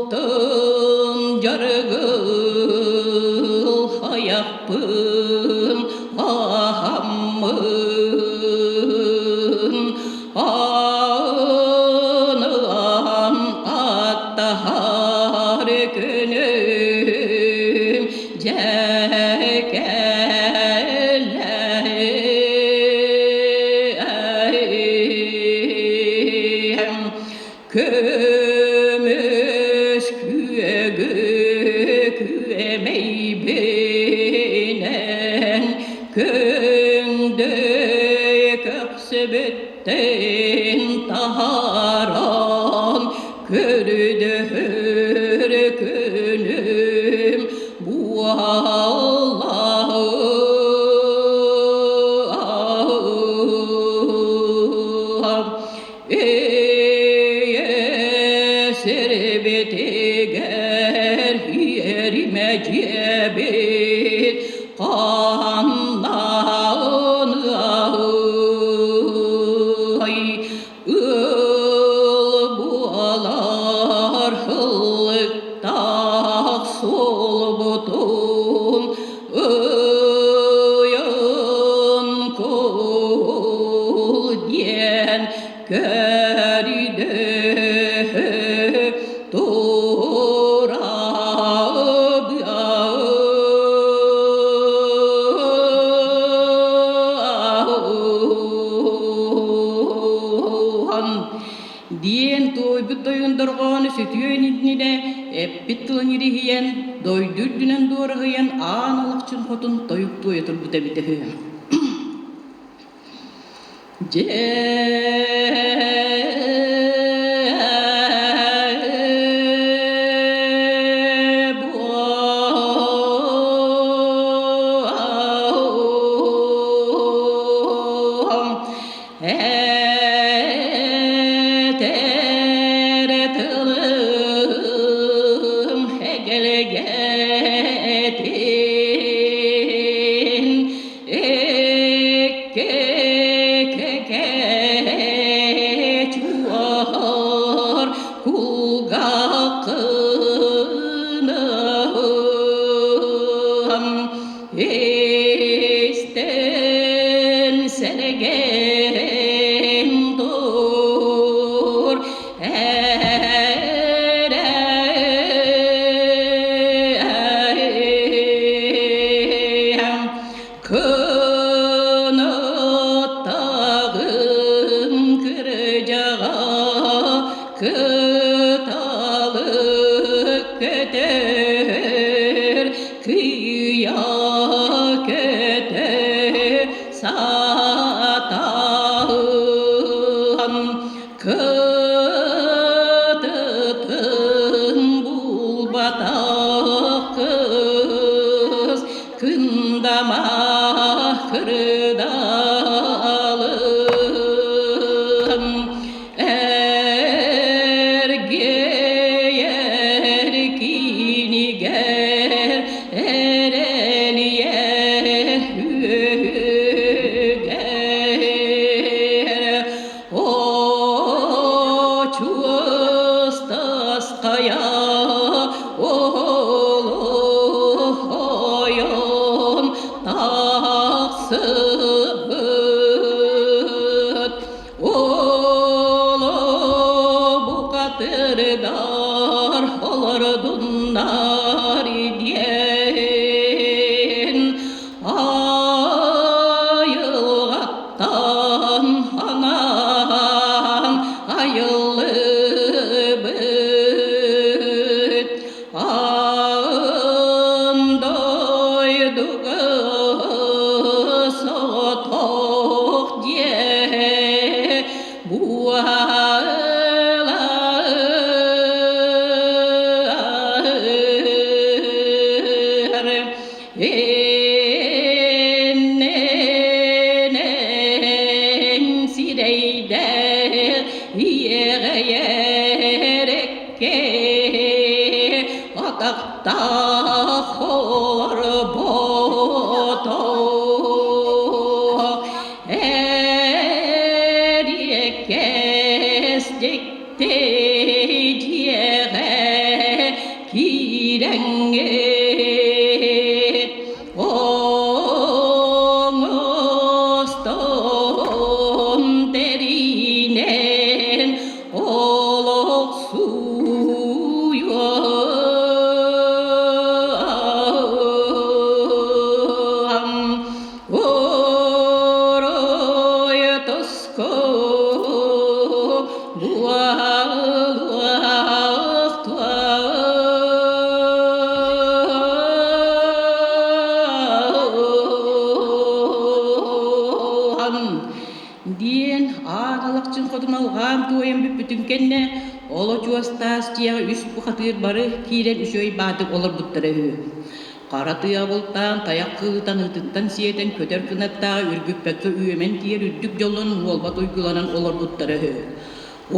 Алтын жаргыл хайахпын аһаммын Аныан аттаһар күнүм дьэ кэллэм. Көмүс күөгү күөмэйбинэн көҥдөй көхсүбүттэн таһааран көрдөһөр күнүм буолла. Эйэ сирбитигэр иэримэ дьиэбит ханнаан ай ыл буолар ыллыктаах суолбутун ыйын кул диэн көрдөһөбүн. Диэн туойбут тойон дорҕоону сүтүөн иннинэ эппит тылын ириһийэн, дойду үрдүнэн дуораһыйан аан алахчын хотун тойук туойа турбута эбитэ үһү. Дьэ Этэр тылым эгэлгэтин Икки-кэкэ чуор кулгааххынан Истэн сэргэн тур эрэм Кынаттаҕым кырдьаҕа кыталык көтөр Кыйа көтө сатаан кытытын булбатах кыз кындама кырдалым Эргийэр кинигэр эрэлийэр үөһүгэр Очуостас хайа олохойон тахсыбыт Оло бухатырдар олордуннар диэн айылҕаттан анаан айыллыбыт Аан дойдуга соҕотох дьиэ буолар. Иннинэн сирэйдээх иэҕэйэр Атахтаах олорбото эриэккэс дьикти дьиэҕэ киирэҥҥит оҥостон тэринэн Олохсуйуом орой тоско буолуохтуом Диэн аан алахчын хотун алҕаан туойан бүппүтүн кэннэ, ол очуостаас дьиэҕэ үс бухатыыр бары киирэн үчүгэй баатык олорбуттара үһү. Хара тыа бултаан, тайах кыылытан ытыттан сиэтэн көтөр кынаттааҕы үргүппэккэ үөмэн тиийэр үрдүк дьоллонон уолбат уйгуланан олорбуттара үһү.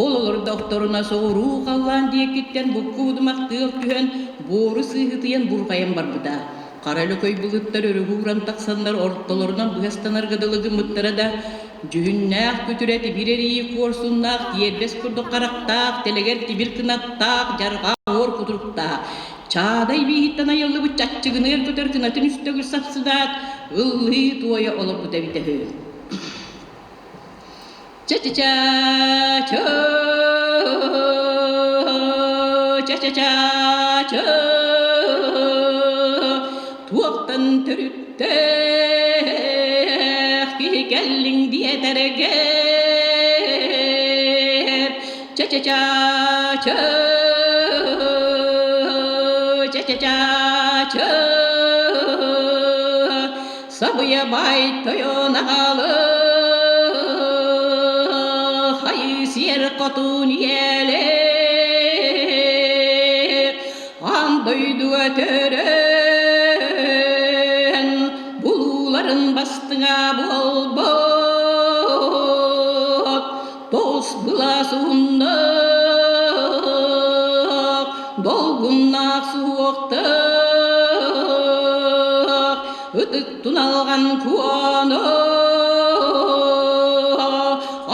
Ол олордохторуна соҕуруу халлаан диэкиттэн буккуудумах тыал түһэн, буору сыыһытыйан бурҕайан барбыта. Хара лөкөй былыттар өрүһү ууран тахсаннар ортолорунан быһастанарга дылы гыммыттара да, дьүһүннээх күтүрэ тимир эрийии куорсуннаах, тиэрбэс курдук харахтаах, тэлэгэр тимир кынаттаах, дьарҕаа уор кутуруктаах, чаадай бииһиттэн айыллыбыт чаччыгыныар көтөр кынатын үстөгүл сапсыдаат, ыллыы туойа олорбута эбитэ үһү. Ча-ча-ча, ча. Ча-ча-ча-ча Туохтан төрүттээх киһи кэллиҥ диэтэргэ Ча-ча-ча-ча Ча-ча-ча-ча Сабыйа бай тойон аҕалы Хайы сиэр хотун иэлэ Аан дойдуга төрөөн Булууларын бастыҥа буолбут Тоҕус былаас уһуннук Долгуннаах суһуохтаах Ытык туналҕан куону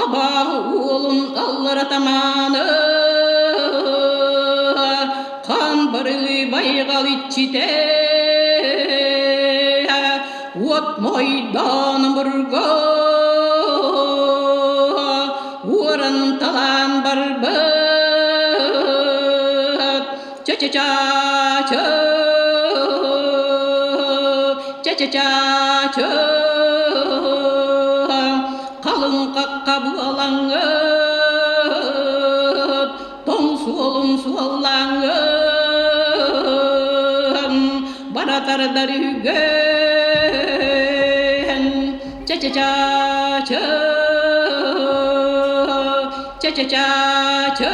Абааһы уолун аллара тамааны Хаан барылыы байҕал иччитэ Уот моойдоон обургу Уоран талаан барбыт Ча-ча-ча-ча Ча-ча-ча-ча Халыҥ хахха буолаҥҥыт Тоҥ суолун суоллааҥҥын Баратардар үгэн Ча-ча-ча-ча Ча-ча-ча-ча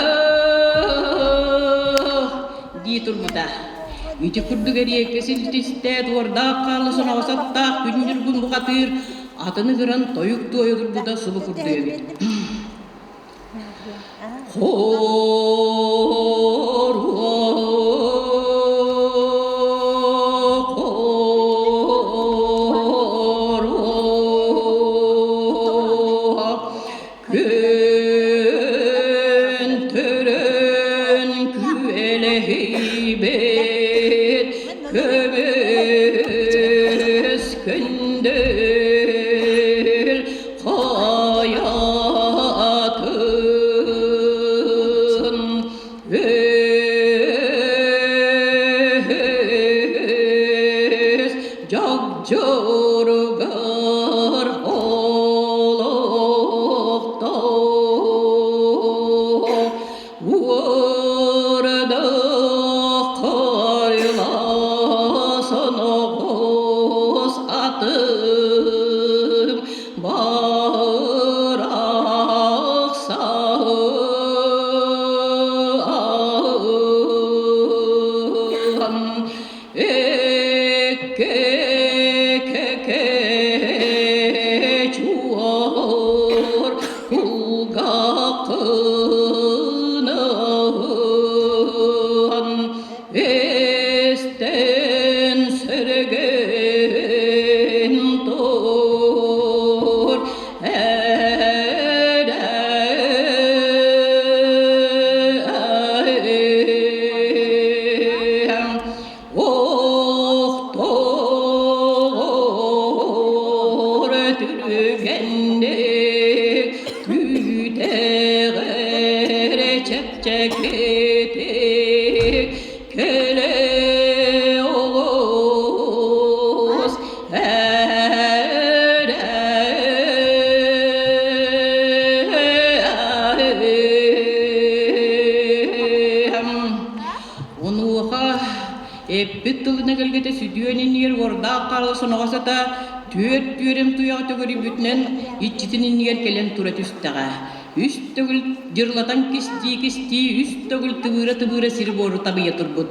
дии турбута. Ити курдук эриэккэ силтистэ, туордаах хаалла соноҕос аттаах күн ньургун бухатыыр атын ыгыран тойук туойа турбута субу курдук эбит. Күн төрөн күөлэһийбит көмүс күндүл хайатын өс дьогдьоругар олохтоох уорда харыласын оҕус атым барахсан Эккэ-кэкэ-чуор кулгааххынан Эстэн сэргэн тур эрэм Охтоор түргэнник күүтэҕэр чэпчэкитик кэлэ оҕус эрэм. Онуоха эппит тылын эгэлгэтэ сүдүөн иннигэр уордаах хаала соноҕос ата түөрт түөрэм туйаҕа төгүрүйбүтүнэн иччитин иннигэр кэлэн тура түстэҕэ. Үс төгүл дьырылатан кистии-кистии, үс төгүл тыбыыра-тыбыыра сири-буору табыйа турбут.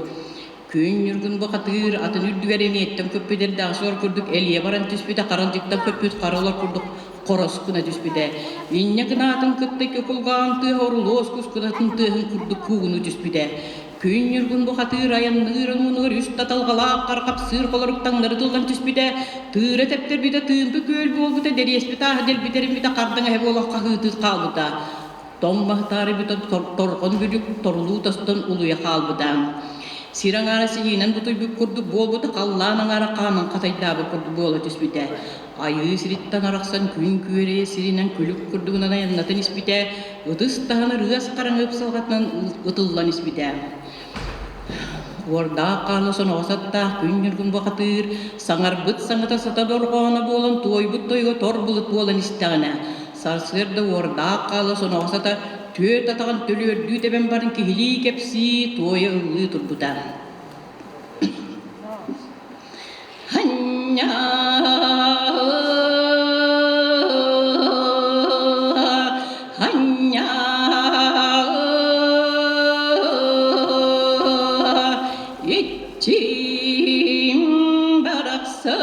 Күн Ньургун бухатыыр атын үрдүгэр эниэттэн көппүт эрдэҕэ суор курдук элийэ баран түспүтэ, харалдьыктан көппүт хара олор курдук хорос гына түспүтэ. Инньэ гынаатын кытта икки кулгааҕын тыаһа орулуос кускунатын тыаһын курдук куугунуу түспүтэ. Күн Ньургун бухатыыр айанныыр омунугар үс таталҕалаах хар хапсыыр холорук таҥнары тыллан түспүтэ, тыыра тэптэрбитэ, тыымпы күөл буолбута, дэриэспит ааһа дэлбитэриммитэ хардаҥ эһэ буолан хаһыытыы хаалбыта. Тоҥ маһытаары бүтэн торҕон бүдүк торулуу тостон улуйа хаалбыта. Сир аҥаара сиһиинэн бутуйбут курдук буолбута, халлаан аҥаара хаанын хатайдаабыт курдук буола түспүтэ. Айыы сириттэн арахсан күн күөрэйэ сиринэн күлүк курдугунан айаннатан испитэ, ытыс таһынар ыас хараҥа ыпсалҕатынан ытыллан испитэ. Уордаах хаана соноҕос аттаах күн ньургун бухатыыр, саҥарбыт саҥата сата дорҕооно буолан туойбут тойуга тор былыт буолан истэҕинэ, сарсыарда уордаах хаала соноҕос ата түөрт атаҕын төлүөрдүү тэбэн баран киһилии кэпсии, туойа ыллыы турбута. Иччим барахсан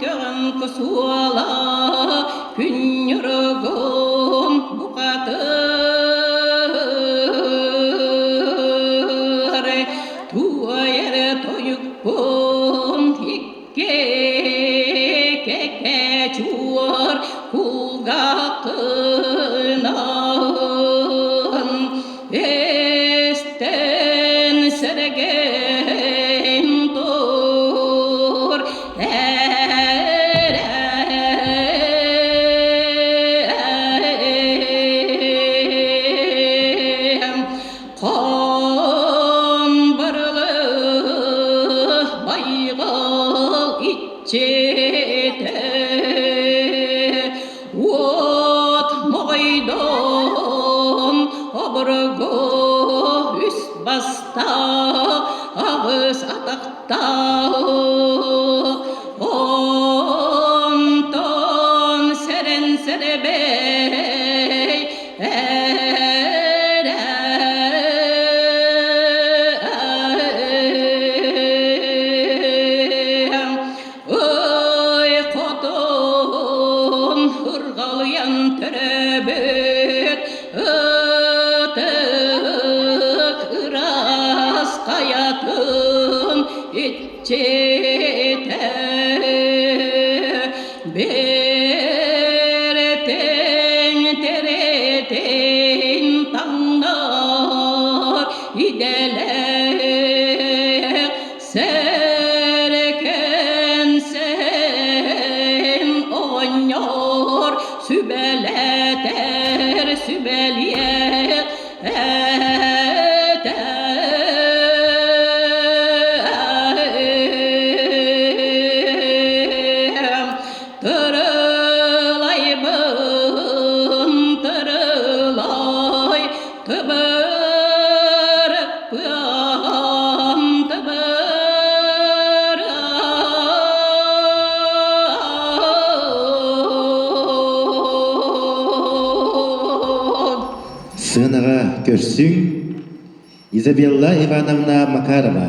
көҕөн кусуола күн ньургун бухатыр Туойар тойукпун икки кэкэ чуор кулгааххынан эстэн сэргэн тур Хон барылы байҕал иччитэ уот моҕойдон обургу үс бастаах аҕыс атахтаах онтон сэрэн сэрэбэй Ой хотун ырҕалыйан төрөөбүт ытык ыраас хайатын иччитэ Бэрэтин тэрэтин таҥнар идэлээх сэркэн сэһэн оҕонньор сүбэлэтэр сүбэлиэх этэ. Тырылайбын, тырылай, тыбырыппыам, тыбырыам. Сыанаҕа көрсүҥ Изабелла Ивановна Макарова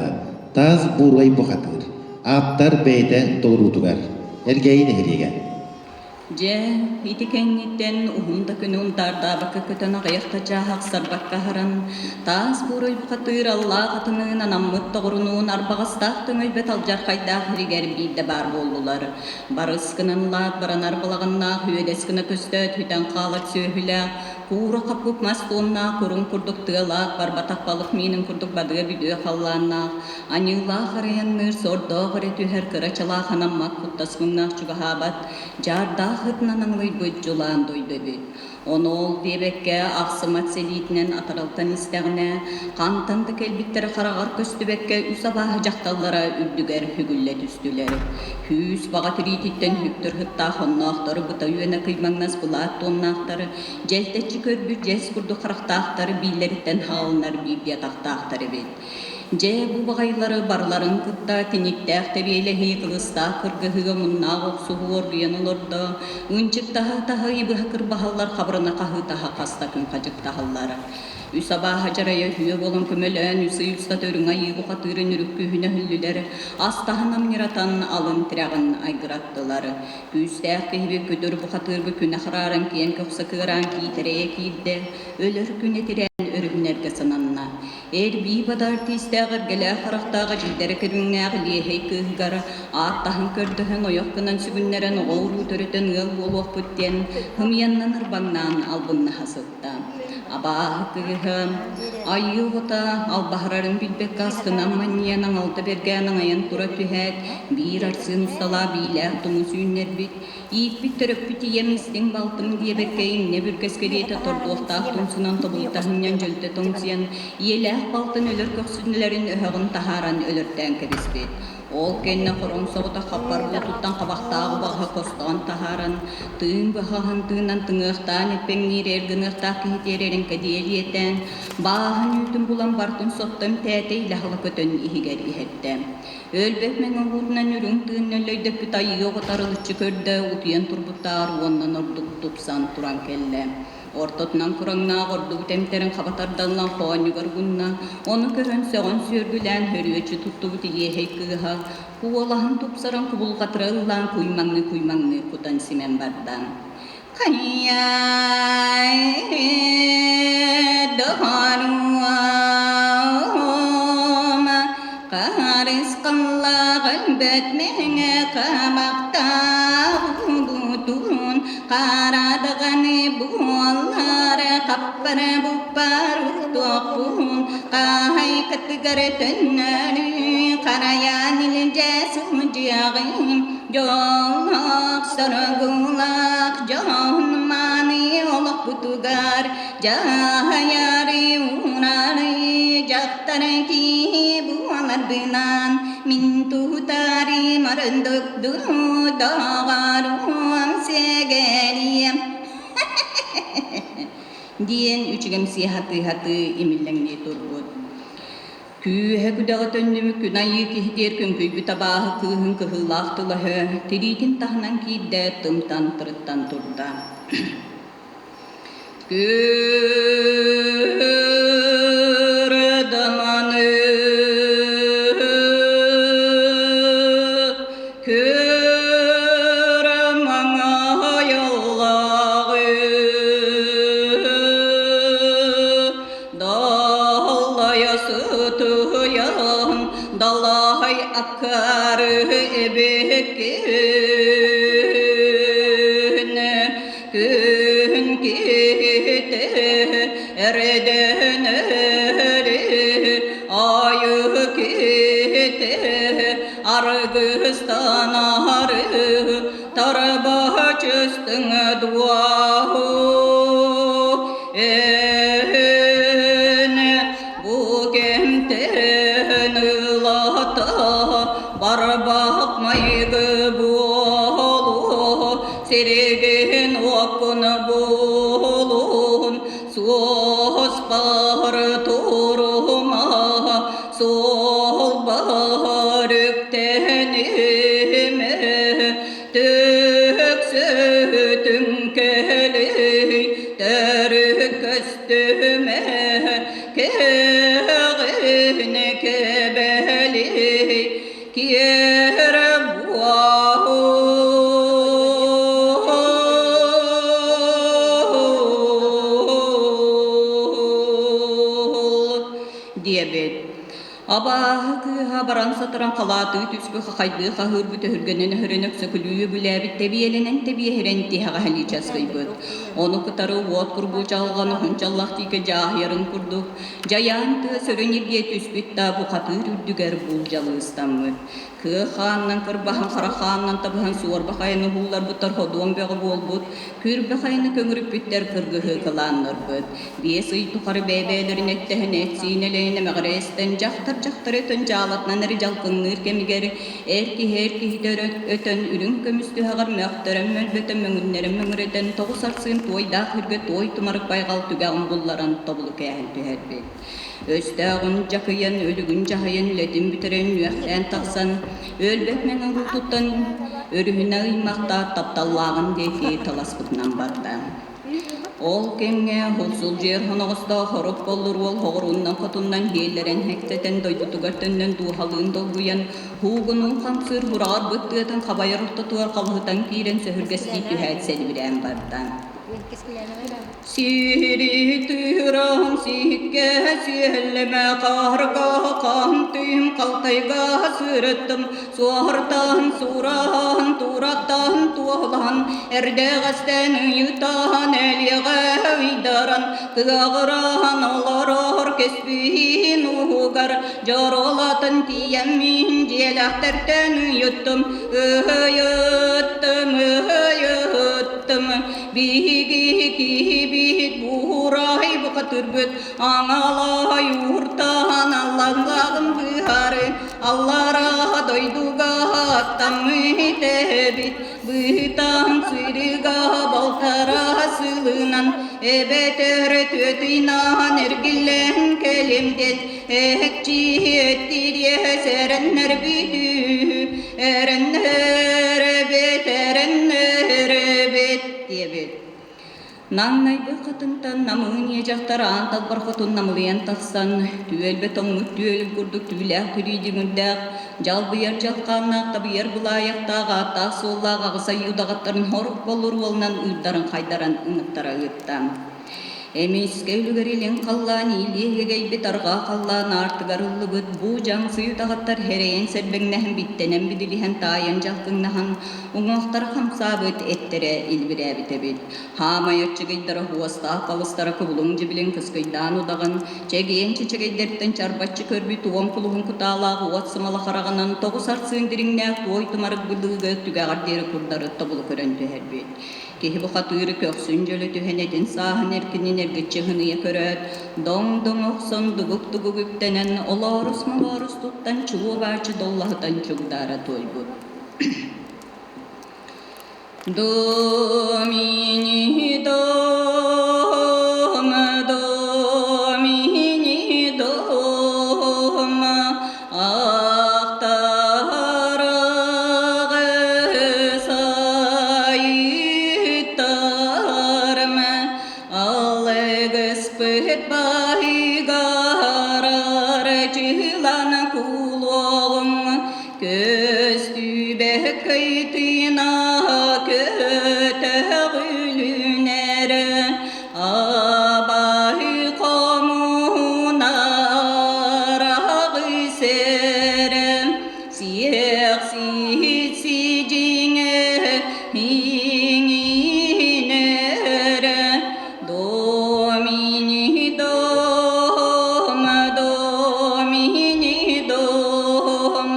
Таас Буурай бухатыыр, ааптар бэйэтэ толоруутугар, Элгээйи нэһилиэгэ. Дьэ, ити кэнниттэн уһун да күнү унтаардаабакка көтөн аҕыйах да чааһы ахсарбакка аһаран, таас буурай бухатыыр аллаах атыныын анаммыт доҕорунуун арбаҕастаах төҥөйбөт алдьархайдаах иригэр биирдэ баар буоллулар. Барыс гынан ылаат баранар балаҕаннаах үөдэс гына көстөөт сүтэн хаалар сүөһүлээх, Куура хаппыт мас туомнаах, курун курдук тыалаах, барбатах балык миинин курдук бадыа бүдүө халлааннаах, аньыылаах арайанныыр, сордоох эрэ түһэр кыра чалаах анаммат куттас муҥнаах чугаһаабат, дьаардаах ытынан аҥылыйбыт дьулаан дойду эбит. Ону ол диэбэккэ, ахсымат сэлиитинэн атаралтан истэҕинэ, хантан да кэлбиттэрэ хараҕар көстүбэккэ үс абааһы дьахталлара үрдүгэр үгүллэ түстүлэр. Күүс баҕа тириититтэн үктөр сыттаах онноохтору быта үөнэ кыймаҥнас былаат туомнаахтар, дьэлтэччи көрбүт дьэс курдук харахтаахтар бииллэриттэн хаалынар биирдии атахтаахтар эбит. Дьэ, бу баҕайылары барыларын кытта тиниктээх тэбиэлэһии, кылыстаах кыргыһыы, омуннаах охсуһуу оргуйан олордо, ынчыктаһа-таһа ыйбыһа кырбаһаллар, хабырына хаһыытаһа хаста күн хадьыктаһаллар. Үс абааһа дьарайа үһүө буолан көмөлөөн, үс ый устата үрүҥ айыы бухатыырын үрүк күүһүн өһүллүлэр, ас таһын амньыратан, алын тирэҕин айгыраттылар. Күүстээх киһибит күтүр бухатыырбыт күнэ харааран киэҥ көхсө кыараан киитэрэйэ киирдэ, өлөр күнэ тирээн өрүһүнэргэ сананна. Эрбии бадар тиистээх эргэлээх харахтаах эдьиийдэрэ көрүҥнээх Лиэһэй кыыһыгар ааттаһан көрдөһөн ойох гынан сүгүннэрэн оҕо уруу төрөтөн ыал буолуохпут диэн һымыйаннан ырбаҥнаан албыннаһа сытта. Абааһы кыыһа айыы оҕото албаһырарын билбэккэ астынан манньыйан аҥалта бэргээн аҥайан тура түһээт, биир арсыын усталаах биилээх тумус үүннэрбит, ииппит төрөппүт ийэм истиҥ балтым диэбэккэ иҥнэ бүргэс кэриэтэ тордуохтаах тумсунан тобулутаһынньан дьөлтө тоҥсуйан, ийэлээх балтын өлөр көхсүнүлэрин өһөҕүн таһааран өлөртөөн кэбиспит. Ол кэннэ хороҥ соҕотох хаппар буутуттан хабахтаах убаҕаһы хостоон таһааран, тыын быһаҕаһын тыынан тыҥыахтаан эппэҥниир эр гыныахтаах киһи тиэрэрин кэдиэлиэтээн, бааһын үүтүн булан бартын соттон тээтэ илэ-ала көтөн иһигэр иһэрдэ. Өлбөт мэҥэ уутунан үрүҥ тыын нөллөйдөппүт айыы оҕото арылыччы көрдө, утуйан турбуттааҕар уонна ордук тупсан туран кэллэ. Ортотунан кураҥнаах ордубут эмтэрин хаба тардаллан хоонньугар угунна, ону көрөн сөҕөн сүөргүлээн хөрүөччү туттубут илиэһэй кыыһа куолаһын тупсаран кубулҕатыра ыллаан куймаҥныы-куймаҥныы кутан симэн барда. Хайай доҕоруом, харысхаллаах өлбөт мэҥэ хабахтаах угутун Харадаҕаны буоллар хаппара буппар туохпун хаһайкатыгар төннөрү харайан илдьэ сылдьыаҕым дьоллоох соргулаах дьоһун мааны олохпутугар дьаһайары уурары дьахтар киһи буоларбынан мин тутары марындык Доҕоруом сэгэриэм диэн үчүгэмсийэ сатыы-сатыы имиллэҥнии турбут. Күүһэ күдэҕэ төннүбүт күн айыы киһитигэр күҥкүйбүт абааһы кыыһын кыһыылаах тылаһы тириитин таһынан киирдэ, тымтан тырыттан турда. Күрдаманы күрмаңайыллаҕы Даллая сытыйан далай аккары эбиккин Күн киһитэ эрэдэнэри айыы киһитэ аргыстанары тарбачыстыҥ дуоһу эн бу кэмтэн ылата барбах майгы буолуо Сиригин уоккун булун, суоспар турума, суолбар үктэнимэ, түксүтүм кэлий, төрүт көстүмэ, кэҕин кэбэлий, Киэр буол диэбит. Абааһы кыыһа баран сатаран халаатыы түспү хахайдыы хаһыырбыт өһүргэнэн өһөрөн өксөкүлүү үбүлээбит тэбиэлэнэн тэбиэһирэн тиһэҕэһэлии часкыйбыт. Ону кытары уот курбуу чаҕылҕан уһун чаллах тиикэ дьааһыйарын курдук Дьайаан тыа сөрүн илгийэ түспүт да бухатыыр үрдүгэр булдьалыы ыстаммыт. Кыа хаанынан кырбаһан, хара хаанынан табыһан суорба хайаны уһуулларбыттар ходуом бөҕө буолбут, күрбэ хайаны көҥүрүппүттэр кыргыһыы кылааннарбыт. 5 ый тухары бэйэ-бэйэлэрин эттэһэн эт-сиин элэйин эмэҕирэ эстэн, дьахтар дьахтары өтөн дьаалатынан эрэ дьалкыҥныыр кэмигэр эр киһи эр киһитэ өтөн үрүҥ көмүс түһэҕэр мөхтөрөн мөлбөтөн мөҥүннэрэн мөҥүрэтэн тоҕус арсыын туойдаах үргэ туой тумарык байҕал түгэҕин булларан тобулу кээһэн түһэрбит. Өстөөҕүн дьакыйан, өлүгүн дьаһайан, үлэтин бүтэрэн үөхтээн тахсан, өлбөт мэҥэ уутуттан өрүһүнэ ыймахтаат тапталлааҕын диэки таласпытынан барда. Ол кэмҥэ Хулсулдьуйар хоноҕостоох хорук боллур уол хоҕурууннан-хотуннан һиэллэрэн һэктэтэн дойдутугар төннөн дууһалыын долгуйан, һуугунуун хамсыыр һураҕар быт тыатын хабайар ортотугар халыһытан киирэн сөһүргэстии түһээт сэлибирээн барда. Сири тыыра. Сыһыытаһын сиһиккэ сиһиллимэ Хаһаргаһа хаһын тыым Халтайгаһа сырыттым Суоһартаһын сураһаһын Туураттаһын туоһулаһан Эрдэҕэстэн ыйытаһан Элиэҕэ ыйдаран Кыаҕыраһан олорор Кэспиһин уһугар Дьоролотон тиийэммин Дьиэлээхтэртэн ыйыттым Ыһыйыттым, ыһыйыттым Биһиги киһибит буурай бухатырбыт Аҥалаһай ууртаһан Аллаҥҥаҕын быһары Аллараа дойдуга аттаммыт эбит Быһытаһын сырыга балтараа сылынан Эбэтэр түөтүйнаһан эргиллэн кэлим диэн Эһэкчиһи эттириэһэ сэрэннэр бүтүү Эрэннэр эбит, эрэннэр эбит диэбит. Наҥнайгы хатыҥтан намыын дьахтар аан талбар хотун намылыйан тахсан, түөлбэ тоҥмут түөлүн курдук түүлээх түрүү дьүҥүрдээх, дьалбыйар дьалхааннаах табыйар былаайахтаах ааттаах-суоллаах аҕыс айыы удаҕаттарын хорук боллур уолунан ыырдарын хайдаран ыҥыттара ыытта. Эмискэ үлүгэр илин халлаан иилии иһигэйбит арҕаа халлаан аартыгар ыллыбыт бу дьаҥсый утаҕаттар эрэйэн сэрбэҥнэһэн биттэнэн бидилиһэн таайан дьалкыҥнаһан уҥуохтара хамсаабыт эттэрэ илбирээбит эбит. Хаамай аччыгыйдара хуостаах балыстара кубулуҥ дьибилин кыскыйдаан удаҕан чэгиэн чэчэгэйдэртэн чарбаччы көрбүт уон кулуһун кутаалаах уот сымала хараҕынан тоҕус арсыын дириҥнээх туой тумарык былыыга түгэҕэр диэри курдары тобулу көрөн түһэрбит. Киһи бухатыыры көхсүн дьөлө түһэн этин сааһын эркинин эргиччи ыһыныйа көрөөт, доҥ-доҥ охсон дугук-дугук үктэнэн, олоорус-молоорус туттан чуо-бааччы доллоһутан чугдаара туойбут. Домини дома, домини дома, Ахтараҕы сайыттарма, Алыгыспыт баһыгар арчылан кулуоҕум, Көстүбэт кыйтына көтөҕүлүнэр, Абаһы хомуна араҕысэрэ, Сиэхсиһит сидьиҥэ иҥинэрэ, Домини дом, домини дом,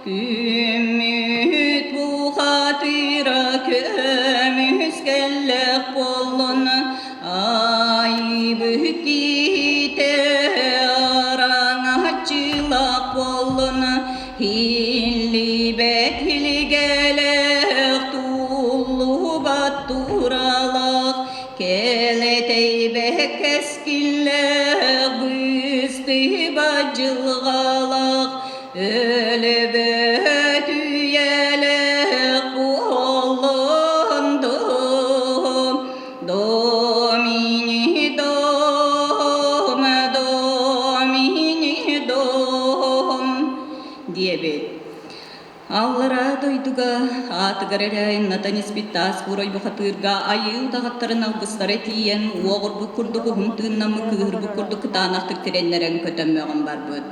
Күммүт бухатыра көмүскэллэх буоллун, Айбыт киһитэ араҥаччылаах буоллун, Һиллибэт һилгэлээх туллубат туралаах, Кэлэтэйбэт кэскиллээх быстыбат дьылҕалаах, Өлөбөт үйэлээх буоллун дом, домини дом, домини дом диэбит. Аллараа дойдуга аатыгар эрэ айаннатан испит таас буурай бухатыырга айыы утаҕаттарын алгыстара тиийэн, уоҕурбут курдук уһун тыыннаммыт кыыһырбыт курдук кытаанахтык тирэннэрэн көтөммөҕүн барбыт.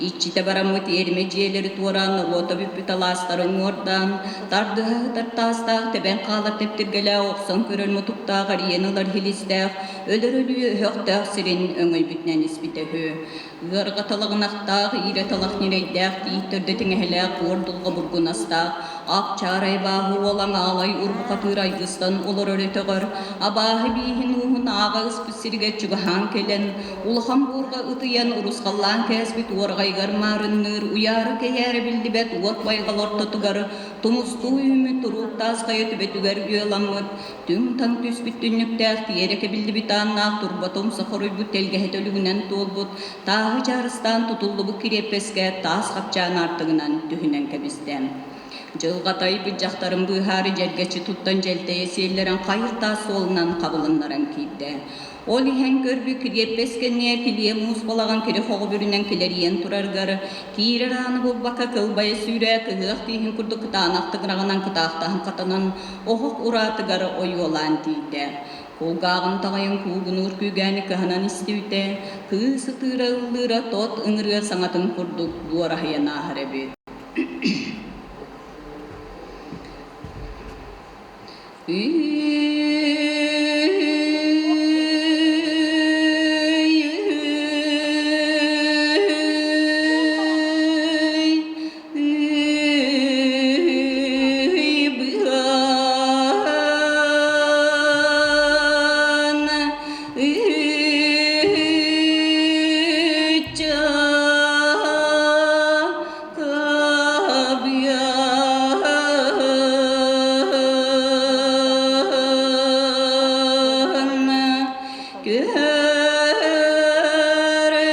Иччитэ бараммыт иэримэ дьиэлэри туораан норуота бүппүт алаастарын уҥуордаан, тардыһа сытар таастаах тэбэн хаалар тэптиргэлээх охсон көрөр мутуктаах эрийэн ылар һилистээх, өлөр өлүү өһөхтөөх сирин өҥөйбүтүнэн испитэ үһү. Ыарҕа талаҕынахтаах, иирэ талах ньирэйдээх, тиит төрдө тиҥэһэлээх, буор дулҕа бургунастаах, ап чаарай бааһы уолаҥ аалай урбухатыыр айгыстан олорор өтөҕөр, абааһы бииһин ууһун ааҕа ыспыт сиригэр чугаһаан кэлэн, улахан буурҕа ытыйан урусхаллаан кээспит уораҕайыгар маарынныыр, уйаара-кэйээрэ биллибэт уот байҕал ортотугар тумустуу үүммүт туруук таас хайа түбэтигэр үөламмыт, Түҥ-таҥ түспүт түннүктээх, тиэрэ кэбиллибит ааннаах, турбата умса хоруйбут тэлгэһэтэ өлүгүнэн туолбут, тааһы дьаарыстаан тутуллубут кириэппэскэ таас хапчаан аартыгынан түһүнэн кэбистэ. Дьылҕата айбыт дьахтарын быыһаары дьэргэччи туттан дьэлтэйэ сиэллэрэн хайыр таас суолунан хабылыннаран киирдэ. Ол иһэн көрбүт кириэппэс кэннигэр килиэ муус балаҕан кири-хоҕу бүрүнэн килэрийэн турарыгар, киирэр ааны булбакка кылбайа сүүрэ кыһыах тииһин курдук кытаанах тыгыраҕынан кытаахтаһан хатанан, оһох ураатыгар ойуолаан тиийдэ. Кулгааҕын таҕайан куугунуур күүгээни кыһанан истибитэ, кыыс ытыыра ыллыыра тот ыҥырыа саҥатын курдук дуораһыйан ааһар эбит.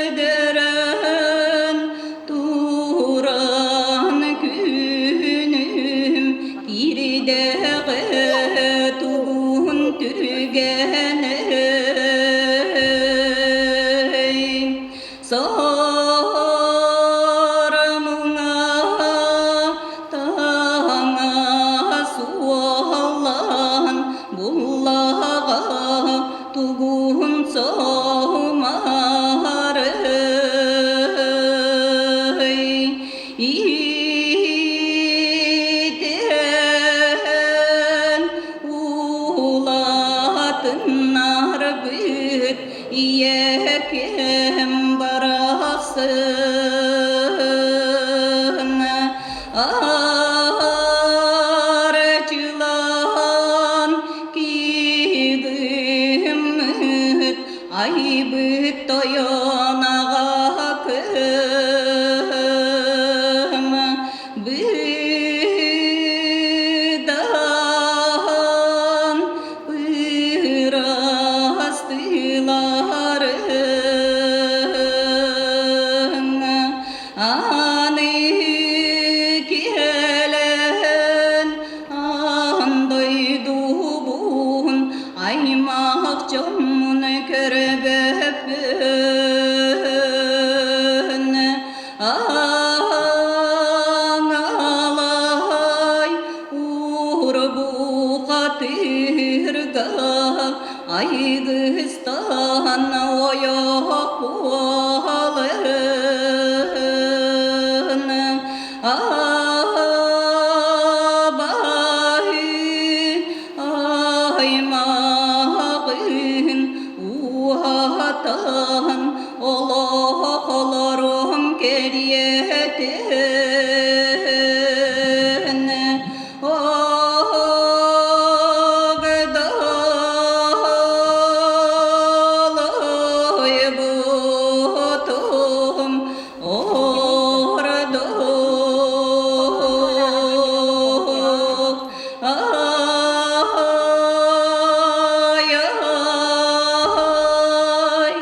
Көрдөрөн туран күнүм киирдэҕэ тугун түргэнэй Сарамына таҥа суоллаан буллаҕа тугун соһумарый Иитэн улаатыннарбыт ийэкэм барахсан арчылаан киигиммит айбыт тойон аҕакым быдан Бырастыыларыҥ аны кэлэн аан дойдубун аймах дьоммун көрбөппүн Аҥалай Урбухатырга айгыстан ойох буолын Абаһы аймаҕын уһатан олох олорум кэриэтин Огдолойбутум ордук Ай-ай, ай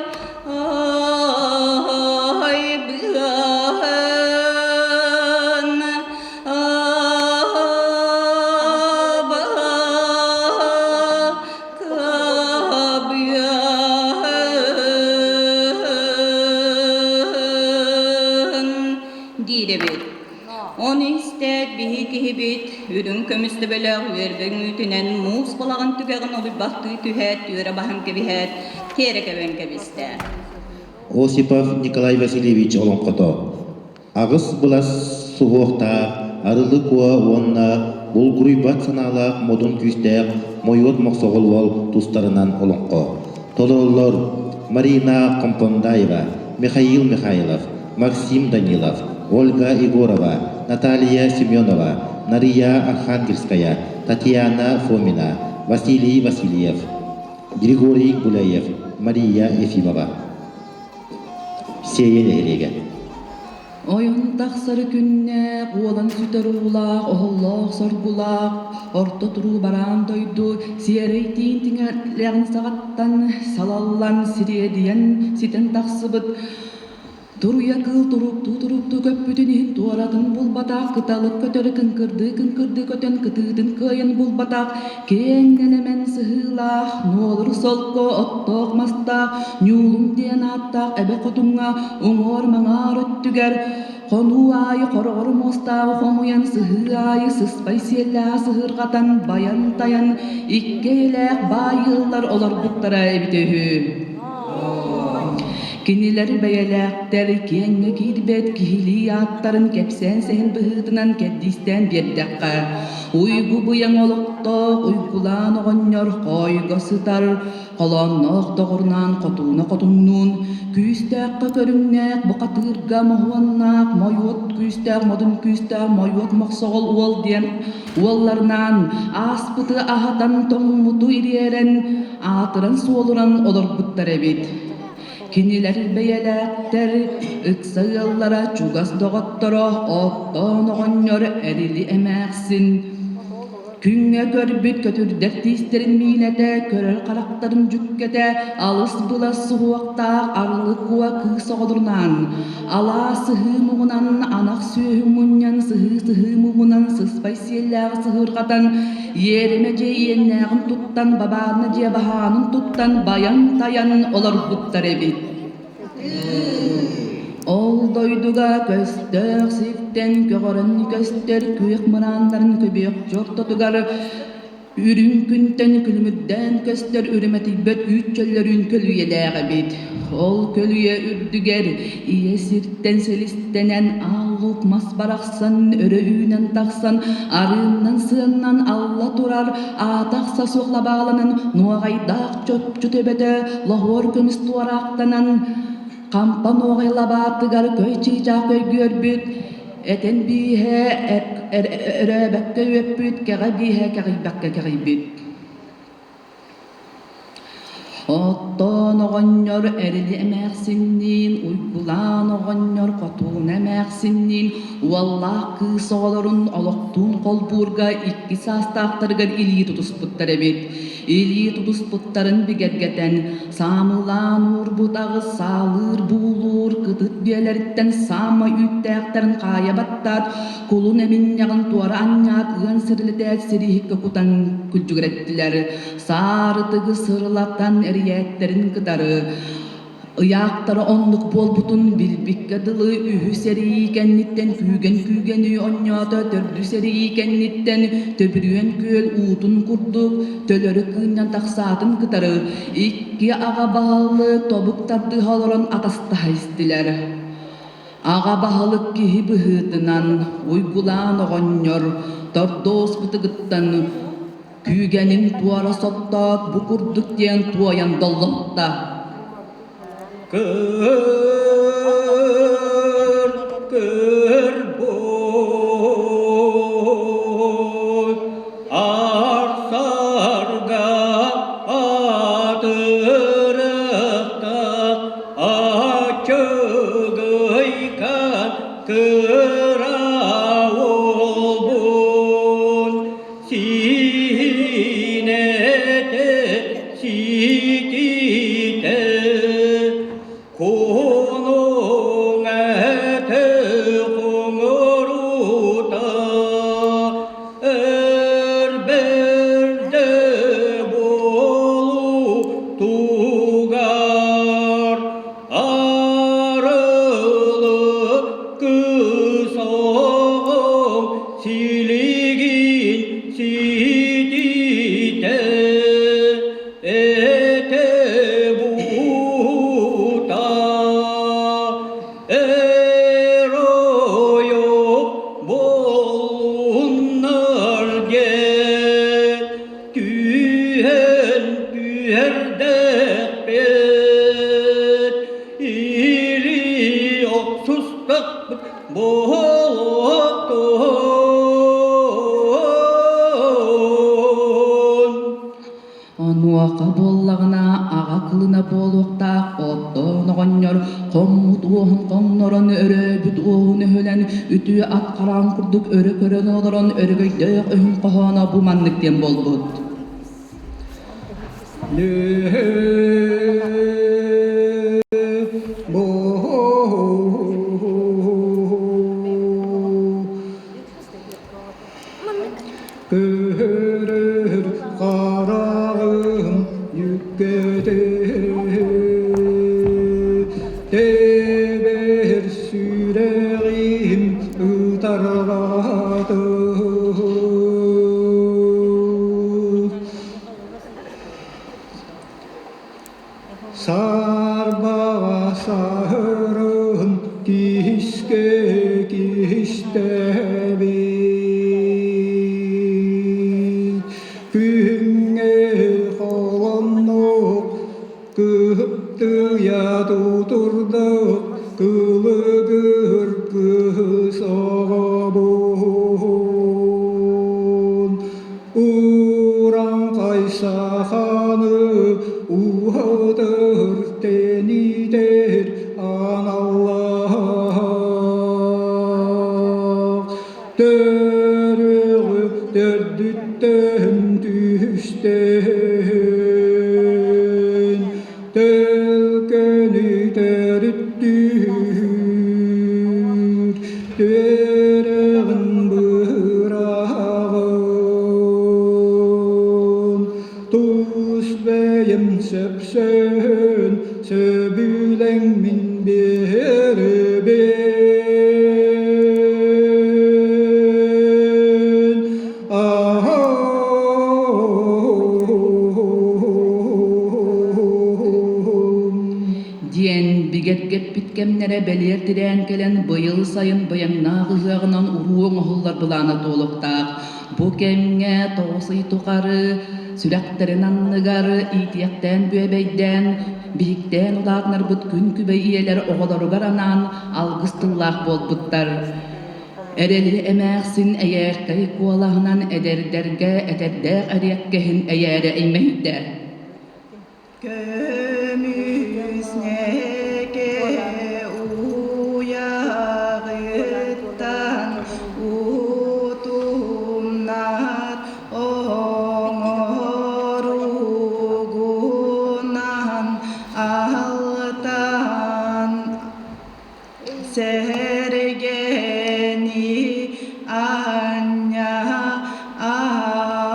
быһан диир эбит. Ону истээт биһи киһибит үрүҥ көмүс төбөлөөх үөрбэҥ үүтүнэн муус балаҕан түгэҕин олуйбахтыы түһээт, түөрэ баһан кэбиһээт, тиэрэ кэбэн кэбистэ. Осипов Николай Васильевич олоҥхото Аҕыс былас суһуохтаах Арылы Куо уонна булгуруйбат санаалаах модун күүстээх Мойуот Мохсоҕол уол тустарынан олоҥхо. Толороллор Марина Компондаева, Михаил Михайлов, Максим Данилов, Ольга Егорова, Наталья Семенова, Нария Архангельская, Татьяна Фомина, Василий Васильев, Григорий Гуляев, Мария Ефимова. Сиэйэ нэһилиэгэ. Ойон тахсар күннээх, уолан сүтэр уулаах, оһоллоох соргулаах, орто туруу бараан дойду сиэрэй тиин тиҥэлэҕин саҕаттан салаллан сириэдийэн ситэн тахсыбыт. Туруйа кыыл туруктуу-туруктуу көппүтүн иһин туоратын булбатах, кыталык көтөрү кыҥкырдыы-кыҥкырдыы көтөн кытыытын кыайан булбатах, киэҥ нэлэмэн сыһыылаах, нуолур солко оттоох мастаах, Ньуулум диэн ааттаах эбэ хотуҥҥа уҥуор-маҥаар өттүгэр хонуу аайы хороҕор муостааҕы хомуйан сыһыы аайы сыспай сиэллээх сыһырҕатан байан-тайан икки эйэлээх баай ыаллар олорбуттара эбитэ үһү. Кинилэр бэйэлээхтэр киэҥҥэ киирбэт киһилии ааттарын кэпсээн сэһэн быһыытынан кэрдиистээн биэрдэххэ, уйгу быйаҥ олохтоох Уйгулаан оҕонньор хоойго сытар, холоонноох доҕорунаан хотууна хотуннуун, күүстээххэ көрүҥнээх бухатыырга моһуоннаах мойуот күүстээх модун күүстээх мойуот мохсоҕол уол диэн уолларынаан ааспыты аһатан тоҥмуту ириэрэн аатыран-суолуран олорбуттар эбит. Кинилэр бэйэлээхтэр, ыкса ыаллара, чугас доҕотторо, оттоон оҕонньор Эрили эмээхсин, Күҥҥэ көрбүт көтүрдэр тиистэрин миинэтэ, көрөр харахтарын дьүккэтэ, алыс былас суһуохтаах арылы куо кыыс оҕолорунаан, алаа сыһыы муҥунан анах сүөһү мунньан, сыһыы-сыһыы муҥунан сыспай сиэллээҕи сыһыырҕатан, иэримэ дьиэ иэннээҕин туттан, бабаанна дьиэ баһаанын туттан, байан-тайан олорбуттар эбит. Ол дойдуга көстөөх сиртэн көҕөрөн көстөр күөх мырааннарын көбүөхчү ортотугар үрүҥ күнтэн күлүмүрдээн көстөр үрүмэтийбэт үүт чөллөрүүн көлүйэлээх эбит. Ол көлүйэ үрдүгэр ийэ сиртэн силистэнэн аал-луук мас барахсан өрө үүнэн тахсан арыыннан сыаннан алла турар аатахса суох лабааланан нуоҕайдаах чопчу төбөтө лоһуор көмүс туораахтанан хампа нуоҕай лабаатыгар көй чыычаах көйгүөрбүт этэн бииһэ өрөөбөккө үөппүт кэҕэ бииһэ кэҕийбэккэ кэҕийбит Оттон оҕонньор Эрили эмээхсинниин, Уйгулаан оҕонньор Хотууна эмээхсинниин уоллаах кыыс оҕолорун олохтуун холбуурга икки саастаахтарыгар илии тутуспуттар эбит. Илии тутуспуттарын бигэргэтэн, саамылаан уурбут аҕыс саалыыр буулуур кытыт биэлэриттэн саамай үүттээхтэрин хаайа баттаат, кулун эминньэҕин туора анньаат ыан сирилэтээт сирииһиккэ кутан күлдьүгүрэттилэр. Саарытыгы сырылатан эрийээттэрин кытары ыйаахтара оннук буолбутун билбиккэ дылы үһүс эрийии кэнниттэн күүгэн күүгэни онньоото төрдүс эрийии кэнниттэн төбүрүөн күөл уутун курдук төлөрү кыынньан тахсаатын кытары икки аҕа баһылык тобук тардыһа олорон атастаһа истилэр. Аҕа баһылык киһи быһыытынан Уйгулаан оҕонньор тордооспутугуттан күүгэнин туора соттоот бу курдук диэн туойан доллотто. Көр, көр бой, арсарга атырыкта ачыгыйкан кыра уолбун сиинэтэ сититэ кунуҥ этэ хоҥорута эр бэрдэ буолуу тугар арылы кыыс оҕом силигин сититэ этэ буута эр ойох буоллуннар диэн түһэн түһэрдэхпит или охсустахпыт буолуохтун. Онуоха буоллаҕына аҕа кылына буолуохтаах оттоон оҕонньор хоммут уоһун хоҥнорон өрөөбүт уоһун өһүлэн үтүө ат хараан курдук өрө көрөн олорон өрөгөйдөөх өһүн хоһооно бу маннык диэн буолбут. Бу Тэбэр сүрэҕим ытарҕата. Сарбаҕа саһырын киһискэ киһистэбит. Күһүҥҥэ холоннук кыһыптыйа тутурдук кылыгыр кыыс оҕобун. Ураңхай саханы уһатыр тэнитэр аналлаах. Төрүҕү төрдүттэн түстээн, төлкөнү төрүттүүр, түөрэҕин быраҕын, тус бэйэм сөпсөөн, сөбүлэҥ мин биэрэбин. Диэн бигэргэппит кэмнэрэ бэлиэр тирээн кэлэн быйыл сайын быйаҥнаах ыһыаҕынан уруу оҥоһуллар былаана туолуохтаах. Бу кэмҥэ 9 ый тухары сүрэхтэрин анныгар иитиэхтээн бүөбэйдээн, биһиктээн улаатынарбыт күн күбэй ийэлэр оҕолоругар анаан алгыс тыллаах буолбуттар. Эрэли эмээхсин эйээркэй куолаһынан эдэрдэргэ этэрдээх эриэккэһин эйээрэ эймэһийдэ. Көмүс нэкэ уйаҕыттан утумнар оҥоругунан алтан Сэргэни анньа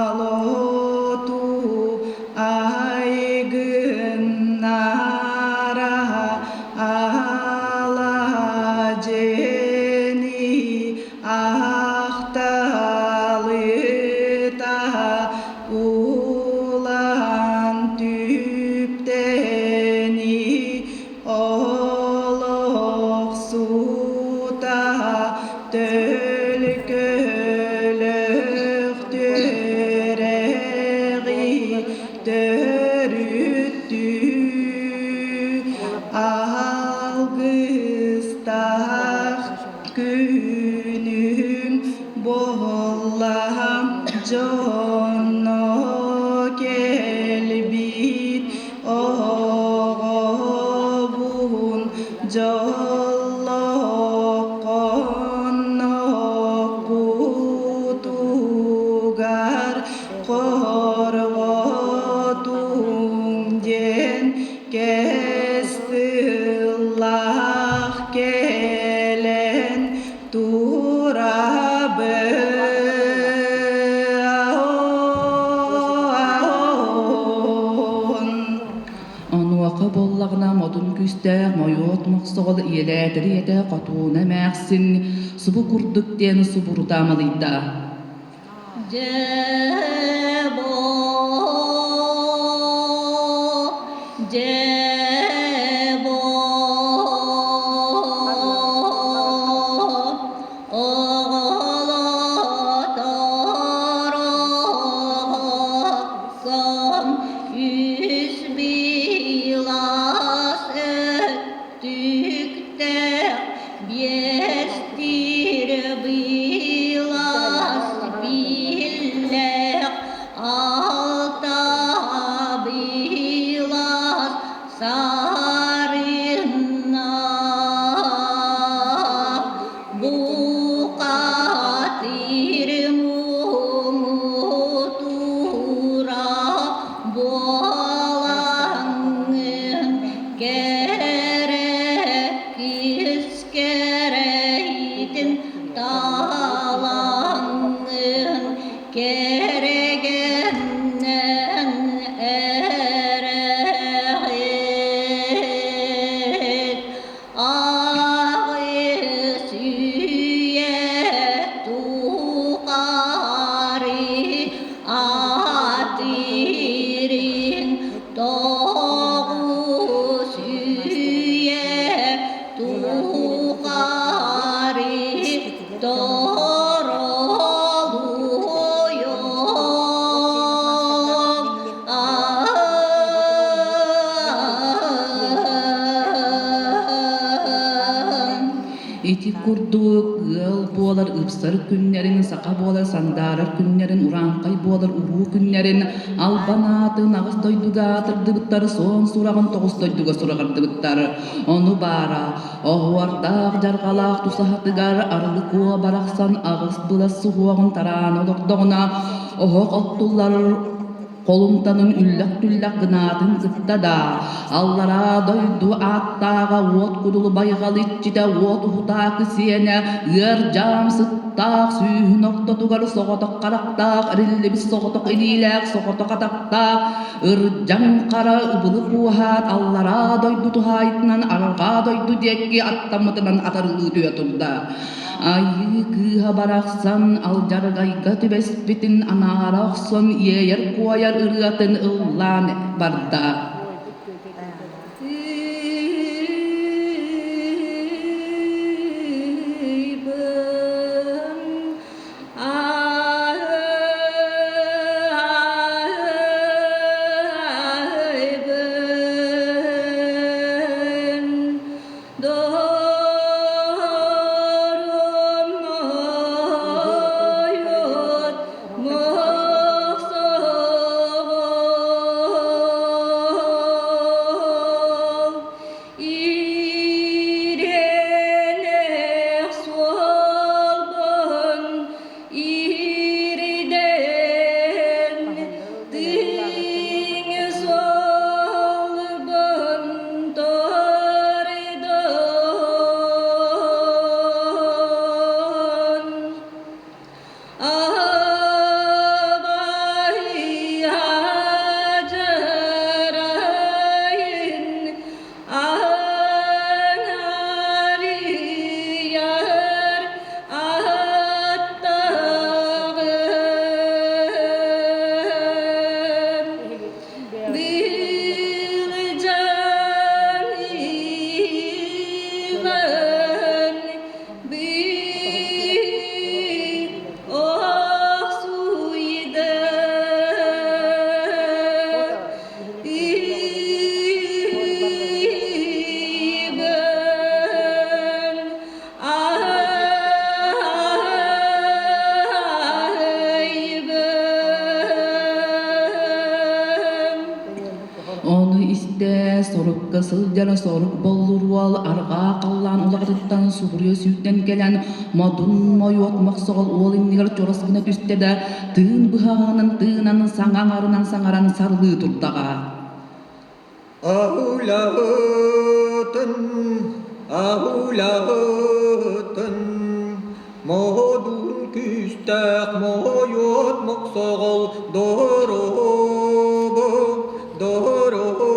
алоту айгыннара аладьыни ахталыта улан түптэни Олох суута төлкөлөх түөрэҕи төрүттүү алгыстаах күнүм буолла дьонно кэлбит Оҕобун дьоллооххонноккутугар хорҕотуҥ диэн кэс тыллаах кэлэн турабын. Онуоха буоллаҕына модун күүстээх мойуот мохсоҕол ийэлээтэр ийэтэ Хотууна эмээхсин субу курдук диэн субурута амалыйда. Дьэ дьэ оҕолоторохсом үс билас өттүктээх биэстир билас биллээх. Ити курдук ыал буолар ыпсар күннэрин, саха буолар сандаарар күннэрин, урааҥхай буолар уруу күннэрин, албан аатын аҕыс дойдуга аатырдыбыттар, суон сураҕын тоҕус дойдуга сураҕырдыбыттар. Ону баара, оһуордаах дьарҕалаах тусаһатыгар арылы куо барахсан аҕыс былас суһуоҕун тараан олордоҕуна, оһох оттуллар Холумтанын үллэх-түллэх гынаатын кытта да, аллараа дойду ааттааҕа уот кудулу байҕал иччитэ уот уһутаакы сиэнэ ыар дьаам сыттаах сүүһүн ортотугар соҕотох харахтаах эриллибит соҕотох илиилээх соҕотох атахтаах ырдьаҥ хара ыбылы куоһаат аллараа дойду туһаайытынан арҕаа дойду диэки аттаммытынан атарылыы түһэ турда. Айыы кыыһа барахсан алдьаргайга түбэспитин анаара охсон иэйэр-куойар ырыатын ыллаан барда. Ону истэ сорукка сылдьар сорук боллур уол арҕаа халлаан улаҕатыттан субуруйа сүүрдэн кэлэн модун мойуот мохсоҕол уол иннигэр чорос гына түстэ да тыын быһаҕынан тыынан саҥа аҥарынан саҥаран сарылыы турдаҕа. Аһулаһытын, аһулаһытын, моһодун күүстээх моһойуот мохсоҕол доробо, доробо.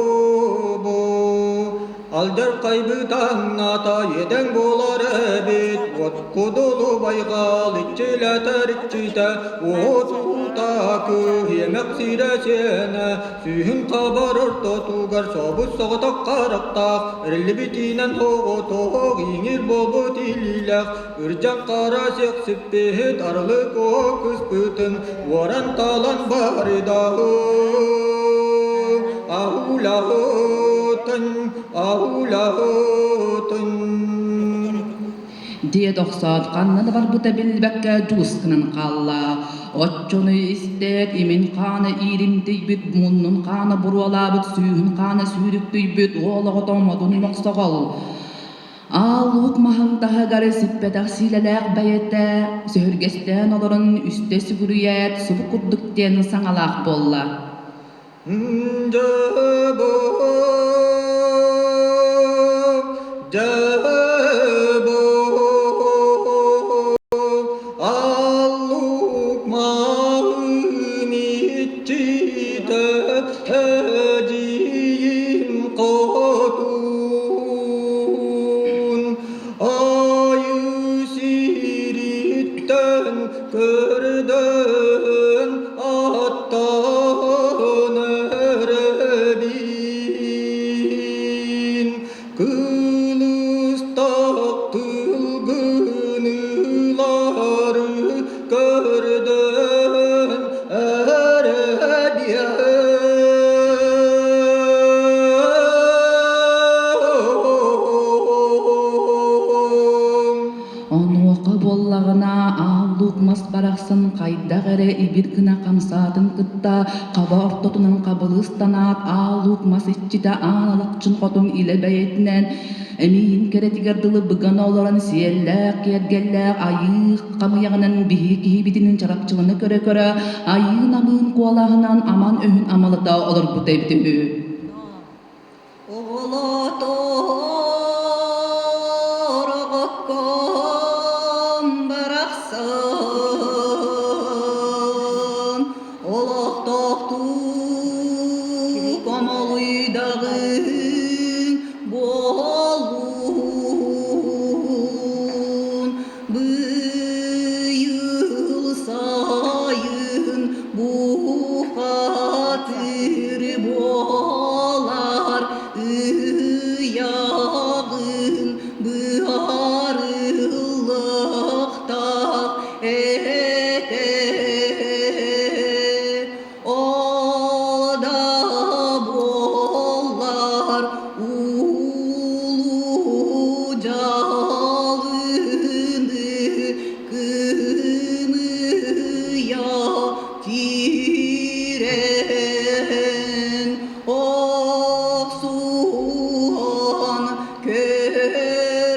Алдьархайбытаҥната иэдэҥ буолар эбит, от кудулу байҕал иччилэтэр иччитэ, уот утаакы иэмэх сирэ сиэнэ, Сүүһүн хабар ортотугар собус соҕотох харахтаах, эриллибитинэн оҕотоох, иҥир буолбут илиилээх, ырдьан хара сиэхсиппиһит арылык оһо кыспытын уоран талан барыдаһы. Аһулаһытын, аһулаһытын. Диэт охсоот ханна да барбыта биллибэккэ дьулус гынан хаалла. Оччону истээт имин хаана ииримтийбит, муннун хаана буруолаабыт, сүүһүн хаана сүүрүктүйбүт уол оҕото модун мохсоҕол. Аал-луук маһын таһыгар сиппэтэх сиилэлээх бэйэтэ сөһүргэстээн олорон үстэ сүгүрүйээт субу курдук диэн саҥалаах буолла. Айы сириттен көрдөн аттан эрэбин кылыстаах Луук Мас барахсан хайдах эрэ ибир гына хамсаатын кытта хаба ортотунан хабылыстанаат Аал Луук Мас иччитэ Аан Алахчын Хотун илэ бэйэтинэн эмиийин кэрэтигэр дылы быган олорон сиэллээх, киэргэллээх айыы хамыйаҕынан биһи киһибитинин чарапчылана көрө-көрө айыы намыын куолаһынан аман өһүн амалата олорбута эбитэ үһү. Оҕолотоор оҕокком барахсан, олохтоохтук омолуйдаҕыҥ буоллун. Быйыл сайын бухатыр буолар ыйаҕын быһаарыллыахтаах этэ. Ол да буоллар улуу дьалыны кымыйа киирэн охсуһан көрөргөр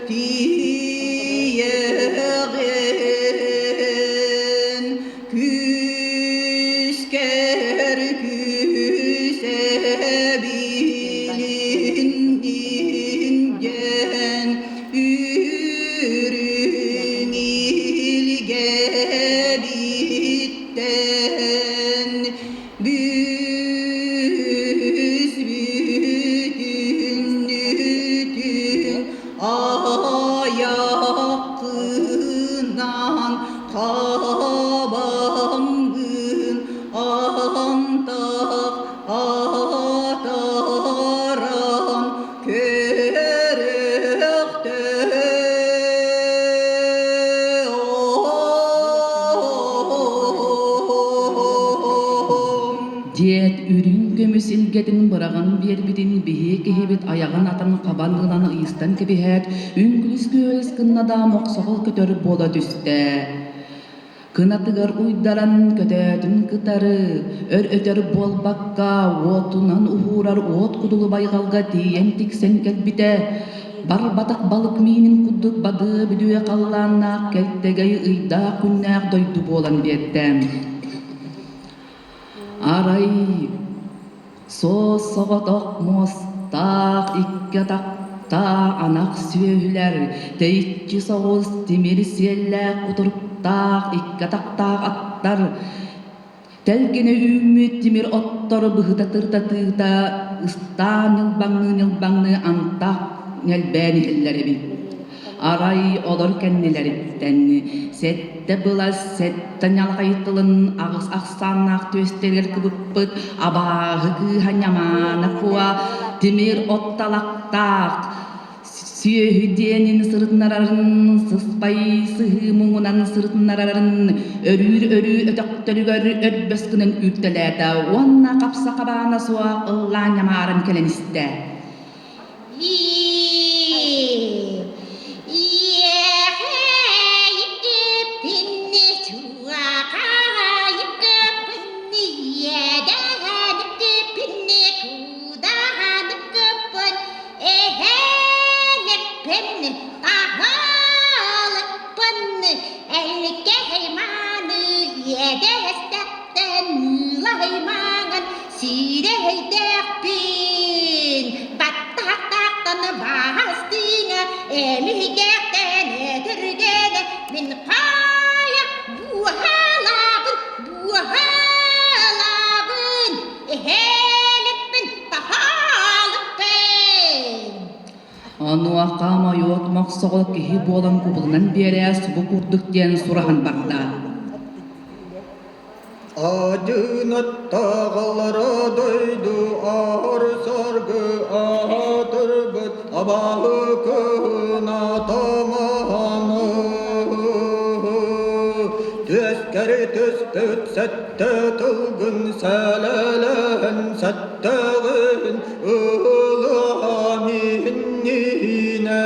тиийэҕин күүскэр күүс эбилиннин үрүҥ илгэ биттэн Бүүс бүтүннүүтүн айаххынан хабаммын антах атаран Диэт үрүҥ көмүс илгэтин быраҕан биэрбитин биһи киһибит айаҕын атан хабан ылан ыйыстан кэбиһээт, үҥкүлүс-күөлэс гынна да мохсоҕол көтөр буола түстэ. Кынатыгар уйдаран көтөөтүн кытары, өр-өтөр буолбакка, уотунан уһуурар уот кудулу байҕалга тиийэн тиксэн кэлбитэ. Барбатах балык миинин курдук бадыа-бүдүө халлааннаах кэлтэгэй ыйдаах күннээх дойду буолан биэрдэ. Арай Суос-соҕотох муостаах икки атахтаах анах сүөһүлэр, тэйиччи соҕус тимир сиэллээх кутуруктаах икки атахтаах аттар, тэлгэнэ үүммүт тимир оттор быһыта тыртатыыта ыстаан ньылбаҥныы-ньылбаҥныы антах ньэлбээн иһэллэр эбит. Арай олор кэннилэриттэн сэттэ былас сэттэ ньалҕай тылын аҕыс ахсааннаах түөстэригэр кыбыппыт абааһы кыыһа Ньамаана Куа тимир от талахтаах сүөһү диэнин сырытынарарын сыспай сыһыы муҥунан сырытынарарын өрүүр-өрүү өтөхтөрүгэр өрбөс гынан үүртэлээтэ уонна хапса хабаана суох ыллаан ньамааран кэлэн истэ. Сирэйдээхпин, баттахтаахтан баастыына, эмиһигээхтэн этиргэнэ, мин хайа буоһалаабын, буоһалаабын, эһээликпин, таһаалыкпын. Онуоха мойуот мохсоҕол киһи буолан кубулунан биэрээ субу курдук диэн сураһан барда. Адьынаттаҕалара дойду аар саргы аатырбыт абааһы кыһына тамаһаны Түөскэри түспүт сэттэ тылгын сэлэлэһэн сэттэҕин ылыам иһиннинэ.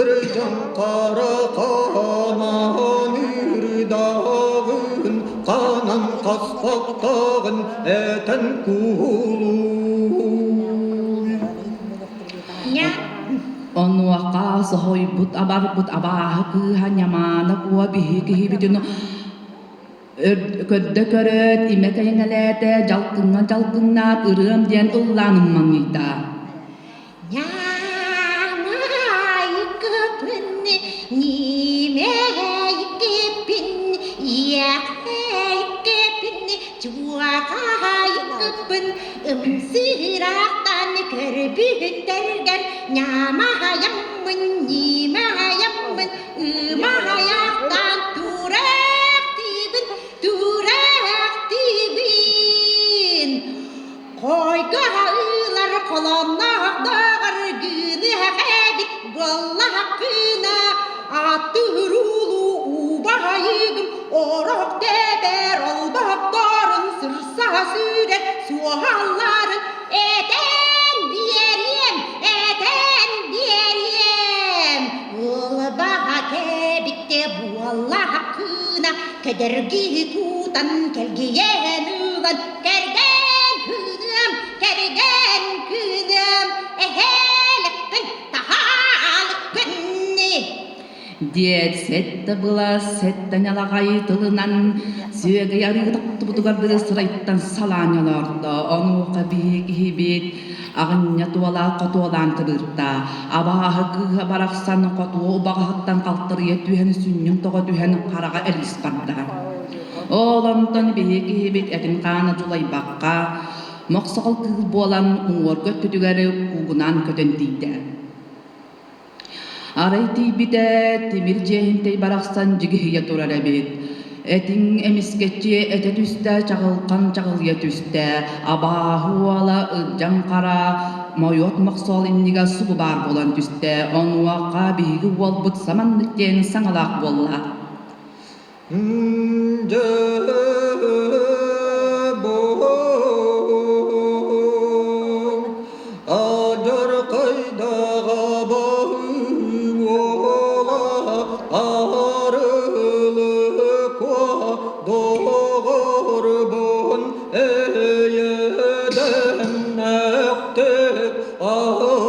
Ырдьаҥ хара хааман ырдаҕын, ханан хаспахтаҕын этэн куулуй. Онуоха соһуйбут абарбыт абааһы кыыһа Ньамаана Куо биһи киһибитин Көрдө көрөөт, имэ кэйиҥэлээтэ, дьалкыҥҥа дьалкыҥнаат, ырыам диэн ыллаан ыммаҥыйда. Ньаамайкыпын, нимэйкипин, иэхэйкипин, чуохайкыпын, ымсыыраахтан көрбүттэргэр ньаамаһайаммын, нимэһайаммын, Ымаһайахтан тураахтыыбын, тураахтыыбын. Хойго ылар холонноох доҕор гыныһах эбит буоллаххына, аттыыр-уулуу убаһайыгым орох тэбэр олбохторун сырса сүүрэр суоһалларын этэн биэриэм, этэн биэриэм. Ылбаҕа кэбиттэ буоллаххына, кэдэрги тутан кэлгийэн ылан, кэргэн кыыным, кэргэн кыыным, эһэлэххин таһаалыккын. Диэт сэттэ былас, сэттэ ньалаҕай тылынан сүөгэй арыы тохтубутугар дылы сырайыттан салаан олордо. Онуоха биһи киһибит аҕынньа туола хотуолаан кыбыырта. Абааһы кыыһа барахсан хотуо убаҕаһыттан халтарыйа түһэн сүнньүн тоҕо түһэн хараҕа эргис барда. Ол онтон биһи киһибит этин хаана дьулайбакка, мохсоҕол кыыл буолан уҥуорга өттүтүгэр куугунаан көтөн тиийдэ. Арай тиийбитэ, тимир дьиэһинтэй барахсан дьигиһийэ турар эбит. Этиҥ эмискэччи этэ түстэ, чаҕылхан чаҕылыйа түстэ. Абааһы уола Ылдьаҥ Хара Мойуот Мохсоол иннигэр субу баар буолан түстэ. Онуоха биһиги уолбут саманнык диэн саҥалаах буолла. Доҕорбун эйэдэмнэхтик аҕыл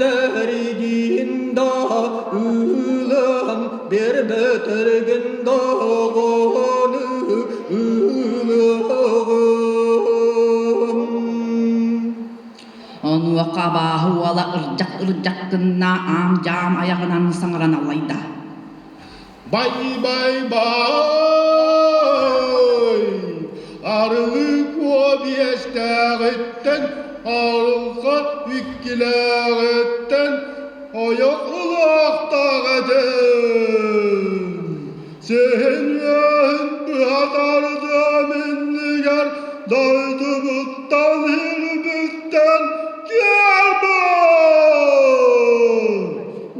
Биэрдэргин да ылан биэрбэтэргин даҕаны ылыаҕым. Онуоха абааһы уола ырдьах-ырдьах гынна аам-дьаам айаҕынан саҥаран аллайда. Бай-бай-бай, арылы куо биэстээҕиттэн, арылха иккилээҕиттэн ойох ылаахтаах этим. Сиһин үөһүн быһа тардыам иннигэр дойдубуттан ирбиттэн киэрбин.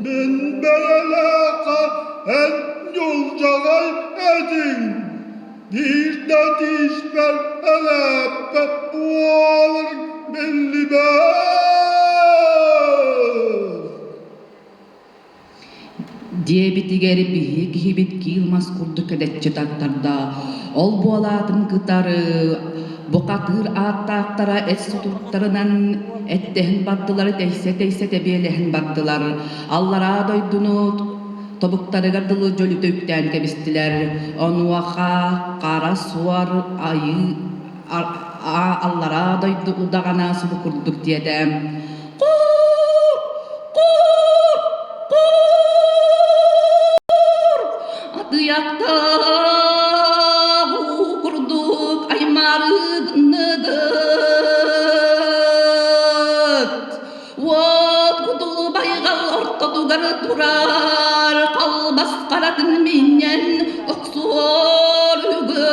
Мин бэйэлээххэ эн ньулдьаҕай этиҥ, биирдэ тииспэр элээппэт буоларыҥ биллибэт. Диэбитигэр биһиги киһибит киил мас курдук кэдэччи таттарда. Ол буолаатын кытары бухатыыр ааттаахтара эт сутуруктарынан эттэһэн бардылар, тэйсэ-тэйсэ тэбиэлэһэн бардылар. Аллараа дойдуну тобуктарыгар дылы дьөлүтэ үктээн кэбистилэр. Онуоха хара суор айыы аллараа дойду удаҕана субу курдук диэтэ. Атыйахтаах уу курдук аймаарыгыныгыт Уот кутулу байҕал ортотугар турар халбас харатын минньэн охсуор үгү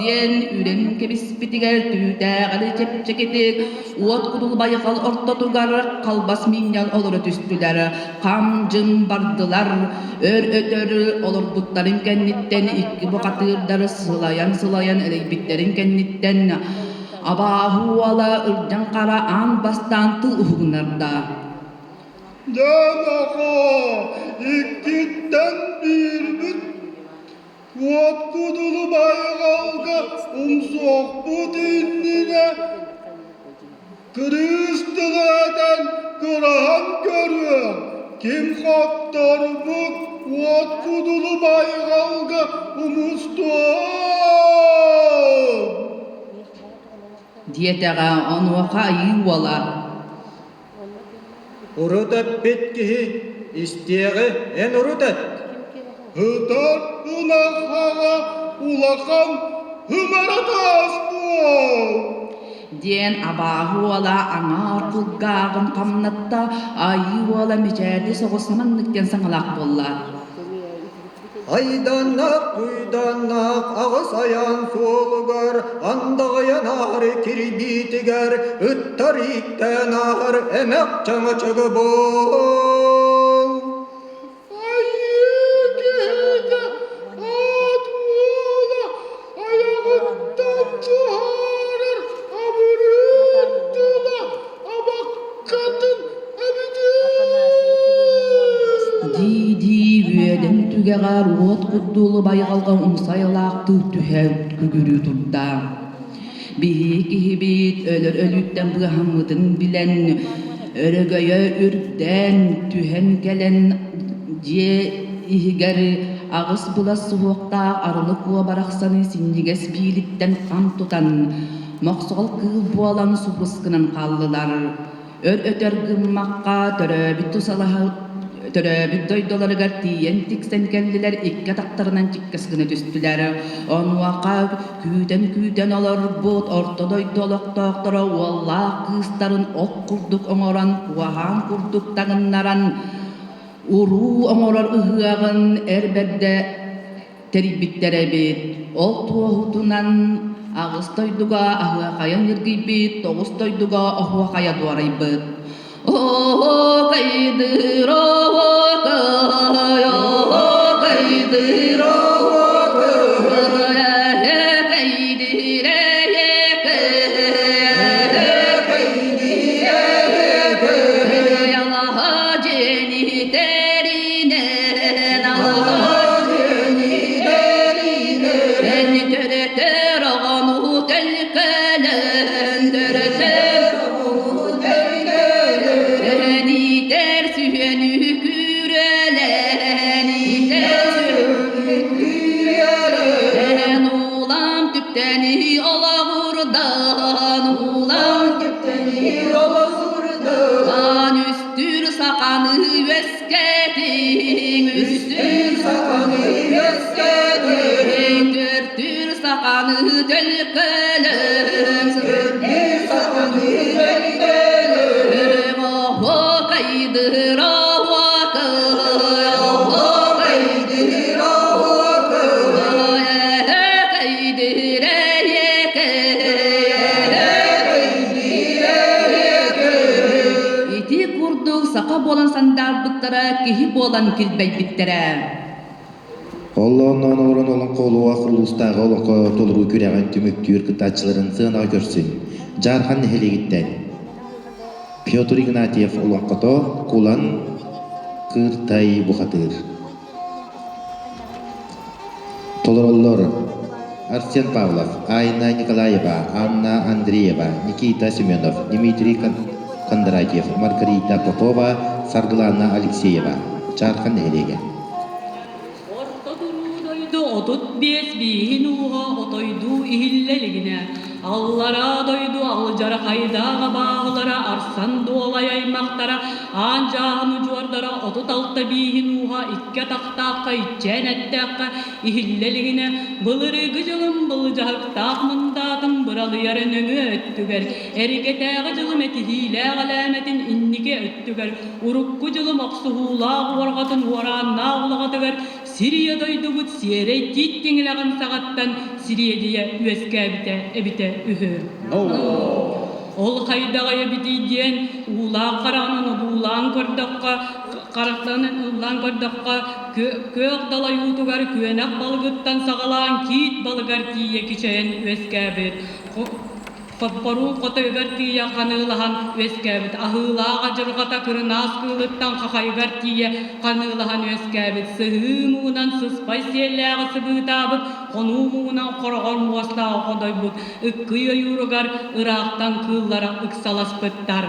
диэн үрэн кэбиспитигэр түүтээҕэли чэпчэкитик уот кутул байҕал ортотугар халбас минньэн олоро түстүлэр хам-дьым бардылар өр-өтөр олорбуттарын кэнниттэн икки бухатыырдар сылайан-сылайан элэйбиттэрин кэнниттэн. Абааһы уола Ырдьаҥ Хара аан бастаан тыл уһугуннарда. Дьэ, нохоо, иккиттэн биирбит уот кудулу байҕалга умсуохпут иннинэ кырыыс тылы этэн кыраһан көрүөм, ким хотторбут уот кудулу байҕалга умустуом. Диэтэҕэ онуоха Айыы уола Урут эппит киһи истиэҕи эн урут эт. Ытар ынах аҕа улахан ымара таас буол. Диэн абааһы уола аҥаар кулгааҕын хамнатта, Айыы уола мичээрдии соҕус саманнык диэн саҥалаах буолла. Айданнаах куйданнаах аҕыс айаан суолугар андаҕайан аары кирбиитигэр ыттар ииктээн ааһар эмэх чаҥачыгы буол. Айыы киһитэ аат уола айаҕыттан туһаарар абырыын тыла абаккатын Дии-дии үөдэн түгэҕэр уот курдуу байҕалга умсайылаахтыы түһэ күгүрүү турда. Биһи киһибит өлөр өлүүттэн быыһаммытын билэн, өрөгөйө үрдээн түһэн кэлэн дьиэ иһигэр аҕыс былас суһуохтаах арылы куо барахсаны синньигэс биилиттэн хам тутан, мохсоҕол кыыл буолан субус гынан хааллылар. Өр өтөр гыммакка төрөөбүт тусалаһа төрөөбүт дойдуларыгар тиийэн тиксэн кэллилэр, икки атахтарынан чиккэс гына түстүлэр. Онуоха күүтэн-күүтэн олорбут орто дойду олохтоохторо уоллаах кыыстарын ох курдук оҥорон, куоһаан курдук таҥыннаран, уруу оҥорор ыһыаҕын эр бэрдэ тэрийбиттэр эбит. Ол туоһутунан аҕыс дойдуга аһыахайа ньиргийбит, тоҕус дойдуга оһуохайа дуорайбыт. Оһуокайдыыр оһуокай, оһуокайдыыр оһуокай, эһэкэйдиир эһэкэй, эһэкэйдиир алаһа дьиэни тэринэн, алаһа Төрөтөр оҕону төлкөлөн, төрөтөр Иитэр сүһүөнү күрүөлээн, иитэр сүһүөнү Улам түптэни олоҕурдан, улам түптэни олоҕурдан, үстүр саханы үөскэтиҥ, үстүр саханы үөскэтиҥ, төртүр саханы төлкөлөҥ, төртүр саханы төлкөлөҥ, оһуокайдыр оһуокай, оһуокайдыр оһуокай, эһэкэйдир эһиэкэй, эһэкэйдир эһиэкэй. Ити курдук саха буолан сандаарбыттара, киһи буолан килбэйбиттэрэ. Оллоонноон олорон олоҥхолуох улуустааҕы олоҥхо толоруу күрэҕин түмүктүүр кыттааччыларын сыанаҕа көрсүн. Дьаархан нэһилиэгиттэн Петр Игнатьев олоҥхото Кулан Кыыртай бухатыыр. Толороллор Арсен Павлов, Айна Николаева, Анна Андреева, Никита Семенов, Дмитрий Кондратьев, Маргарита Попова, Саргылана Алексеева. Чаархан нэһилиэгэ. Орто туруу дойду 35 бииһин ууһа отойдуу иһиллэ илигинэ, аллараа дойду алдьархайдаах абааһылара Арсан Дуолай аймахтара Аан Дьааһын удьуордара 36 бииһин ууһа икки атахтаахха иччээн эттээххэ иһиллэ илигинэ, былырыыгы дьылым былдьаһыктаах мындаатын быралыйар нөҥүө өттүгэр, эригэтээҕи дьылым этиһиилээх элээмэтин инники өттүгэр, урукку дьылым охсуһуулаах уорҕатын уорааннаах улаҕатыгар Сирия дойдубут сиэрэй тиит тиҥилэҕин саҕаттан сириэдийэ үөскээбитэ эбитэ үһү. Ол хайдаҕай эбитий диэн уулаах хараҕынан одуулаан көрдөххө, харахтанан ыллаан көрдөххө, күөх далай уутугар күөнэх балыгыттан саҕалаан киит балыгар тиийэ кичэйэн үөскээбит. Хоппоруун хотойугар тиийэ ханыылаһан үөскээбит, аһыылаах адьырҕата кырынаас кыылыттан хахайыгар тиийэ ханыылаһан үөскээбит, сыһыы муҥунан сыспай сиэллээҕи сыбыытаабыт, хонуу муҥунан хороҕор муостааҕы ходойбут, ыккый ойууругар ыраахтан кыыллара ыксаласпыттар.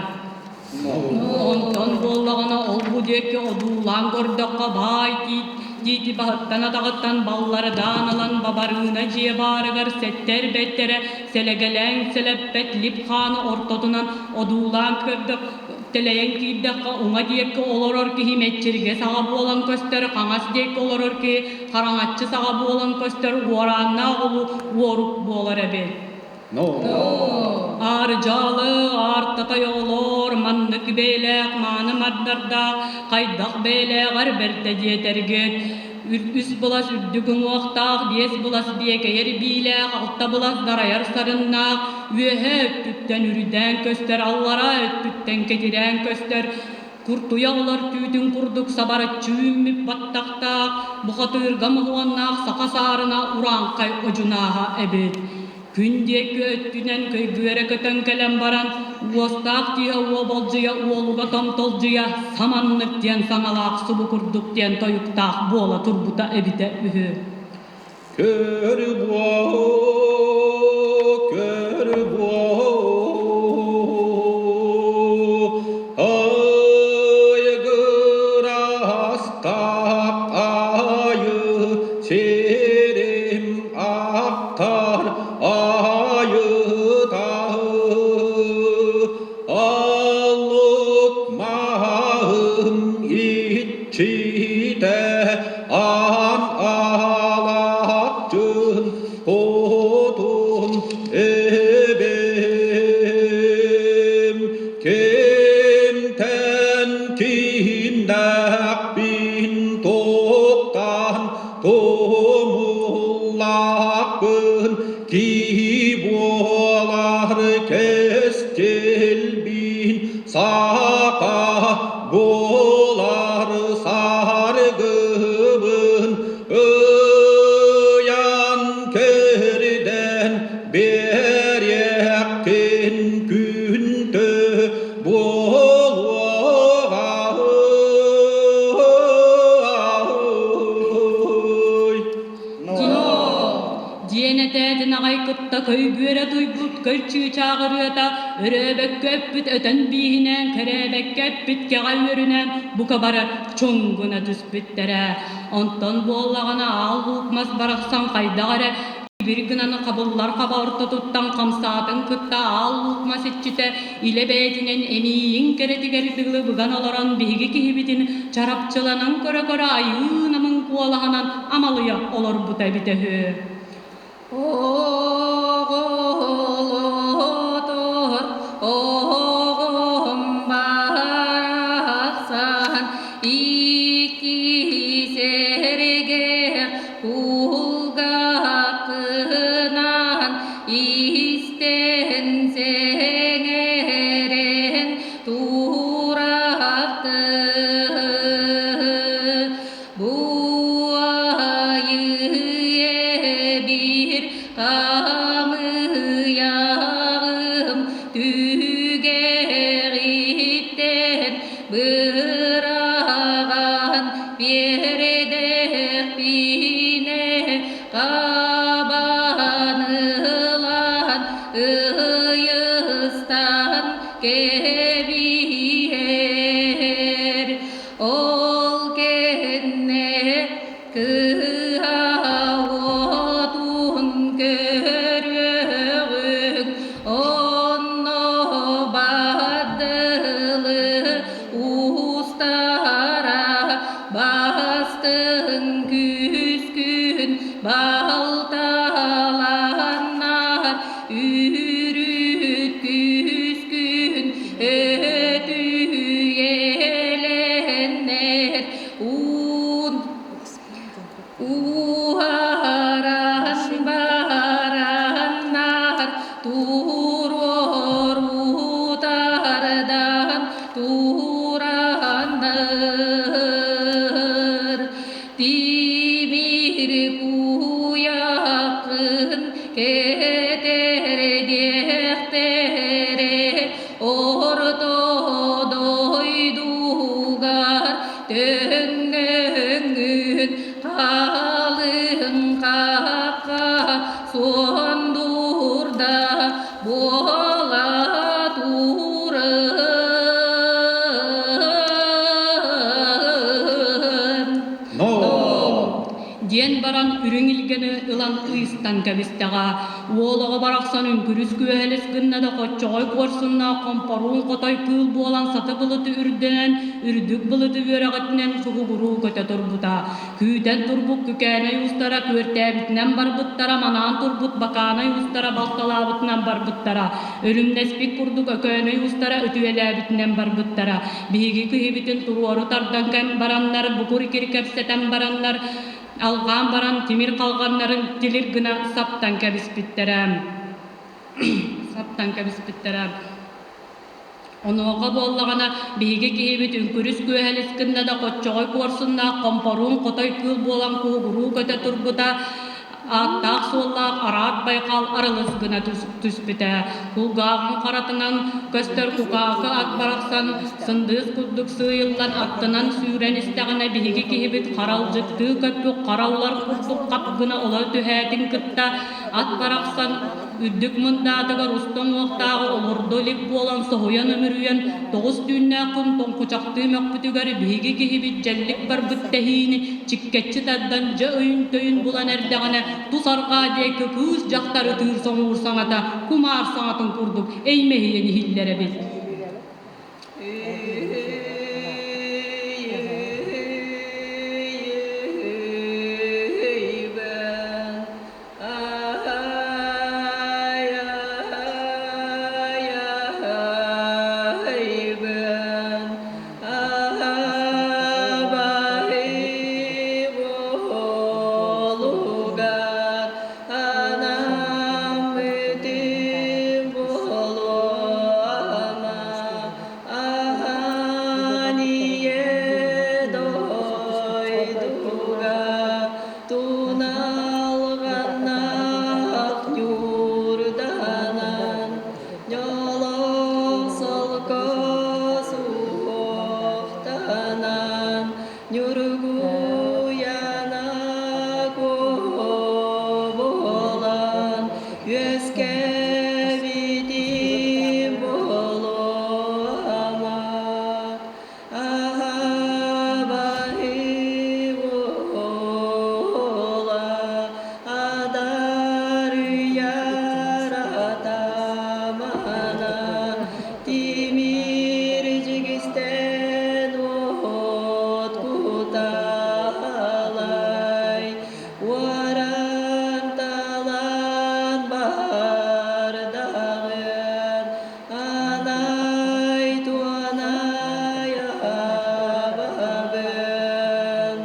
Онтон буоллаҕына ол-бу диэки одуулаан көрдөххө баай тиит тиити баһыттан атаҕыттан баллардаан ылан бабарыына дьиэ баарыгар сэттэ эрбэттэрэ сэлэгэлээн сэлэппэт лип хааны ортотунан одуулаан көрдөх тэлэйэн киирдэххэ уҥа диэки олорор киһи мэччиргэ саҕа буолан көстөр, хаҥас диэки олорор киһи хараҥаччы саҕа буолан көстөр уорааннаах улуу уорук буолар эбит. Аар-дьаалы, аартатай оҕолоор, маннык бэйэлээх мааны мардардаах, хайдах бэйэлээҕэр бэртэ диэтэргит. Үс былас үрдүк уҥуохтаах, биэс былас биэкэйэр биилээх, алта былас дарайар сарыннаах, үөһээ өттүттэн үрдээн көстөр, аллараа өттүттэн кэтирээн көстөр, Куртуйах олор түүтүн курдук сабараччы үүммүт баттахтаах, бухатыырга моһуоннаах саха саарына урааҥхай одьунааһа эбит. Күн диэки өттүнэн көйгүөрэ көтөн кэлэн баран, уостаах тииһэ уобалдьыйа уолуга томтолдьуйа саманнык диэн саҥалаах субу курдук диэн тойуктаах буола турбута эбитэ үһү. Көр буо, көр буо, айгырастаах айы сирим ахтар айыта аллык маһым иччитэ аан алааччын хотун эбэм кимтэн кииннэхпин туохтан Туомуллаахпын киһи буолар кэскилбин саха буолар саргыбын ыйан кэрдэн биэриэххин күндү буолуоҕай. Диэн этээтин аҕай кытта көйгүөрэ туйбут көл чыычаах ырыата өрөөбөккө өппүт өтөн бииһинээн кэрээбэккэ эппит кэҕэ үөрүнэн бука бары чуҥгуна түспүттэрэ. Онтон буоллаҕына аал луук мас барахсан хайдах эрэ Бир гынан хабыллар хаба ортотуттан хамсаатын кытта аал луук мас иччитэ илэ бэйэтинэн эмиийин кэрэтигэр дылы быган олорон биһиги киһибитин чарапчыланан көрө-көрө айыы намын куолаһынан амалыйа олорбута эбитэ үһү. Оҕолотор оҕом барахсан икки сэргэх Кулгааххынан истэн сэҥээрэн тураахты бу айыы эбир хамыйаҕым түгэҕиттэн быраҕан биэрдэхпинэ хабан ылан ыйыстан кэбиһэр ол кэннэ кыһа уотун көрүөҕүҥ онно бадылы устара бастыҥ күскүн балталаннар үрүт күскүн өтүйэлэннэр уун Уһаран бараннар туруорутардан тураннар тимир куйахын кэтэрдиэхпинэ. Сүрэхтэрэ орто дойдугар төҥҥөҥҥүн халыҥ хахха суон дурда буола турын. Диэн баран үрүҥ илгэни ылан ыйыстан кэбистэҕэ. Уол оҕо барахсан үҥкүрүс күөһэлис гынна да хоччоҕой куорсуннаах хомпоруун хотой кыыл буолан саты былыты үрдэнэн, үрдүк былыты үөрэҕитинэн суһугуруу көтө турбута. Күүтэн турбут күкээнэй уустара күөртээбитинэн барбыттара, манаан турбут бакаанай уустара балталаабытынан барбыттара. Өлүмнэспит курдук өкөөнөй уустара үтүөлээбитинэн барбыттара. Биһиги киһибитин туруору тардан кэм бараннар, букур-икир кэпсэтэн бараннар, алҕаан баран тимир халҕаннарын тилир гына саптан кэбиспиттэрэ. Саптан кэбиспиттэрэ. Онуоха буоллаҕына, биһиги киһибит үҥкүрүс күөһэлис гынна да хоччоҕой куорсуннаах хомпоруун хотой кыыл буолан куһугуруу көтө турбута, ааттаах-суоллаах араак байҕал арылыс гына түспүтэ. Кулгааҕын харатынан көстөр кукаакы ат барахсан сындыыс курдук сыыйыллан аттынан сүүрэн истэҕинэ биһиги киһибит харалдьыктыы көппүт хараллар курдук хап гына оло түһээтин кытта ат барахсан Үрдүк мындаатыгар устан уохтааҕы олордо илик буолан соһуйан өмүрүйэн тоҕус түүннээх күн тоҥкучахтыы мөхпүтүгэр биһиги киһибит дьэллик барбыт тэһиини чиккэччи тардан дьэ өйүн-төйүн булан эрдэҕинэ тус арҕаа диэки кыыс дьахтар ытыыр соҥуур саҥата кумаар саҥатын курдук эймэһийэн иһиллэр эбит. Туналҕаннаах ньуурданан, ньолох солко суһуохтанан, ньургуйана куобулан, үөскэбитим буолуома. Тимир дьигистэн уот куталай, уоран талан бардаҕын, Анай туонай абабын,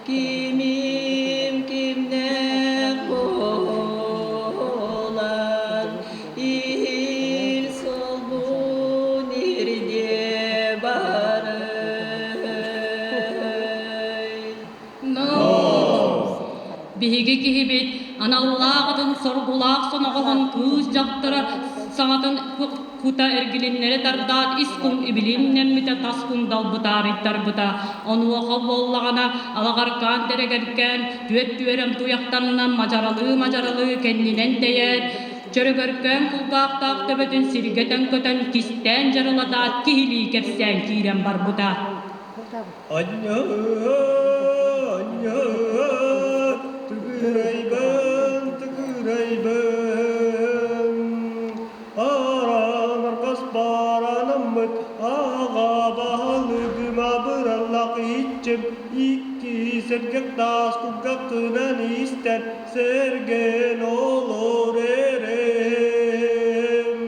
кимим кимнээх буолан, иһил солбун ирдиэ барый. Биһиги киһибит аналлаах атын соргулаах соноҕоһун кыыс дьахтара саҥатын кута эргилиннэри тардаат ис кун ибилиннэммитэ тас кун далбытаарыйтарбыта. Онуоха буоллаҕына алаҕаркаан тэрэгэркээн түөт түөрэм туйахтанынан мадьаралыы-мадьаралыы кэннинэн тэйээт чөрөгөркөөн кулгаахтаах төбөтүн сиргэ төҥкөтөн кистээн дьарылатаат киһилии кэпсээн киирэн барбыта. Анньа, анньа, тыгырайбын, тыгырайбын, Араан арҕас баранаммыт, аҕа баһылыгым абыраллах иччим, икки сэргэх таас кулгаххынан истэн, сэргэн олор эрэм.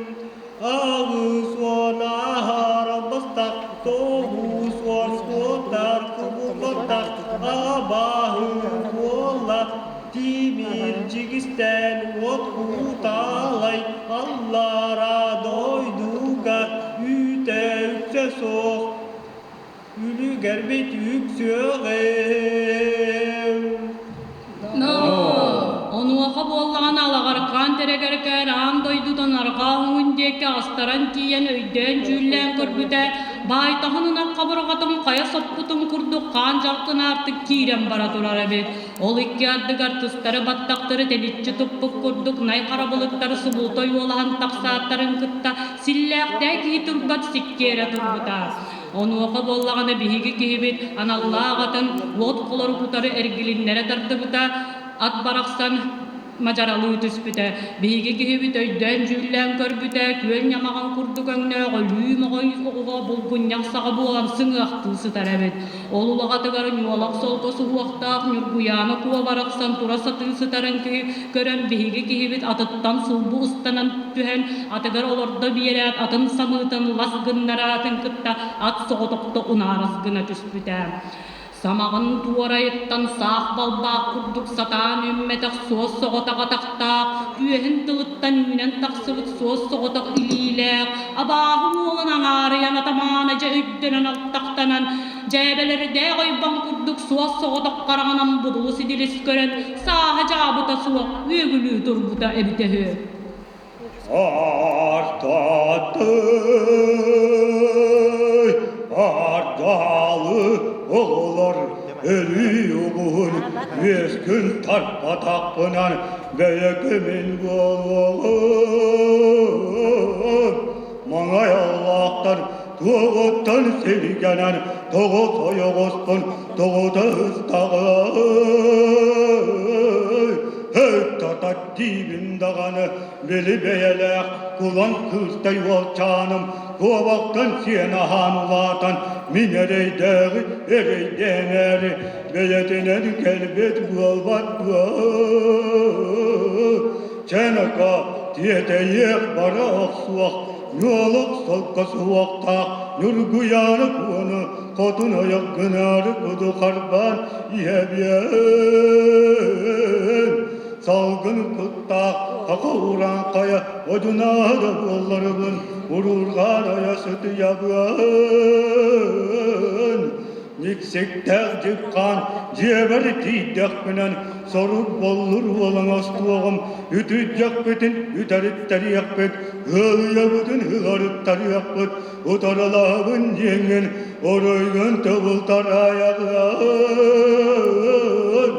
Аҕыс уон аһар албастах, тоҕус уон куотар кубулҕаттах, абаһы буола тимир дьигистэн уот куталай, аллара дойдуга үүтэ үксэ суох, үлүгэрбит үксүөҕүм. Онуоха Онуоха буоллаҕына Алаҕаркаан тэрэгэркээн аан дойдутун арҕаа уҥун диэки астаран тиийэн өйдөөн-дьүүллээн көрбүтэ, баайтаһын ынах хабырҕатын хайа соппутун курдук хаан дьалкынаартык киирэн бара турар эбит. Ол икки ардыгар тыстары баттахтары тэличчи туппут курдук най хара былыттары субулута ойуолаһан тахсааттарын кытта силлээхтээ киһи турбат сиккиэрэ турбута. Онуоха буоллаҕына биһиги киһибит аналлаах атын уот холору кутары эргилиннэрэ тардыбыта, ат барахсан мадьаралыы түспүтэ. Биһиги киһибит өйдөөн-дьүүллээн көрбүтэ, күөл ньамаҕын курдук өҥнөөх өлүү моҕой оҕуһа булгунньах саҕа буолан сыҥыахтыы сытар эбит. Ол улаҕатыгар ньуолах солко суһуохтаах Ньургуйаана куо барахсан тура сатыы сытарын киһи көрөн биһиги киһибит атыттан сулбу ыстанан түһэн атыгар олордо биэрээт атын самыытын лас гыннараатын кытта ат соҕотохто унаарыс гына түспүтэ. Самаҕын туорайыттан саах балбаах курдук сатаан үүммэтэх суос соҕотох атахтаах, түөһүн тылыттан үүнэн тахсыбыт суос соҕотох илиилээх, абааһы уолун аҥаарыйан атамаана дьэ өйдөнөн алтахтанан, дьээбэлэрдээх ойбон курдук суос соҕотох хараҕынан будулу сидилис көрөн, сааһа дьаабыта суох үөгүлүү турбута эбитэ үһү. Артатай, ардалы оҕолор өлүү оҕуһун үөскүн тарпатахпынан бэйэкэмин буолуоҕум. Маҥай аллаахтар туоҕуттан сиргэнэн тоҕо сойоҕоспун тоҕута ыстаҕай. Татат диибин даҕаны били бэйэлээх кулан кыыстай уолчааным куобахтан сиэн аһаан улаатан мин эрэйдээҕи эрэйдээмээри бэйэтинэн кэлбит буолбат дуо Чэноко тиэтэйиэх бара охсуох ньуолук солко суохтаах Ньургуйааны куону хотун ойох гынаары куду харбаан иһэбиэн салгын куттаах хака урааҥхайа одунааһы да буолларыбын уруурҕаан ойо сытыйабын никсиктээх дьыпхаан дьиэбэр тиийдэхпинэн сорук боллур уолаҥ остуоҕум үтүйдэхпитин үтэриттэриэхпит ыалыйабытын ыарыттарыахпыт утарылаһабын диэҥҥин оройгун тыбылтараайаҕын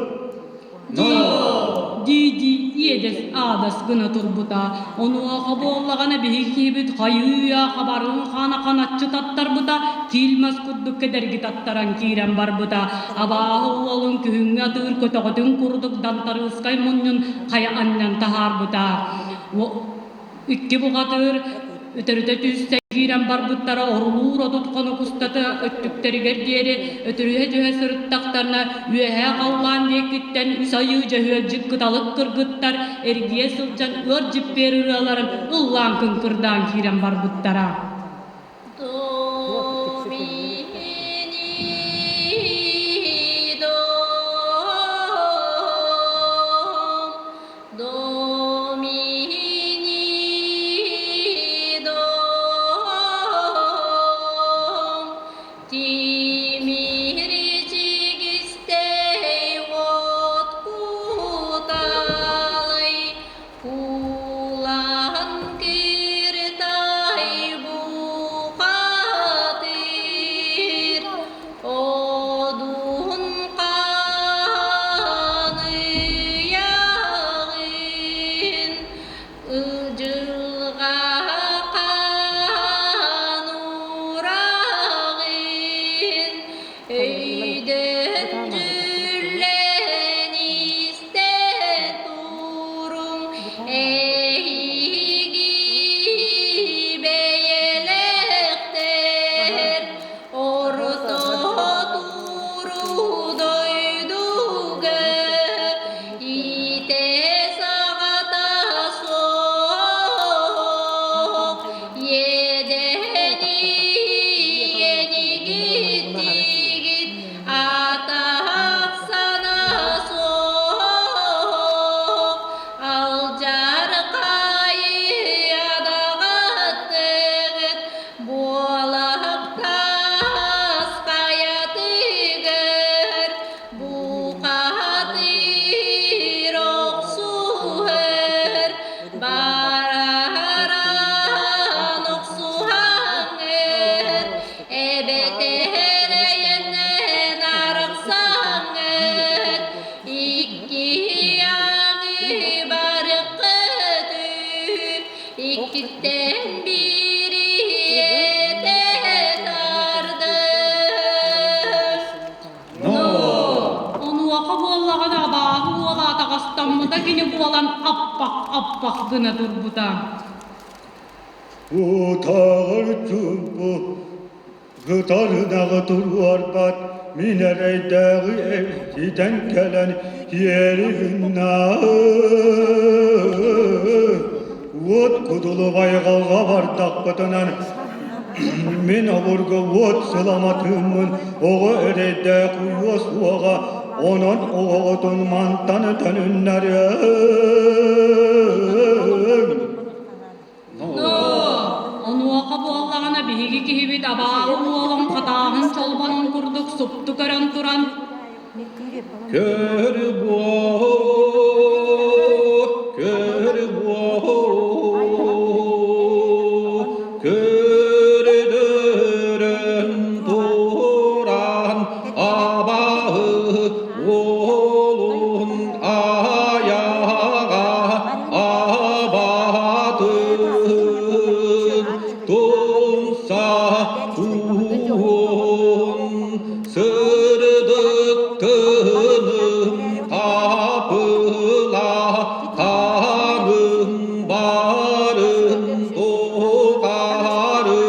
Дии-дии иэдэс аадас гына турбута. Онуоха буоллаҕына биһиги киһибит хайыы-үйэ хабарын хаана ханаччы таттарбыта, киил мас курдук кэдэрги таттаран киирэн барбыта. Абааһы уолун күһүҥҥү атыыр көтөҕөтүн курдук дантарыыскай мунньун хайа анньан таһаарбыта. Икки бухатыыр өтөрүтэ түстэ киирэн барбыттара орулуур 30 хонук устата өттүктэригэр диэри өтөрүһэ түһэ сырыттахтарына үөһээ халлаан диэкиттэн үс айыы дьөһүөлдьүт кыталык кыргыттар эргийэ сылдьан ыар дьиппиэр ырыаларын ыллаан кыҥкырдаан киирэн барбыттара. Кулан киртай Иккиттэн биири этэ тардыр. Онуоха буоллаҕына абааһы уола атаҕастаммыта кини буолан аппах-аппах гына турбута. Утаҕыр чуумпу Кытарынаҕы туруорбат мин эрэйдээҕи эргитэн кэлэн киэри гынна Уот кудулу байҕалга бардахпытынан мин обургу уот сыламатыыммын оҕо эрэйдээх уйуо суоҕа онон оҕоҕутун мантан төнүннэриэм Онуоха буоллаҕына биһиги киһибит абааһы уолун хатааһын чолбонун курдук супту көрөн туран Көр буо, көр буо, көрдөрөн туран абааһы уолун айаҕа абатын тумса туһун сырдык тыным тапыла таным барын тухары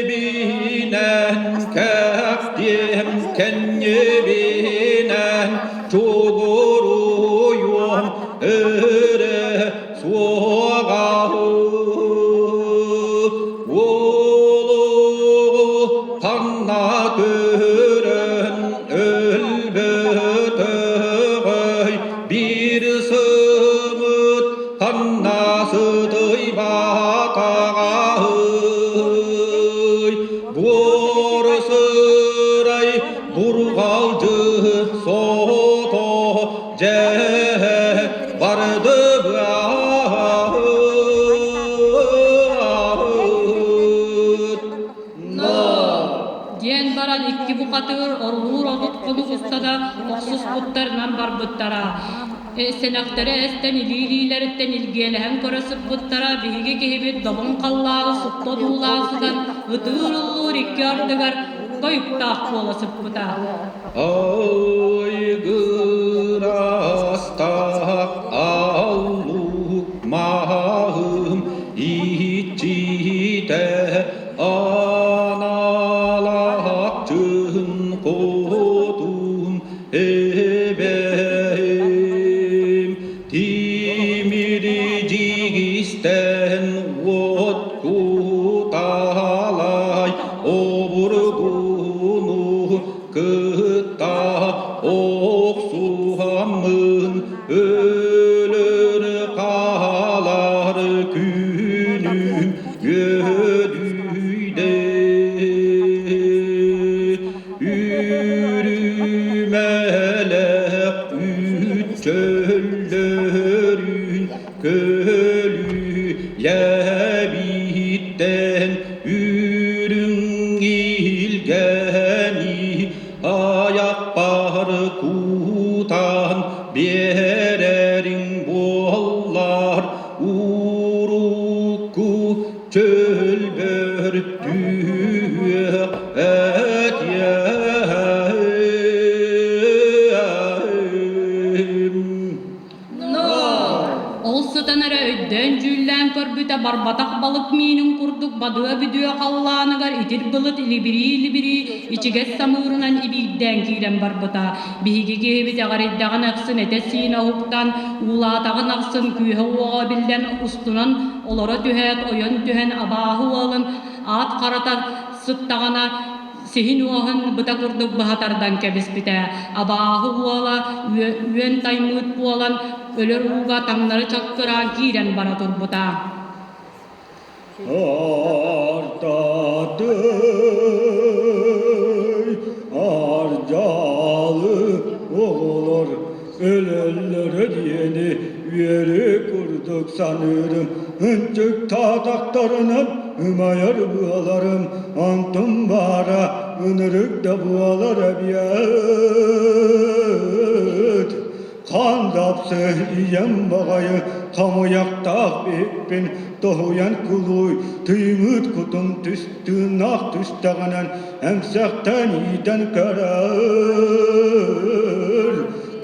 энньэбинэн кэхтиэм кэннибинэн чугуруйуом өрө суоҕа уолугу ханна көрөн өлбөтөҕөй биир сымыт ханна сытыйбатаҕай буор сырай бурҕалдьы сото дьэ бардыбыт Диэн баран икки бухатыыр орулуур 30 хонук устата охсуспуттарынан барбыттара. Сэнэхтэрэ эстэн илии-илиилэриттэн илгиэлэһэн көрө сыппыттара биһиги киһибит добун халлааны супту одуулаан сытан ытыыр-ыллуур икки ардыгар тойуктаах буола сыппыта. Айгырастаах аллук маһым иччитэ аналаахчын хотун эбэм тимири дьигистэн уот куталай обургуну кытта охсуһаммын өлөр хаалар күнүм үөдүйдэ Үрүмэлэх үүт чөллөрүн көлүйэбиттэн үрүҥ илгэни айахпар кутан биэрэриҥ буоллар урукку чөлбөр түһүөх этиэм. Ол сытан эрэ өйдөөн-дьүүллээн көрбүтэ барбатах балык миинин курдук бадыа-бүдүө халлааныгар итир былыт илибирии-илибирии ичигэс самыырынан ибиирдээн киирэн барбыта. Биһиги киһибит эҕэрийдэҕин ахсын этэ-сиинэ уһуктан, уулаатаҕын ахсын күүһэ-уоҕа биллэн устунан олоро түһээт, ойон түһэн абааһы уолун аат харата сыттаҕына сиһин уоһун быта курдук быһа тардан кэбиспитэ. Абааһы уола үөн таймыыт буолан өлөр ууга таҥнары чаккыраан киирэн бара турбута. Артады ардьалы оҕолор өлөллөрө диэни үөрүү курдук саныырым ынчыктаатахтарынан ымайар быаларым онтум баара ынырык да буолар эбиэт Хан дапсы ийэм баҕайы Хамыйахтаах биһикпин тоһуйан кулууй, тыймыт кутум түс тыыннаах түстэҕинэн эмсэхтэн иитэн көрөр.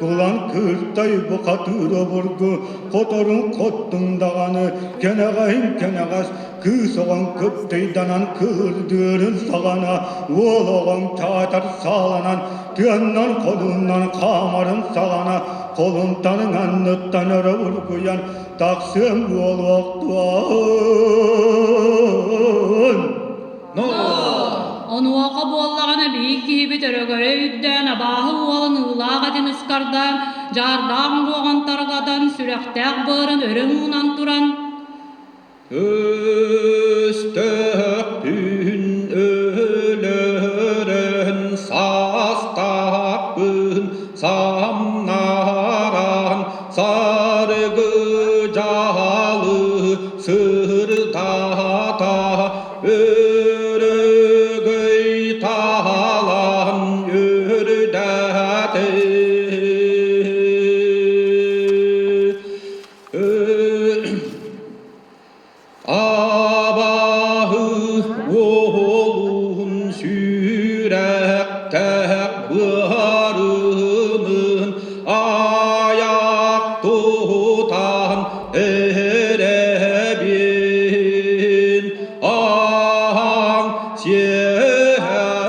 Кулан кыыртай бухатыыр обургу хоторун хоттуҥ даҕаны кэнэҕэһин кэнэҕэс кыыс оҕоҥ кыптыйданан кыырдыырын саҕана уол оҕоҥ чаатар сааланан тыаннан холуннан хаамарын саҕана холумтаныҥ анныттан өрө бургуйан тахсыам буолуохтуон. Онуоха буоллаҕына биир киһибит өрөгөрө үрдээн абааһы уолун уулаах этин ыскардаан, дьаардаах уҥуоҕун тарҕатан, сүрэхтээх быарын өрө уунан туран Өстөөхпүн өлөрөн саастаахпын самнаран саргы дьаалы сырдата өрөгөй таалан үрдэтэ Абааһы уолун сүрэхтээх быһаарынын айах тутан эрэбин аһаҥ сиэһэҥ.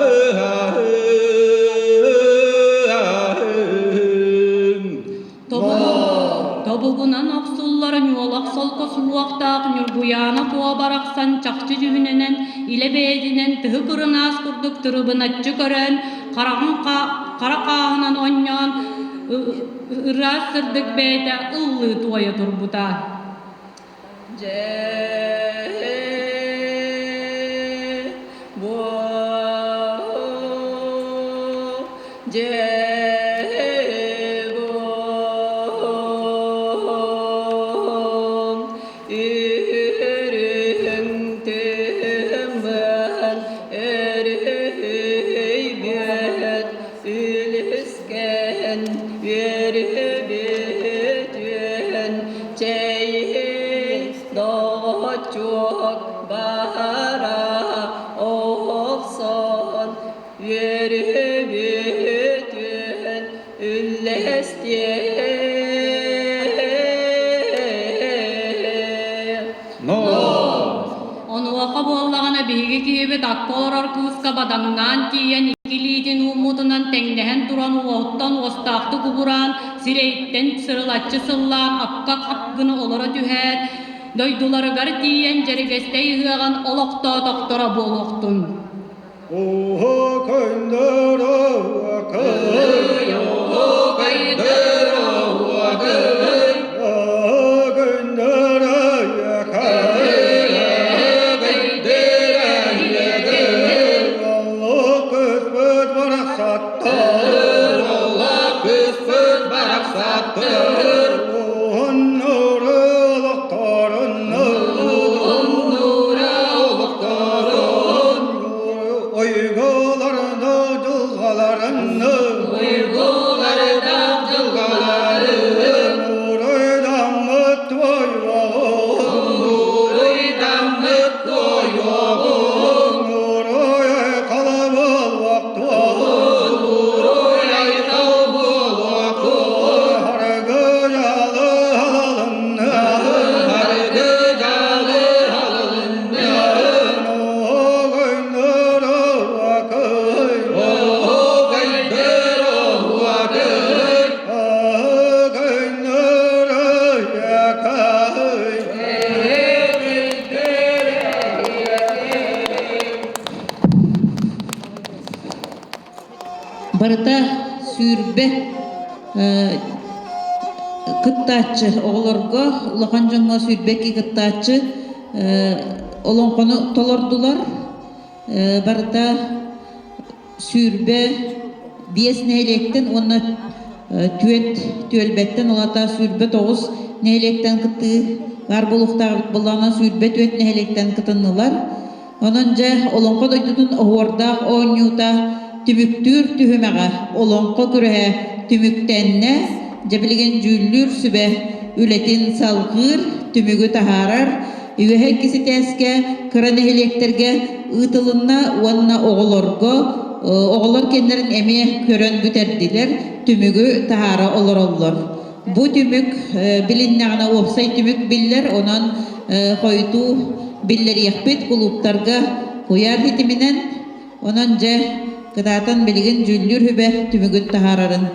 Тобугунан охсуллар ньуолах солко суһуохтаах Ньургуйаана Куо барахсан чахчы дьүһүнүнэн, илэ бэйэтинэн тыһы кырынаас курдук тырыбыначчы көрөн, хараҕын хара хааһынан онньоон, ыраас сырдык бэйэтэ ыллыы туойа турбута. Үлүскэн үөрүбүтүөн чэйин доҕоччуок баара охсон үөрүбүтүөн үллэстиэ. Онуоха буоллаҕына биһиги киһибит акка олорор кыыска бадаҥнаан тиийэн икки илиитин ууммутунан тэҥнэһэн туран уоһуттан уостаахтык убураан, сирэйиттэн сырылаччы сыллаан акка хап гына олоро түһээт, дойдуларыгар тиийэн Дьэригэстэй ыһыаҕын олохтоотохторо буолуохтун. Оһо көндөрө көй, оһо көндөрө көй, көндөрө көй, көндөрө көй, Allah көспөт барахсаттар, Allah көспөт барахсаттар, Оннуру олохторунну, Оннуру олохторун, Уйгуларына дьылҕаларынны, Уйгуларына дьылҕаларын, Уруйдаммыт туойуоҕун, Уруйдаммыт туойуоҕун, Уруй айхал буолуохтун, Уруй айхал буолуохтун, Харгы дьалы халалынны, Харгы дьалы халалынны, Барыта 20 кыттааччы оҕолорго, улахан дьоҥҥо 22 кыттааччы олоҥхону толордулар. Барыта 25 нэһилиэктэн уонна түөрт түөлбэттэн, ол аата 29 нэһилиэктэн кыттыы баар буолуохтаах буоллаҕына 24 нэһилиэктэн кытыннылар. Онон дьэ Олоҥхо дойдутун оһуордаах оонньуута түмүктүүр түһүмэҕэ Олоҥхо күрэһэ түмүктэннэ. Дьэ билигин дьүүллүүр сүбэ үлэтин салҕыыр, түмүгү таһаарар. Үөһэ иккис этээскэ кыра нэһилиэктэргэ ыытылынна уонна оҕолорго оҕолор кэннэрин эмиэ көрөн бүтэрдилэр, түмүгү таһаара олороллор. Бу түмүк билиннэҕинэ уопсай түмүк биллэр, онон хойутуу биллэриэхпит кулууптарга куйаар ситиминэн. Онон дьэ, кытаатан билигин дьүүллүүр сүбэ түмүгүн таһаарарын.